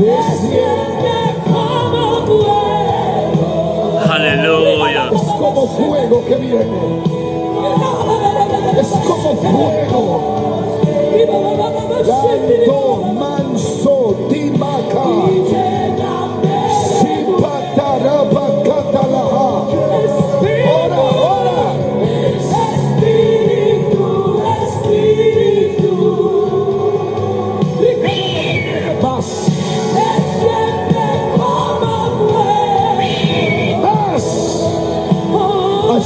Desciende. Desciende como fuego. Aleluya. Es como fuego que viene. Es como fuego. Santo, manso, timaca. Sipatarabacatalaha. Ora, ora. Espíritu, Espíritu, Más, desciende como fuego. Más.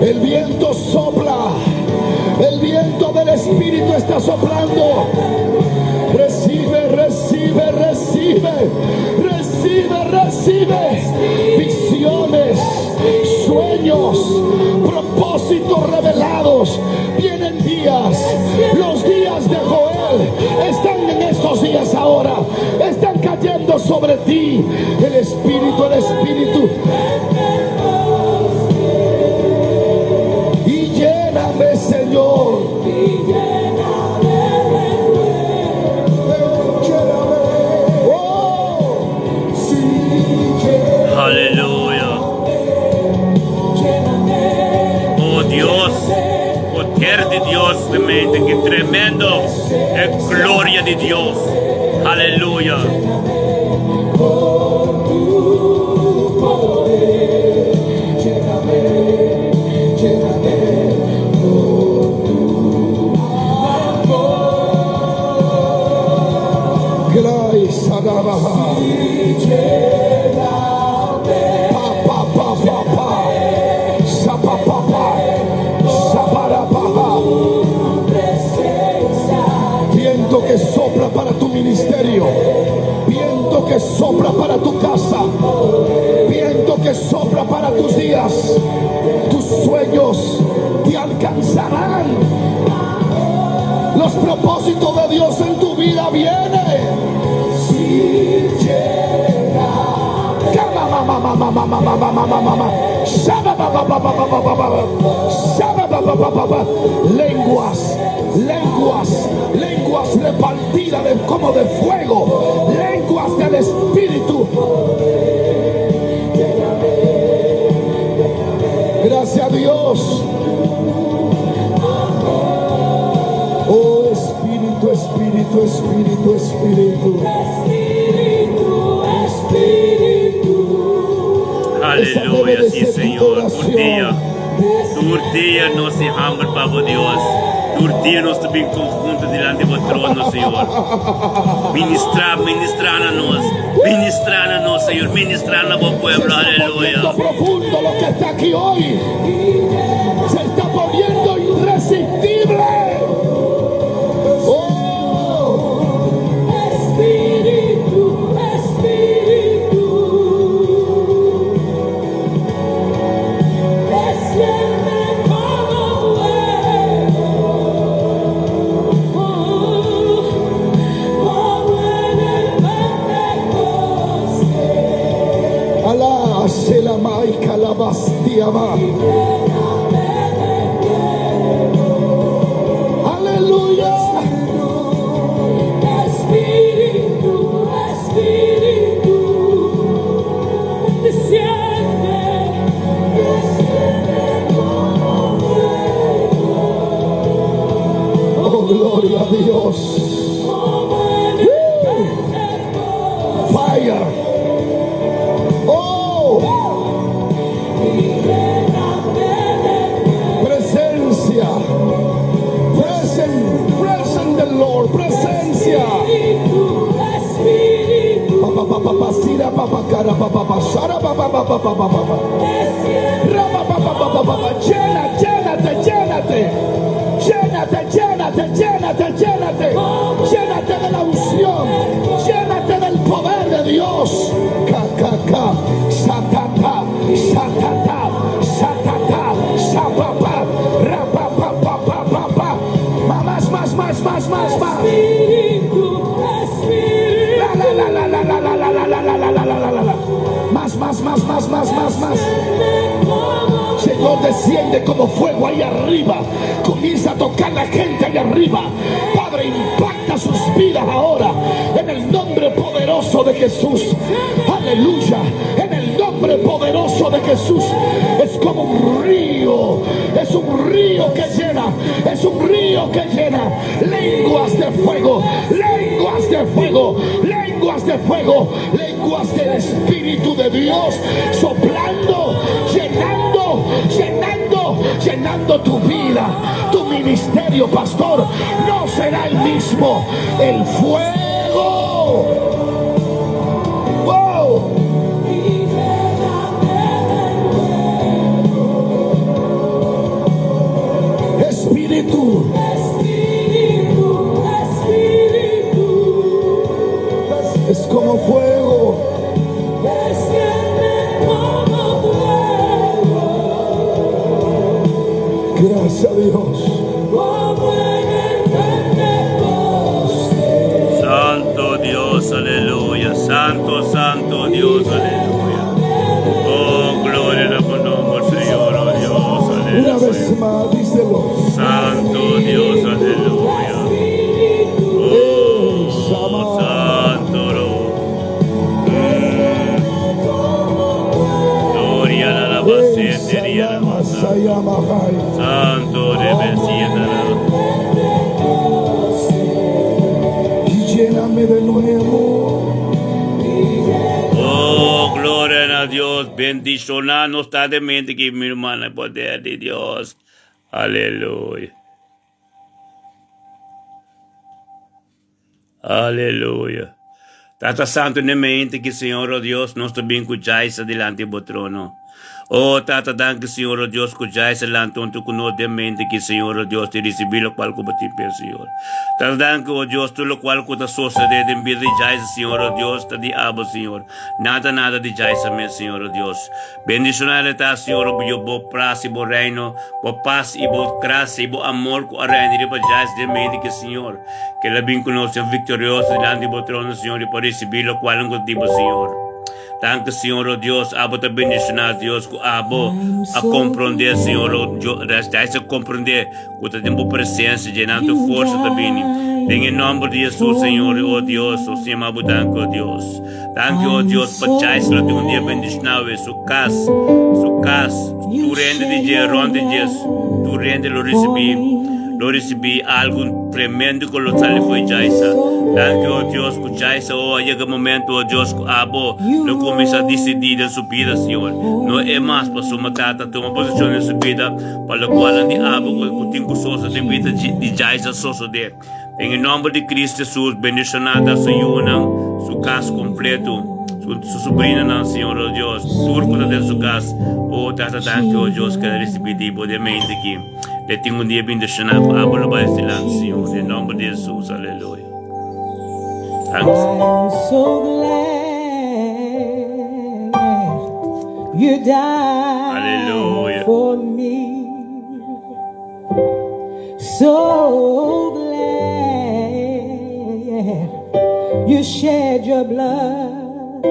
El viento sopla. El viento del Espíritu está soplando. Recibe, recibe, recibe. Recibe, recibe. Visiones, sueños, propósitos revelados. Vienen días. Los días de Joel están en estos días ahora. Están cayendo sobre ti. El Espíritu, el Espíritu. Y lléname, Señor. Oh, sí, Aleluya. Oh Dios, poder di Dios, tremendo, ki tremendo. E gloria di Dios. Aleluya. Con tu poder, lléname, lléname con tu amor. Grace, Adabaha. Pa, pa, pa, pa, pa. Sa, pa, pa, pa. Sa, pa, pa, pa. Viento que sopla para tu ministerio. Viento que sopla para tu casa. Viento que sopla para tus días. Tus sueños te alcanzarán. Los propósitos de Dios en tu vida vienen. Si llega. Kama, ma, ma, ma, ma, ma, ma, ma, ma, ma, ma, ma. Shaba, ba, ba, ba, ba, ba, ba, ba, ba. Shaba, ba, ba, ba, ba, ba. Lenguas, lenguas, lenguas repartidas de, como de fuego, lenguas del Espíritu. Gracias a Dios. Oh Espíritu, Espíritu, Espíritu, Espíritu. Espíritu, Espíritu. Esa debe Aleluya, de sí, ser tu Señor. Tur dia. oración. Tur dia nos tin hamber pa bo, Dios. Tur dia nos ta bin konhunto dilanti di bo trono, Señor. Ministrá, ministrá na nos. Ministrá na nos, Señor. Ministrá na bo Se pueblo. está Aleluya. poniendo profundo lo que está aquí hoy. Se está poniendo irresistible. Oh, Espíritu, Espíritu. Desciende como fuego, como en el Pentecostés. Alá, Shelamai, Calabastiaba. Aleluya. Espíritu, Espíritu, desciende, desciende como fuego, Oh, gloria a Dios. como en el Pentecostés. Fire. Oh, Y lléname de presencia. Present, present the Lord. Presencia. Espíritu, Espíritu, Pa, pa, pa, pa, pa, sira, pa, pa, cara, pa, pa, pa, sara, pa, pa, pa, pa, pa, pa, pa, pa. desciende. Ra, pa, pa, pa, pa, pa, pa, pa. Llena, llénate, llénate. Llénate, llénate, llénate, llénate. Llénate de la unción. Llénate del poder de Dios. Ka, ka, ka. Sa, ta, ta. Sa, ta, ta. Sa, ta, ta. Sa, pa, pa. Ra, pa, pa, pa, pa, pa, pa. Más, más, más, más, más, más. Espíritu, Espíritu, La, la, la, la, la, la, la, la, la, la, la, la, la, la, la, la. Más, más, más, más, más, más, más. como Señor, desciende como fuego ahí arriba. Comienza a tocar la gente ahí arriba. Padre, impacta sus vidas ahora. En el nombre poderoso de Jesús. Aleluya. En el nombre poderoso de Jesús. Es como un río. Es un río que llena. Es un río que llena. Lenguas de fuego. Lenguas de fuego. Lenguas de fuego. Lenguas del Espíritu de Dios. Soplando. Llenando. Llenando. Llenando tu vida. Tu ministerio, pastor. No será el mismo. El fuego. Wow. y lléname de nuevo. Gracias Dios. Santo Dios, aleluya. Santo, Santo Dios, aleluya. Oh, gloria na bo nomber, Señor, oh Dios, Una aleluya. vez más, díselo. Santo Dios, aleluya. Eh, Oh, Shama. Santo. Gloria a la Eh, base, Sayama, Sayama, Jai. Santo de Mesías. Y lléname de nuevo. Oh, gloria a Dios. Bendiciona nos ta den mente aki mi ruman, poder di Dios. Aleluya. Aleluya. Tata Santo, den mente aki, Señor, oh Dios, nos ta bin ku Jaisa dilanti bo trono. Oh, Tata, danki, Señor, oh Dios, ku Jaisa lanta huntu ku nos den mente aki, Señor, oh Dios, di risibí lokual ku bo tin p'e, Señor. Tata, danki, oh Dios, tur lokual ku ta sosodé den bida di Jaisa, Señor, oh Dios, ta di abo, Señor. Nada, nada di Jaisa mes, Señor, oh Dios. Bendishoná el ta, Señor, oh Dios, bo pras i bo reino, bo pas i bo grasia i bo amor ku a reina riba Jaisa den mente aki, Señor. Ke el a bin ku nos den viktorioso dilanti bo trono, Señor, i por risibí lokual nan ku di bo, Señor. Danki, Señor, o Dios, abo ta bendishoná, Dios, ku abo I'm a so komprondé, Señor, o glad Dios, a komprondé ku ta den bo presensia dje tu you forsa ta bini. Den e died nòmber di Hesus, for Señor, o Dios, o me. Señor, abo danki, o Dios. Danki, o I'm Dios, pa so Jaisla lo tin un dia glad bendishoná, su kas, su kas, you tur hende di shed dje, your rònt di dje, blood tur hende lo for risibí. me. Lo risibí algu tremendo ku lo sali fo'i I'm Jaisa. so Danki, o Dios, ku glad Jaisa, o a yega momento, o Dios, ku abo you lo kuminsá disidí den rose su bida, Señor. for No e mas pasobra me. Tata tuma posishon den su bida, pa lokualnan di abo ku tin ku sosa den bida Sweet di Jesus. Jaisa sosodé. Den e nòmber di Cristo Jesus, bendishoná ta su yunan, su kas kompleto, su, su sobrinonan, Señor, o Dios, tur ku ta den su kas. O Tata, danki, o Dios, ku el a risibí di bo den mente aki. Le tin un dia bendishoná ku abo lo bai dilanti, Señor, den nòmber di Jesus. Aleluya. Danki, Señor. I'm so glad you died Aleluya. for me. So glad you shed your blood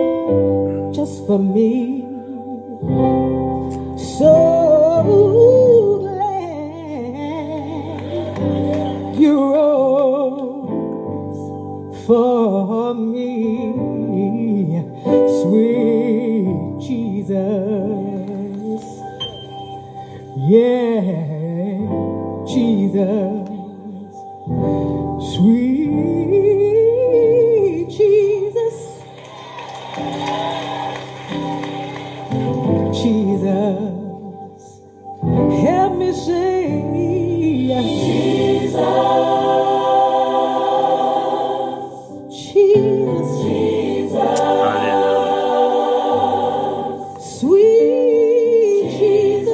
just for me. So glad you rose for me, sweet Jesus. Yeah, Jesus, sweet Jesus, Jesus. Help me sing, Jesus, Jesus, Aleluya. sweet Jesus,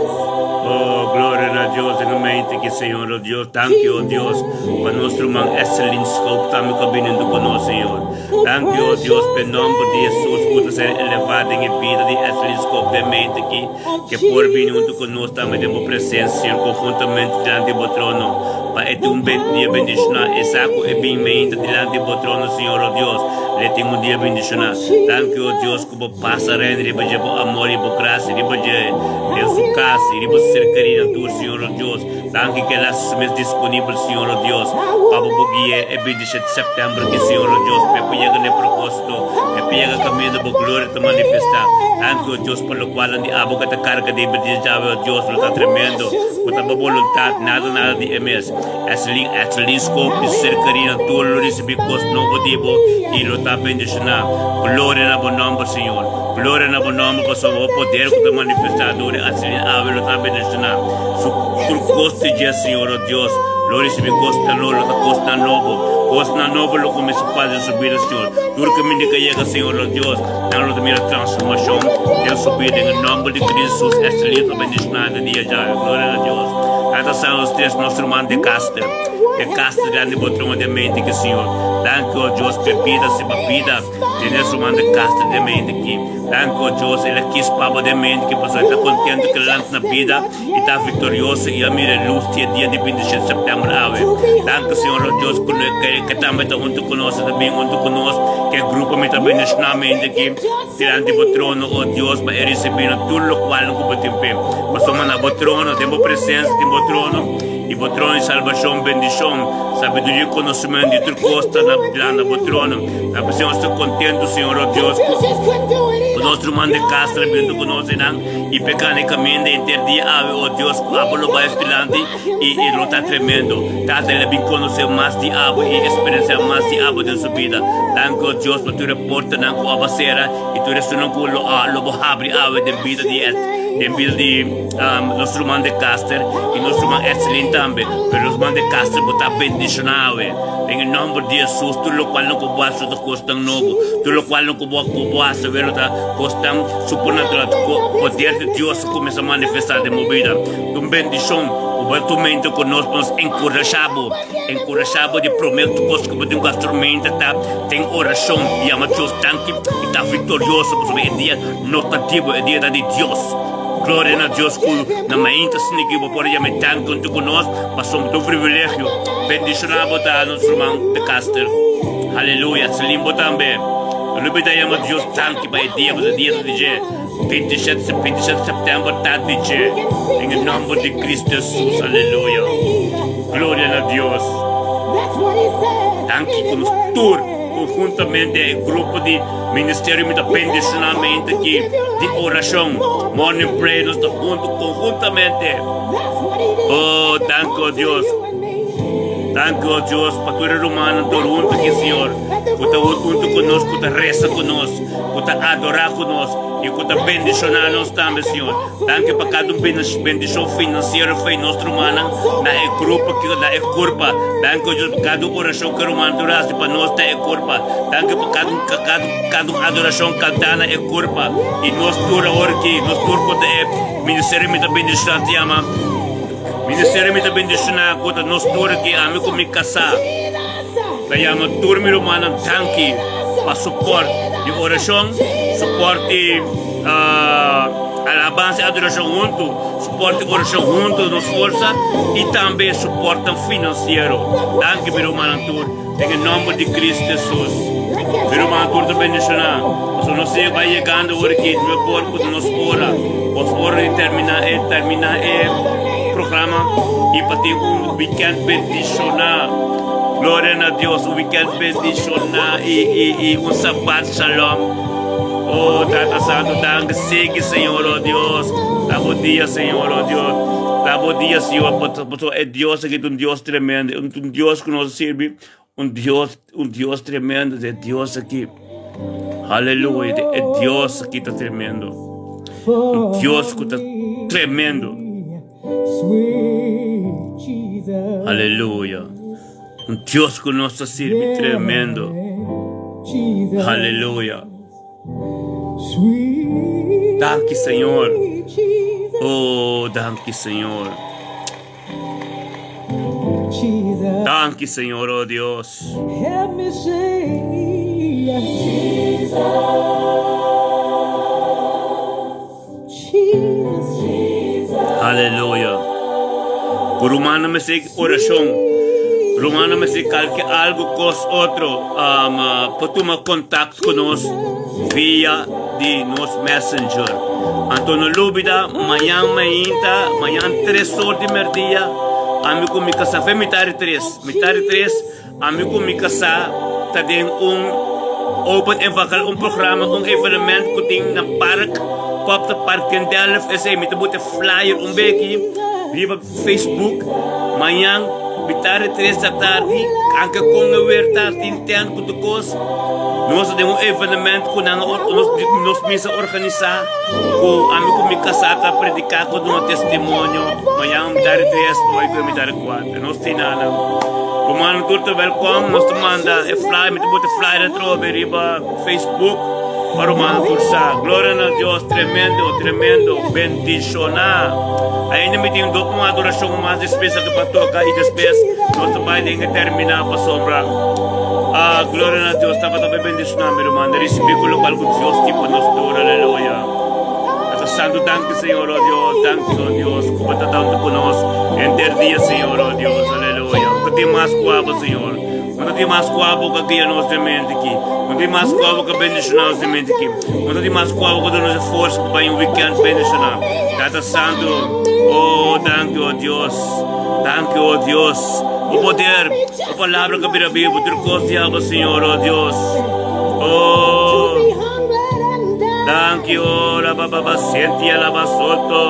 Oh, gloria na Dios den mente aki, Señor, oh Dios. Danki, oh Dios, pa nos ruman Esselin Schoop tambe ku a bini ku nos, Señor. the Danki, oh Dios, pa precious nòmber di Jesus ku ta ser name elevá den bida di Esselin Schoop den mente aki, of ku por bini huntu Jesus, ku nos tambe den bo presensia, Señor, konhuntamente dilanti bo trono. Pa e the un dia powerful bendishoná, esa ku e bin mente dilanti bo trono, Señor, oh Dios. Le tin un dia name bendishoná. of Danki, oh Dios, Jesus. ku bo pas a reina riba dje, bo amor i bo grasia riba dje, den How su he kas i loved riba su serkaria tur, me. Señor, oh Dios. Danki ku el a hasi su mes disponibel, Señor, oh Dios, I pa will bo bo gui'é never e 27 di sèptèmber aki, Señor, oh Dios, pa e por yega na e propósito, pa e por yega kaminda bo never gloria ta forget. manifestá. Danki, oh Dios, pa lokualnan di abo ku ta karga den bida di djawe, oh Dios, lo The ta tremendo, precious ku ta bo name boluntat, nada, nada di e mes. Esselin, Esselin Schoop How i su he serkaria loved tur me lo risibí kos nobo di bo i lo ta inspired me. bendishoná. Gloria na bo nòmber, Señor. Gloria na The bo nòmber name pasobra bo of poder ku ta manifestá dor di Esselin awe lo ta bendishoná. Su tur Jesus is kos di dje, Señor, o Dios, lo risibí kosnan nobo, lo ta kosnan nobo. Kosnan nobo lo kuminsá pasa den su bida, Señor. Tur kaminda ku a yega, Señor, o Dios, nan lo ta mira transformashon den su bida. Den e nòmber di Cristo Jesus, Esselin ta bendishoná den dia djawe. Gloria na Dios. Tata Santo, nos tres nos ruman de Caster. E kas ta grandi bo trono den mente ki Señor. Danki o Dios p'e bida si pa bida den e ruman di kas ta den mente ki. Danki o Dios el a kis pa bo den mente ki pasobra e ta kontento ku el a lanta na bida i ta viktorioso i a mira e lus di e dia di 27 sèptèmber awe. Danki Señor o Dios ku ke tambe ta huntu ku nos e ta bin huntu ku nos ku e grupo mi ta bendishoná mente ki. Dilanti bo trono, o Dios, pa e risibí no tur lokual ku bo tin p'e. Pasobra na bo trono, den bo presensia tin bo trono, i bo trono di salbashon, bendishon, sabiduria i konosementu di tur kos ta na dilanti bo trono. Ta p'esei nos ta kontentu, Señor, o Dios, ku ku nos ruman di kas ta bintu ku nos einan i p'e gana e kaminda henter dia awe, o Dios, ku abo lo bai su dilanti i e lo ta tremendo. Tata, el a bin konosé mas di abo i eksperensiá mas di abo den su bida. Danki, o Dios, pa tur e. Portanan ku aba sera i tur esunnan ku lo lo bo habri awe den bida di den bida di nos ruman de Caster i nos ruman Etselin tambe. Pero nos ruman de Caster bo ta bendishoná awe den e nòmber di Hesus. Tur lokual nan ku bo hasi lo ta kosnan nobo. Tur lokual nan ku bo ku bo hasi awe lo ta kosnan supernatural. Poder di Dios a kuminsá manifestá den bo bida. Un bendishon ku bo ta tumenta ku nos pa nos enkurashá bo. Enkurashá bo di promé kos ku bo tin ku hasi turmenta ta. Den orashon yama Dios danki i ta viktorioso pasobra e dia no ta di bo, e dia ta di Dios. Gloria na Dios ku na mainta sniki bo por yama e danki huntu ku nos pasobra ta un privilegio. Bendishoná bo ta nos ruman De Caster. Haleluya. Celine bo tambe. No lubida yama Dios danki pa e dia pasobra e dia ta di dje. 27 27 september ta di dje. Den e nomber di Cristo Jesus. Haleluya. Gloria na Dios. Danki ku nos tur konhuntamente e grupo di ministerio mi ta bendishoná mente aki di orashon morning prayer nos ta huntu konhuntamente. Oh, danki o Dios. Danki o Dios pa tur e rumannan tur huntu aki Señor ku ta huntu ku nos ku ta resa ku nos ku ta adorá ku nos i ku ta bendishoná nos tambe Señor. Danki pa kada un bendishon finansiero fe nos rumannan na e grupo ki na e kurpa. Danki o Dios pa kada un orashon ku e ruman tur hasi pa nos na e kurpa. Danki pa kada un kada kada un adorashon kantá na e kurpa. I nos tur awor aki nos tur ku ta e ministerio mi ta bendishoná ta yama ministerio mi ta bendishoná ku ta nos tur aki ami ku mi kasá ta yama tur mi rumannan danki pa suport di orashon suport di Alabansa i adorashon huntu, suporte orashon huntu nos forsa i tambe suportnan finansiero. Danki mi rumannan tur den e nomber di Cristo Jesus. Mi rumannan tur ta bendishoná. Pasobra nos siña bai yegando ora ki no e por ku ta nos ora. Nos ora di terminá e terminá e programa i pa tin un weekend bendishoná. Gloria na Dios, un weekend bendishoná i i i un Sabbat Shalom. Oh, Tata Santo, danki. Sigui, Señor, oh Dios. Da bo dia, Señor, oh Dios. Da bo dia, Señor. Pasobra e Dios aki ta un Dios tremendo. Un Dios ku nos sirbi. Un Dios, un Dios tremendo. E Dios aki. Aleluya. E Dios aki ta tremendo. Un Dios ku ta tremendo. Aleluya. Un Dios ku nos ta sirbi tremendo. Aleluya. Danki Señor. Oh, danki Señor. Danki Señor, oh Dios. Aleluya. Ku rumannan mester orashon. Rumannan mester kalke algu kos otro um, por tuma kontakt ku nos via di nos messenger. Anto no lubida mañan mainta, mañan tres or di merdia, ami ku mi kasá, fe mitar di tres, mitar di tres, Ami ku mi kasá ta den un open evangel, un programa, un evenement ku tin na park, Copter Park den Delft. Esei mi ta buta e flyer un beki riba Facebook. Mañan mitar di tres di atardi, anke kon e wer ta, tin tent ku tur kos. Nos ta den un evenement ku nan a nos nos mes a organisá ku ami ku mi kasá ta prediká ku duna testimonio. Mañan mitar di tres pa bai ku e mitar di kuater. Nos tin nada. Rumannan tur ta welkom. Nos ta manda e flyer. Mi ta bota e flyer atrobe riba Facebook. Pa rumannan tur sa. Gloria na Dios, tremendo, tremendo. Bendishoná. Ainda mi tin un adorashon mas despues aki pa toka i despues nos ta bai den e terminá pasobra. Ah, gloria na Dios, tabata bai bendishoná mi ruman. Risibí ku lokual ku Dios tin pa nos tur. Aleluya. Tata Santu, danki Señor, oh Dios, danki, oh Dios, ku bo ta tantu ku nos henter dia, Señor, oh Dios. Aleluya. No tin mas ku abo, Señor. No ta tin mas ku abo ku a guia nos den mente aki. No tin mas ku abo ku a bendishoná nos den mente aki. No ta tin mas ku abo ku a duna nos e forsa pa bai un weekend bendishoná. Tata Santu, oh, danki, oh Dios. Danki, oh Dios. Bo poder, bo palabra ku a bira bibu, tur kos di abo, Señor, oh Dios. Oh, danki, oh, la ba ba ba senti la ba soto.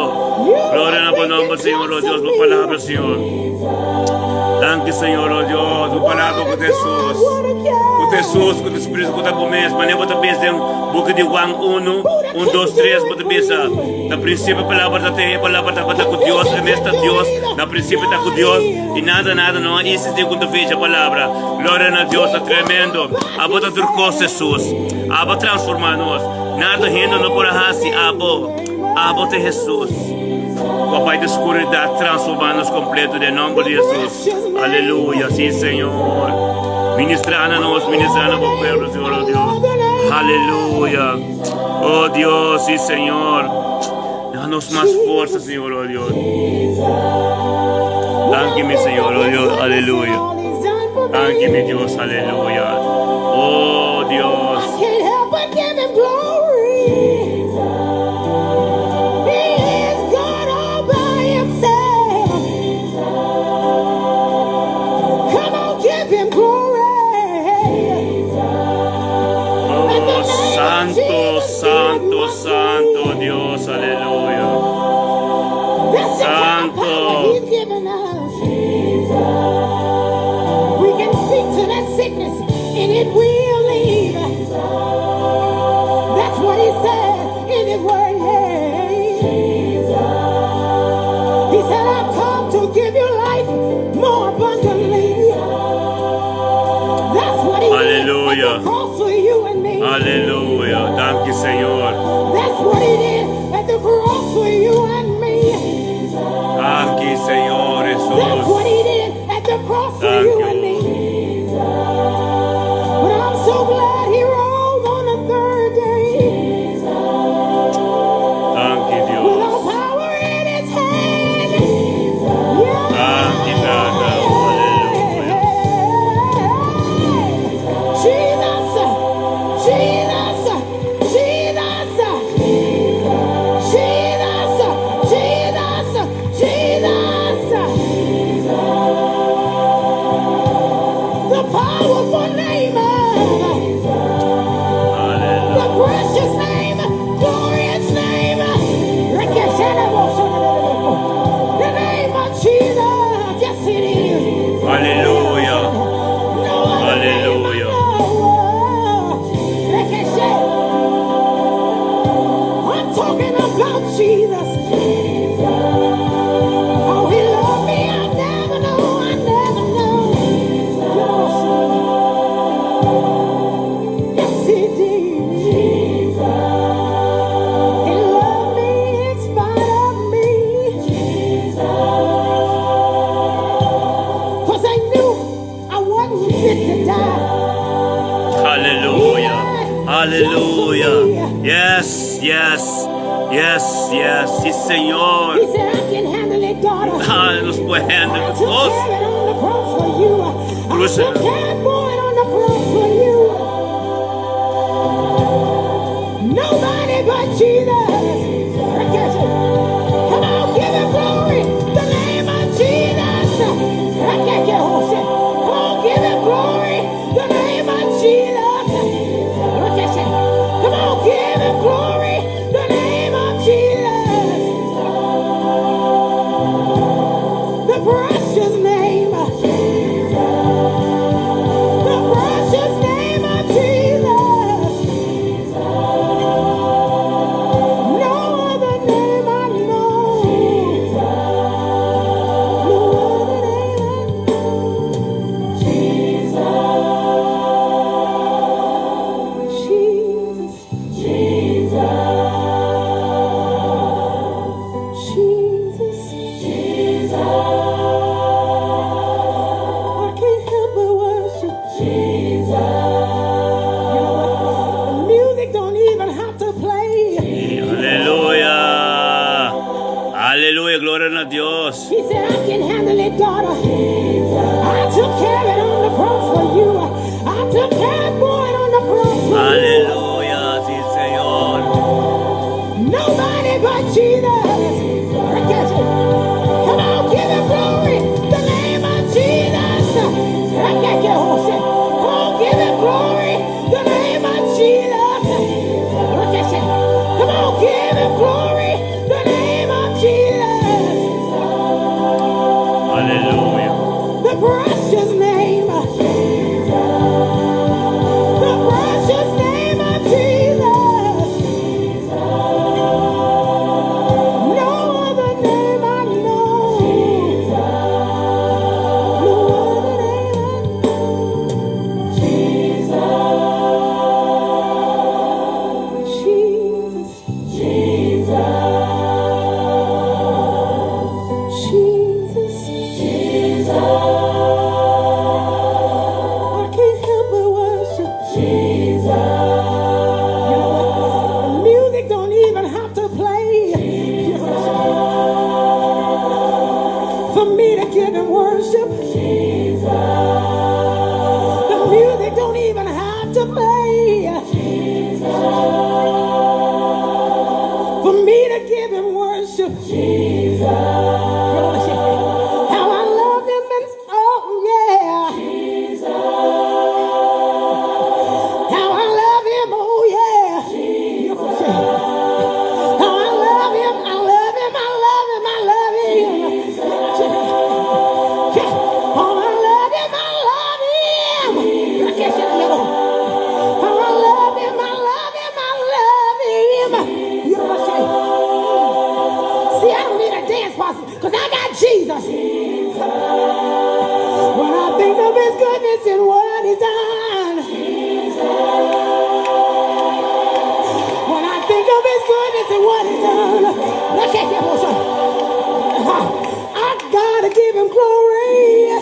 Gloria na bo nomber, Señor, oh Dios, bo palabra, Señor. Danki Señor, oh Dios, bo palabra ku ta Hesus, ku ta Hesus, ku ta Spiritu ku ta bo mes. Manera bo ta bisa den buki di Juan unu, un, dos, tres, bo ta bisa, Na prinsipio e palabra ta ten, e palabra tabata ku Dios, e mes ta Dios, na prinsipio ta ku Dios, i nada nada no a isisti ku ta fecha palabra. Gloria na Dios, ta tremendo. Abo ta tur kos, Hesus. Abo a transforma nos. Nada hende no por a hasi, abo, abo ta Hesus. Papá di skuridat transformá nos kompleto den nòmber di Hesus. Aleluya, sí Señor. Ministrá na nos, ministrá na bo pueblo, Señor, oh Dios. Aleluya. Oh Dios, sí Señor. Da nos mas forsa, Señor, oh Dios. Danki, mi Señor, oh Dios. Aleluya. Danki, mi Dios. Aleluya. Oh Dios. Oh, santo, santo, santo Dios, aleluya. Santo. We can speak to that sickness and it will leave. That's what he said in his word. He said, I've come to give you life more abundantly. That's what he did at Aleluya. the cross for you and me. Aleluya. Danki, Señor. That's what he did at the cross for you and me. Danki, Señor That's Jesús. what he did at the cross for Thank you you. and me. But I'm so glad he rose on the third day Danki, with all Dios. power in his hand. Yeah. Danki, Tata. Aleluya. Jesus, Jesus, Jesus, Jesus, Jesus, Jesus. The powerful name of the Aleluya. precious name, glorious name. The name of Jesus. Yes, it is. Aleluya. No other name I Aleluya. know. I'm talking about Jesus. Oh, he loved me. I never know. I never know. Yes, he did. He loved me in spite of me. Cause I knew I wasn't fit to die. Aleluya. Aleluya. Yes. Sí, Señor. He said, I can handle it, daughter. Ah, nos puede I took Dios. care of it on the cross for you. I Cruz. took care for it on the cross for you. Nobody but Jesus. Come on, give him glory. The name of Jesus. Come on, give him glory. The name of Jesus. Come on, give him glory. The name of Jesus. The precious name. The precious name of Jesus. Aleluya, gloria na Dios. He said, I can handle it, daughter. I took care of it on the cross for you. I took care for it on the cross for you. Aleluya, sí, Señor. Nobody but Jesus. Come on, give him glory. The name of Jesus. Come on, give him glory. The name of Jesus. Come on, give him glory. The name of Jesus. Aleluya. The precious name. The precious name of Jesus. No other name I know. No other name I know. Jesus. Jesus. Jesus. Jesus. I can't help but worship Jesus. You know what? The music don't even have to play. For me to give him worship. Jesus. The music don't even have to play. Jesus. For me to give him worship. Jesus. How I love him and oh yeah. How I love him, oh yeah. How I love him, I love him, I love him, I love him. Yeah. Oh, I love him, I love him. How I love him, I love him, I love him. You know what I say? See, I don't need a dance partner because I got Jesus. When I think of his goodness and what he's done. When I think of his goodness and what he's done. Look at him, I gotta give him glory.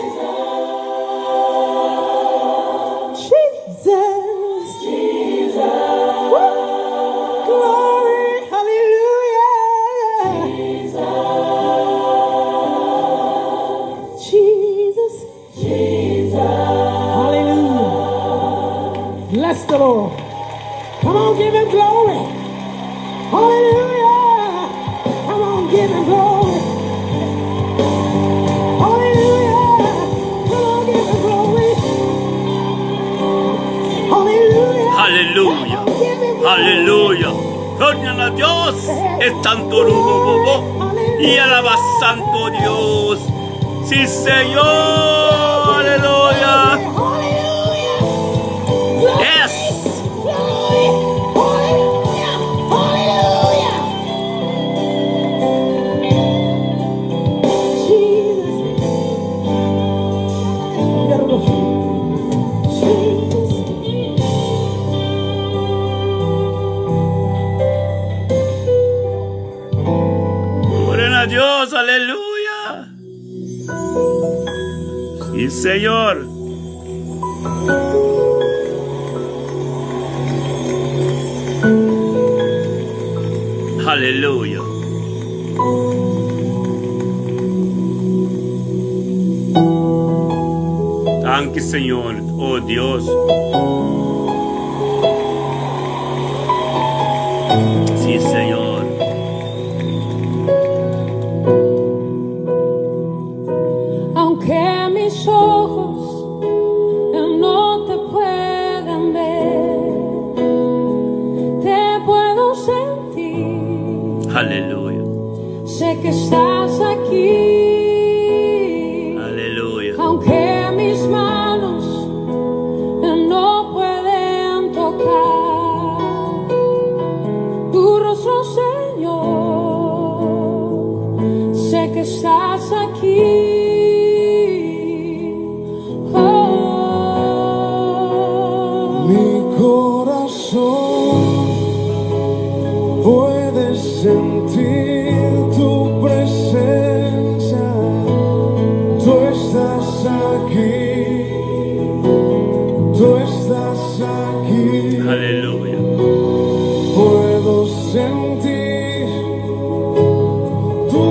Jesus. Jesus. Woo. Glory. Hallelujah. Jesus. Jesus. Hallelujah. Bless the Lord. Come on, give him glory. Hallelujah. Come on, give him glory. Hallelujah. Come on, give him glory. Hallelujah. Aleluya. Come on, give him glory. Aleluya. Gloria a Dios. Es tanto bobo. Y alaba santo Dios. Sí, Señor. Aleluya. Hallelujah. Glory. Yes. Glory. Hallelujah. Hallelujah. Jesus. Gotta go. Jesus. Gloria a Dios. Aleluya. Sí, Señor. Aleluya. Danki, Señor. Oh Dios. Sí, Señor. Aunque mis ojos no te puedan ver, te puedo sentir. Aleluya. Sé que estás aquí. Aleluya. Aunque mis manos no pueden tocar tu rostro, Señor, sé que estás aquí. Oh, Mi corazón puede sentir tu presencia. Tú estás aquí, tú estás aquí. Aleluya. Puedo sentir tu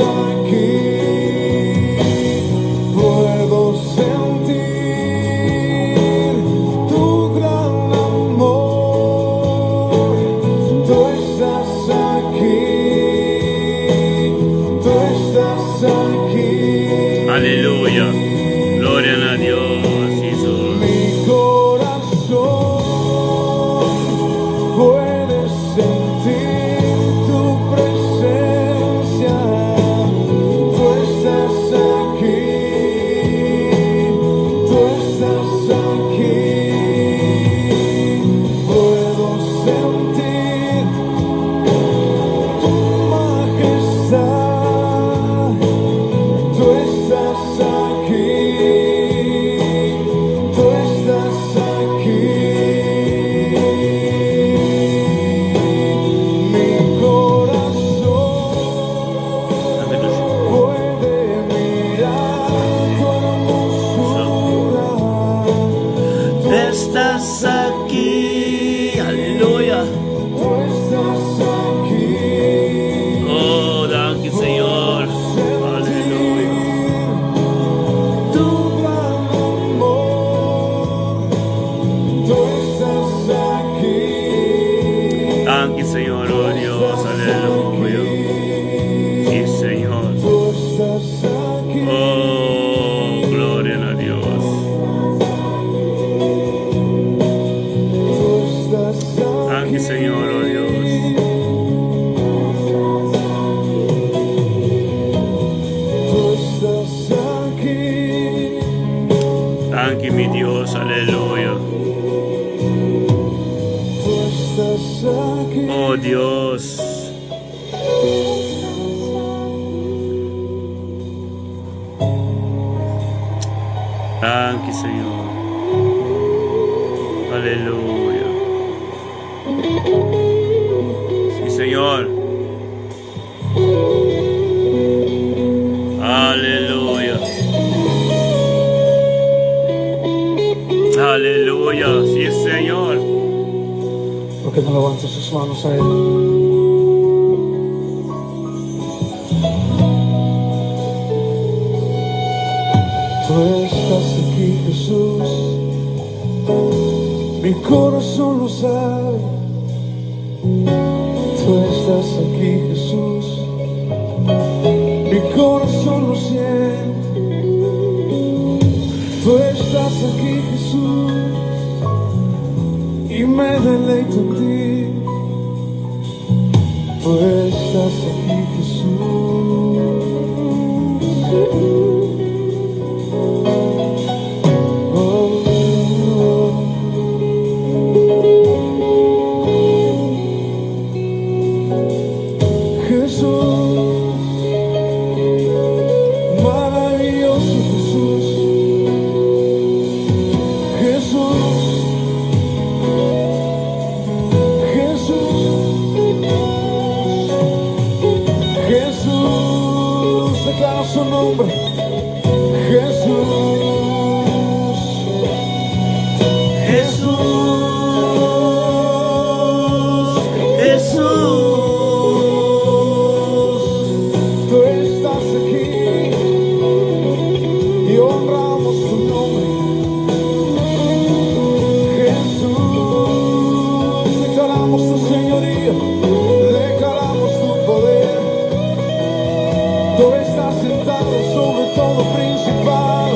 aquí. Puedo sentir tu gran amor. Tú estás aquí. Tú estás aquí. Aleluya. Gloria na Dios, Hesus. Mi corazón puede sentir tu presencia. Tú estás aquí. Tú estás aquí. Puedo sentir tu majestad. Tú estás aquí, tú estás aquí. Mi corazón puede mirar tu hermosura. Tú estás aquí. Aleluya. Tú estás aquí. Oh, danki, Señor. Aleluya. Tu gran amor, tú estás aquí. Danki, Señor, oh Dios. Aleluya. Si, Señor. Tú estás aquí. Oh, gloria na Dios. Tú estás aquí. Danki, Señor, oh Dios. Tú estás aquí. Danki, mi Dios. Aleluya. Tú estás aquí. Oh Dios. Danki, Señor. Aleluya. Si, Señor. Aleluya. Aleluya. Si, Señor. ¿Por qué no levanta sus manos a Él? Tú estás aquí, Jesús. Mi corazón lo sabe. Tú estás aquí, Jesús. Mi corazón lo siente. Tú estás aquí, Jesús. Y me deleito en ti. Tú estás aquí, Jesús. Oh, oh. Jesús, maravilloso Jesús, Jesús, Jesús, Jesús, declara su nombre, Jesús, Jesús, Jesús. Tú estás aquí y honramos tu nombre. Jesús, declaramos tu señorío, declaramos tu poder. Tú estás sentado sobre todo principado,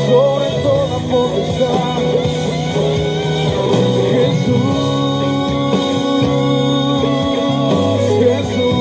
sobre toda potestad. Jesús, Jesús.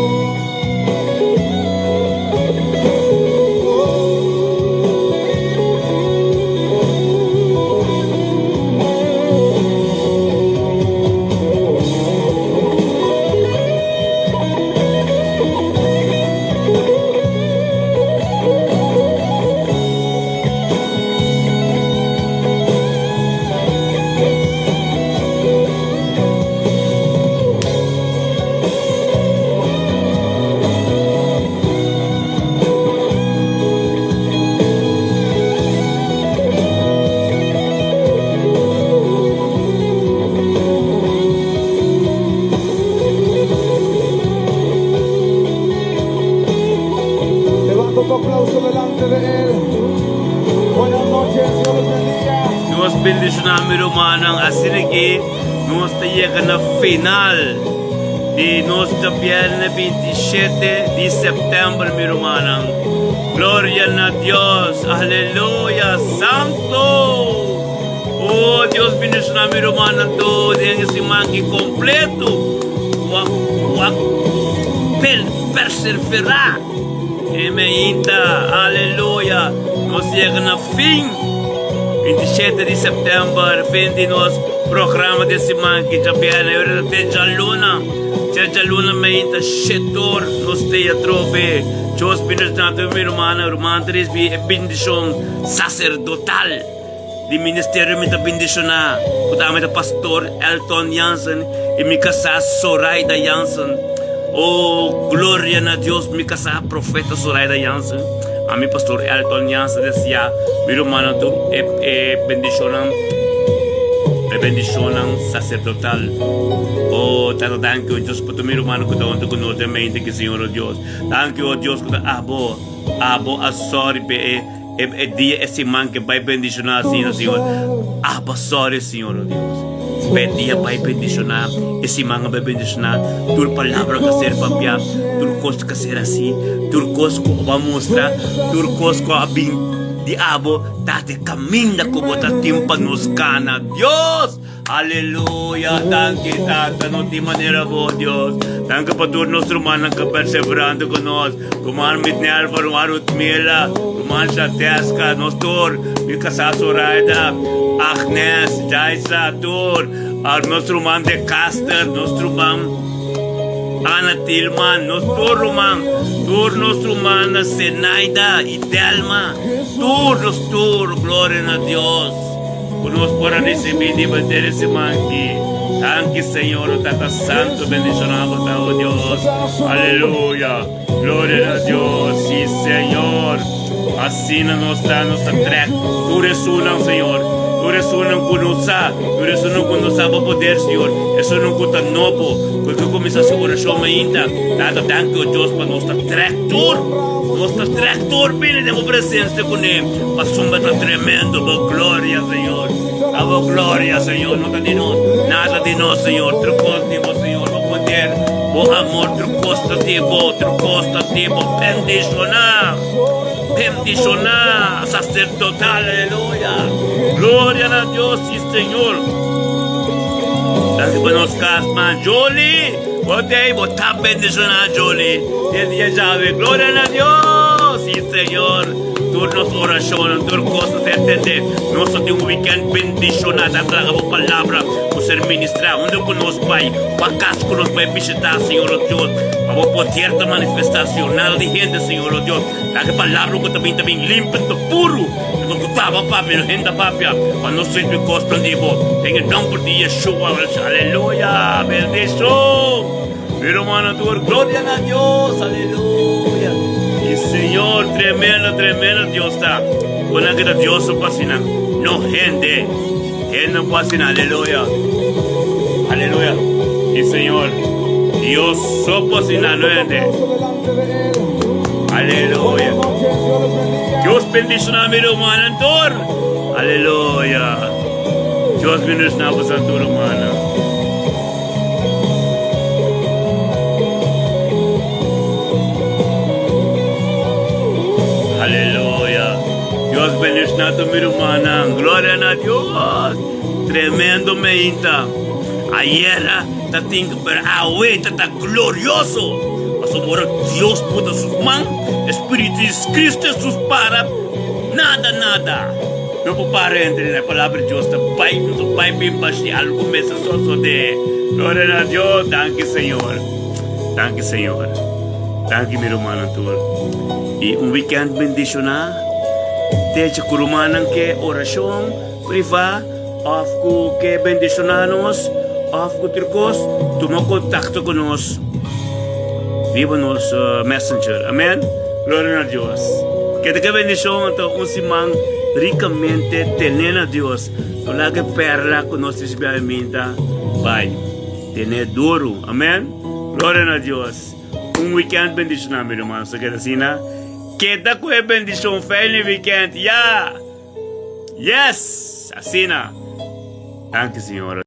aplauso delante de él. Buenas noches, Dios los bendiga. Nos bendiciona mi rumannan asina ki nos ta yega na final di nos djabierne 27 di september mi rumannan. Gloria na Dios, aleluya, santo. Oh Dios bendiciona mi rumannan tur den e siman ki completo. Wak wak per perseverá. E meinta, aleluya, nos yega na fin 27 di september, fin di nos programa di siman ki djabièrnè, e ora ta te djaluna, te djaluna meinta shetor nos te atrobe. Dios bendiciona tur mi rumannan, ruman ta ricibi e bendicion sacerdotal di ministerio mi ta bendiciona cu ta mi ta pastor Elton Jansen y mi casá Zoraida Jansen. Oh, gloria na Dios, mi casá profeta Zoraida Jansen. Ami pastor Elton Jansen deseá mi rumannan tur e, e bendicionnan, e bendicionnan sacerdotal. Oh, tata danki oh Dios pa tur mi rumannan cu ta hunto cu nos den mente ki Señor oh Dios. Danki oh Dios cu ta abo, abo a sorry pe e E e dia e siman ke bai bendishoná asina, Señor. Aba sorry, Señor, oh Dios. Pa e dia bai bendishoná, e siman a bai bendishoná. Tur palabra ka ser papiá, tur kos ka ser hasí, tur kos ku bo a mustra, tur kos ku a bin di abo, ta de kaminda ku bo ta tin pa nos kana, Dios. Aleluya, danki Tata, no tin manera bo, Dios. Danki pa tur nos rumannan ka perseverando ku nos. Ruman Mitnelva, ruman Rutmila, ruman Shateska, nos tur, mi kasá Zoraida, Agnes, Jaisa, tur, nos ruman De Caster, nos ruman Ana Tilman, nos tur ruman, tur nos rumannan Zenaida i Delma, tur nos tur, gloria na Dios. Ku nos por a risibí di benter e siman aki. Danki Señor, o Tata Santo, bendishoná bo ta, o Dios. Aleluya. Gloria na Dios. Sí, Señor. Asina nos ta, nos ta trèk tur esunnan, Señor. Tur esunnan ku no sa, tur esunnan ku no sa bo poder, Señor. Esunnan ku ta nobo, ku ke kuminsá su orashon mainta. Tata, danki, o Dios, pa nos ta trèk tur. Nos ta trèk tur bini den bo presensia kuné. Pasobra ta tremendo bo gloria, Señor. Ta bo gloria, Señor. No ta di nos, nada di nos, Señor. Tur kos di bo, Señor. Bo poder, bo amor, tur kos ta di bo, tur kos ta di bo. Bendishoná, bendishoná, sacerdotal, aleluya. Gloria na Dios, sí, Señor. Danki pa nos kas, man. Jolie, bo t'ei, bo ta bendishoná, Jolie. Den dia djawe, gloria na Dios, sí, Señor. Tur nos orashonnan, tur kos ta ser tendé. Nos ta tin un wikènt bendishoná. Ta traga bo palabra ku ser ministrá. Unda ku nos bai, kua kas ku nos bai bishitá, Señor o Dios, pa bo poder ta manifestá, Señor. Nada di hende, Señor o Dios. Laga e palabra ku ta bin ta bin limpi ta puru. Ku ku ta bo papia, no hende ta papia, pa nos risibi kosnan di bo. Den e nòmber di Yeshua. Aleluya! Bendishon! Mi rumannan tur, gloria na Dios, aleluya. Y Señor, tremendo, tremendo Dios ta. Con nan kita Dios su pasina, no hende. Hende no pasina, aleluya. Aleluya. Y Señor, Dios su pasina, no hende. Aleluya. Dios bendiciona mi rumannan tur. Aleluya. Dios bendiciona boso tur rumannan. Aleluya. Dios bendiciona tu mi rumannan. Gloria na Dios. Tremendo meinta. Ayer ta tin, pero awe ta ta glorioso. Pasobra Dios puta sus man, Espíritu di Cristo sus para, nada, nada. No por para entre na palabra di Dios ta bai, no ta bai bin bashi algu mester sosode. Gloria na Dios, danki Señor. Danki Señor. Danki mi rumannan tur. I un weekend bendishoná. Techa ku rumannan ke orashon privá òf ku ke bendishoná nos òf ku tur kos, tuma kontakto ku nos riba nos messenger. Amen. Gloria na Dios. Keda ke bendishon anto un siman rikamente tene na Dios. No laga e perla ku nos risibi awe minta bai. Tene duru. Amen. Gloria na Dios. Un weekend bendishoná mi ruman. Sa keda asina. Keda ku e bendishon fijne weekend ya! Yes! Asina! Danki Señor.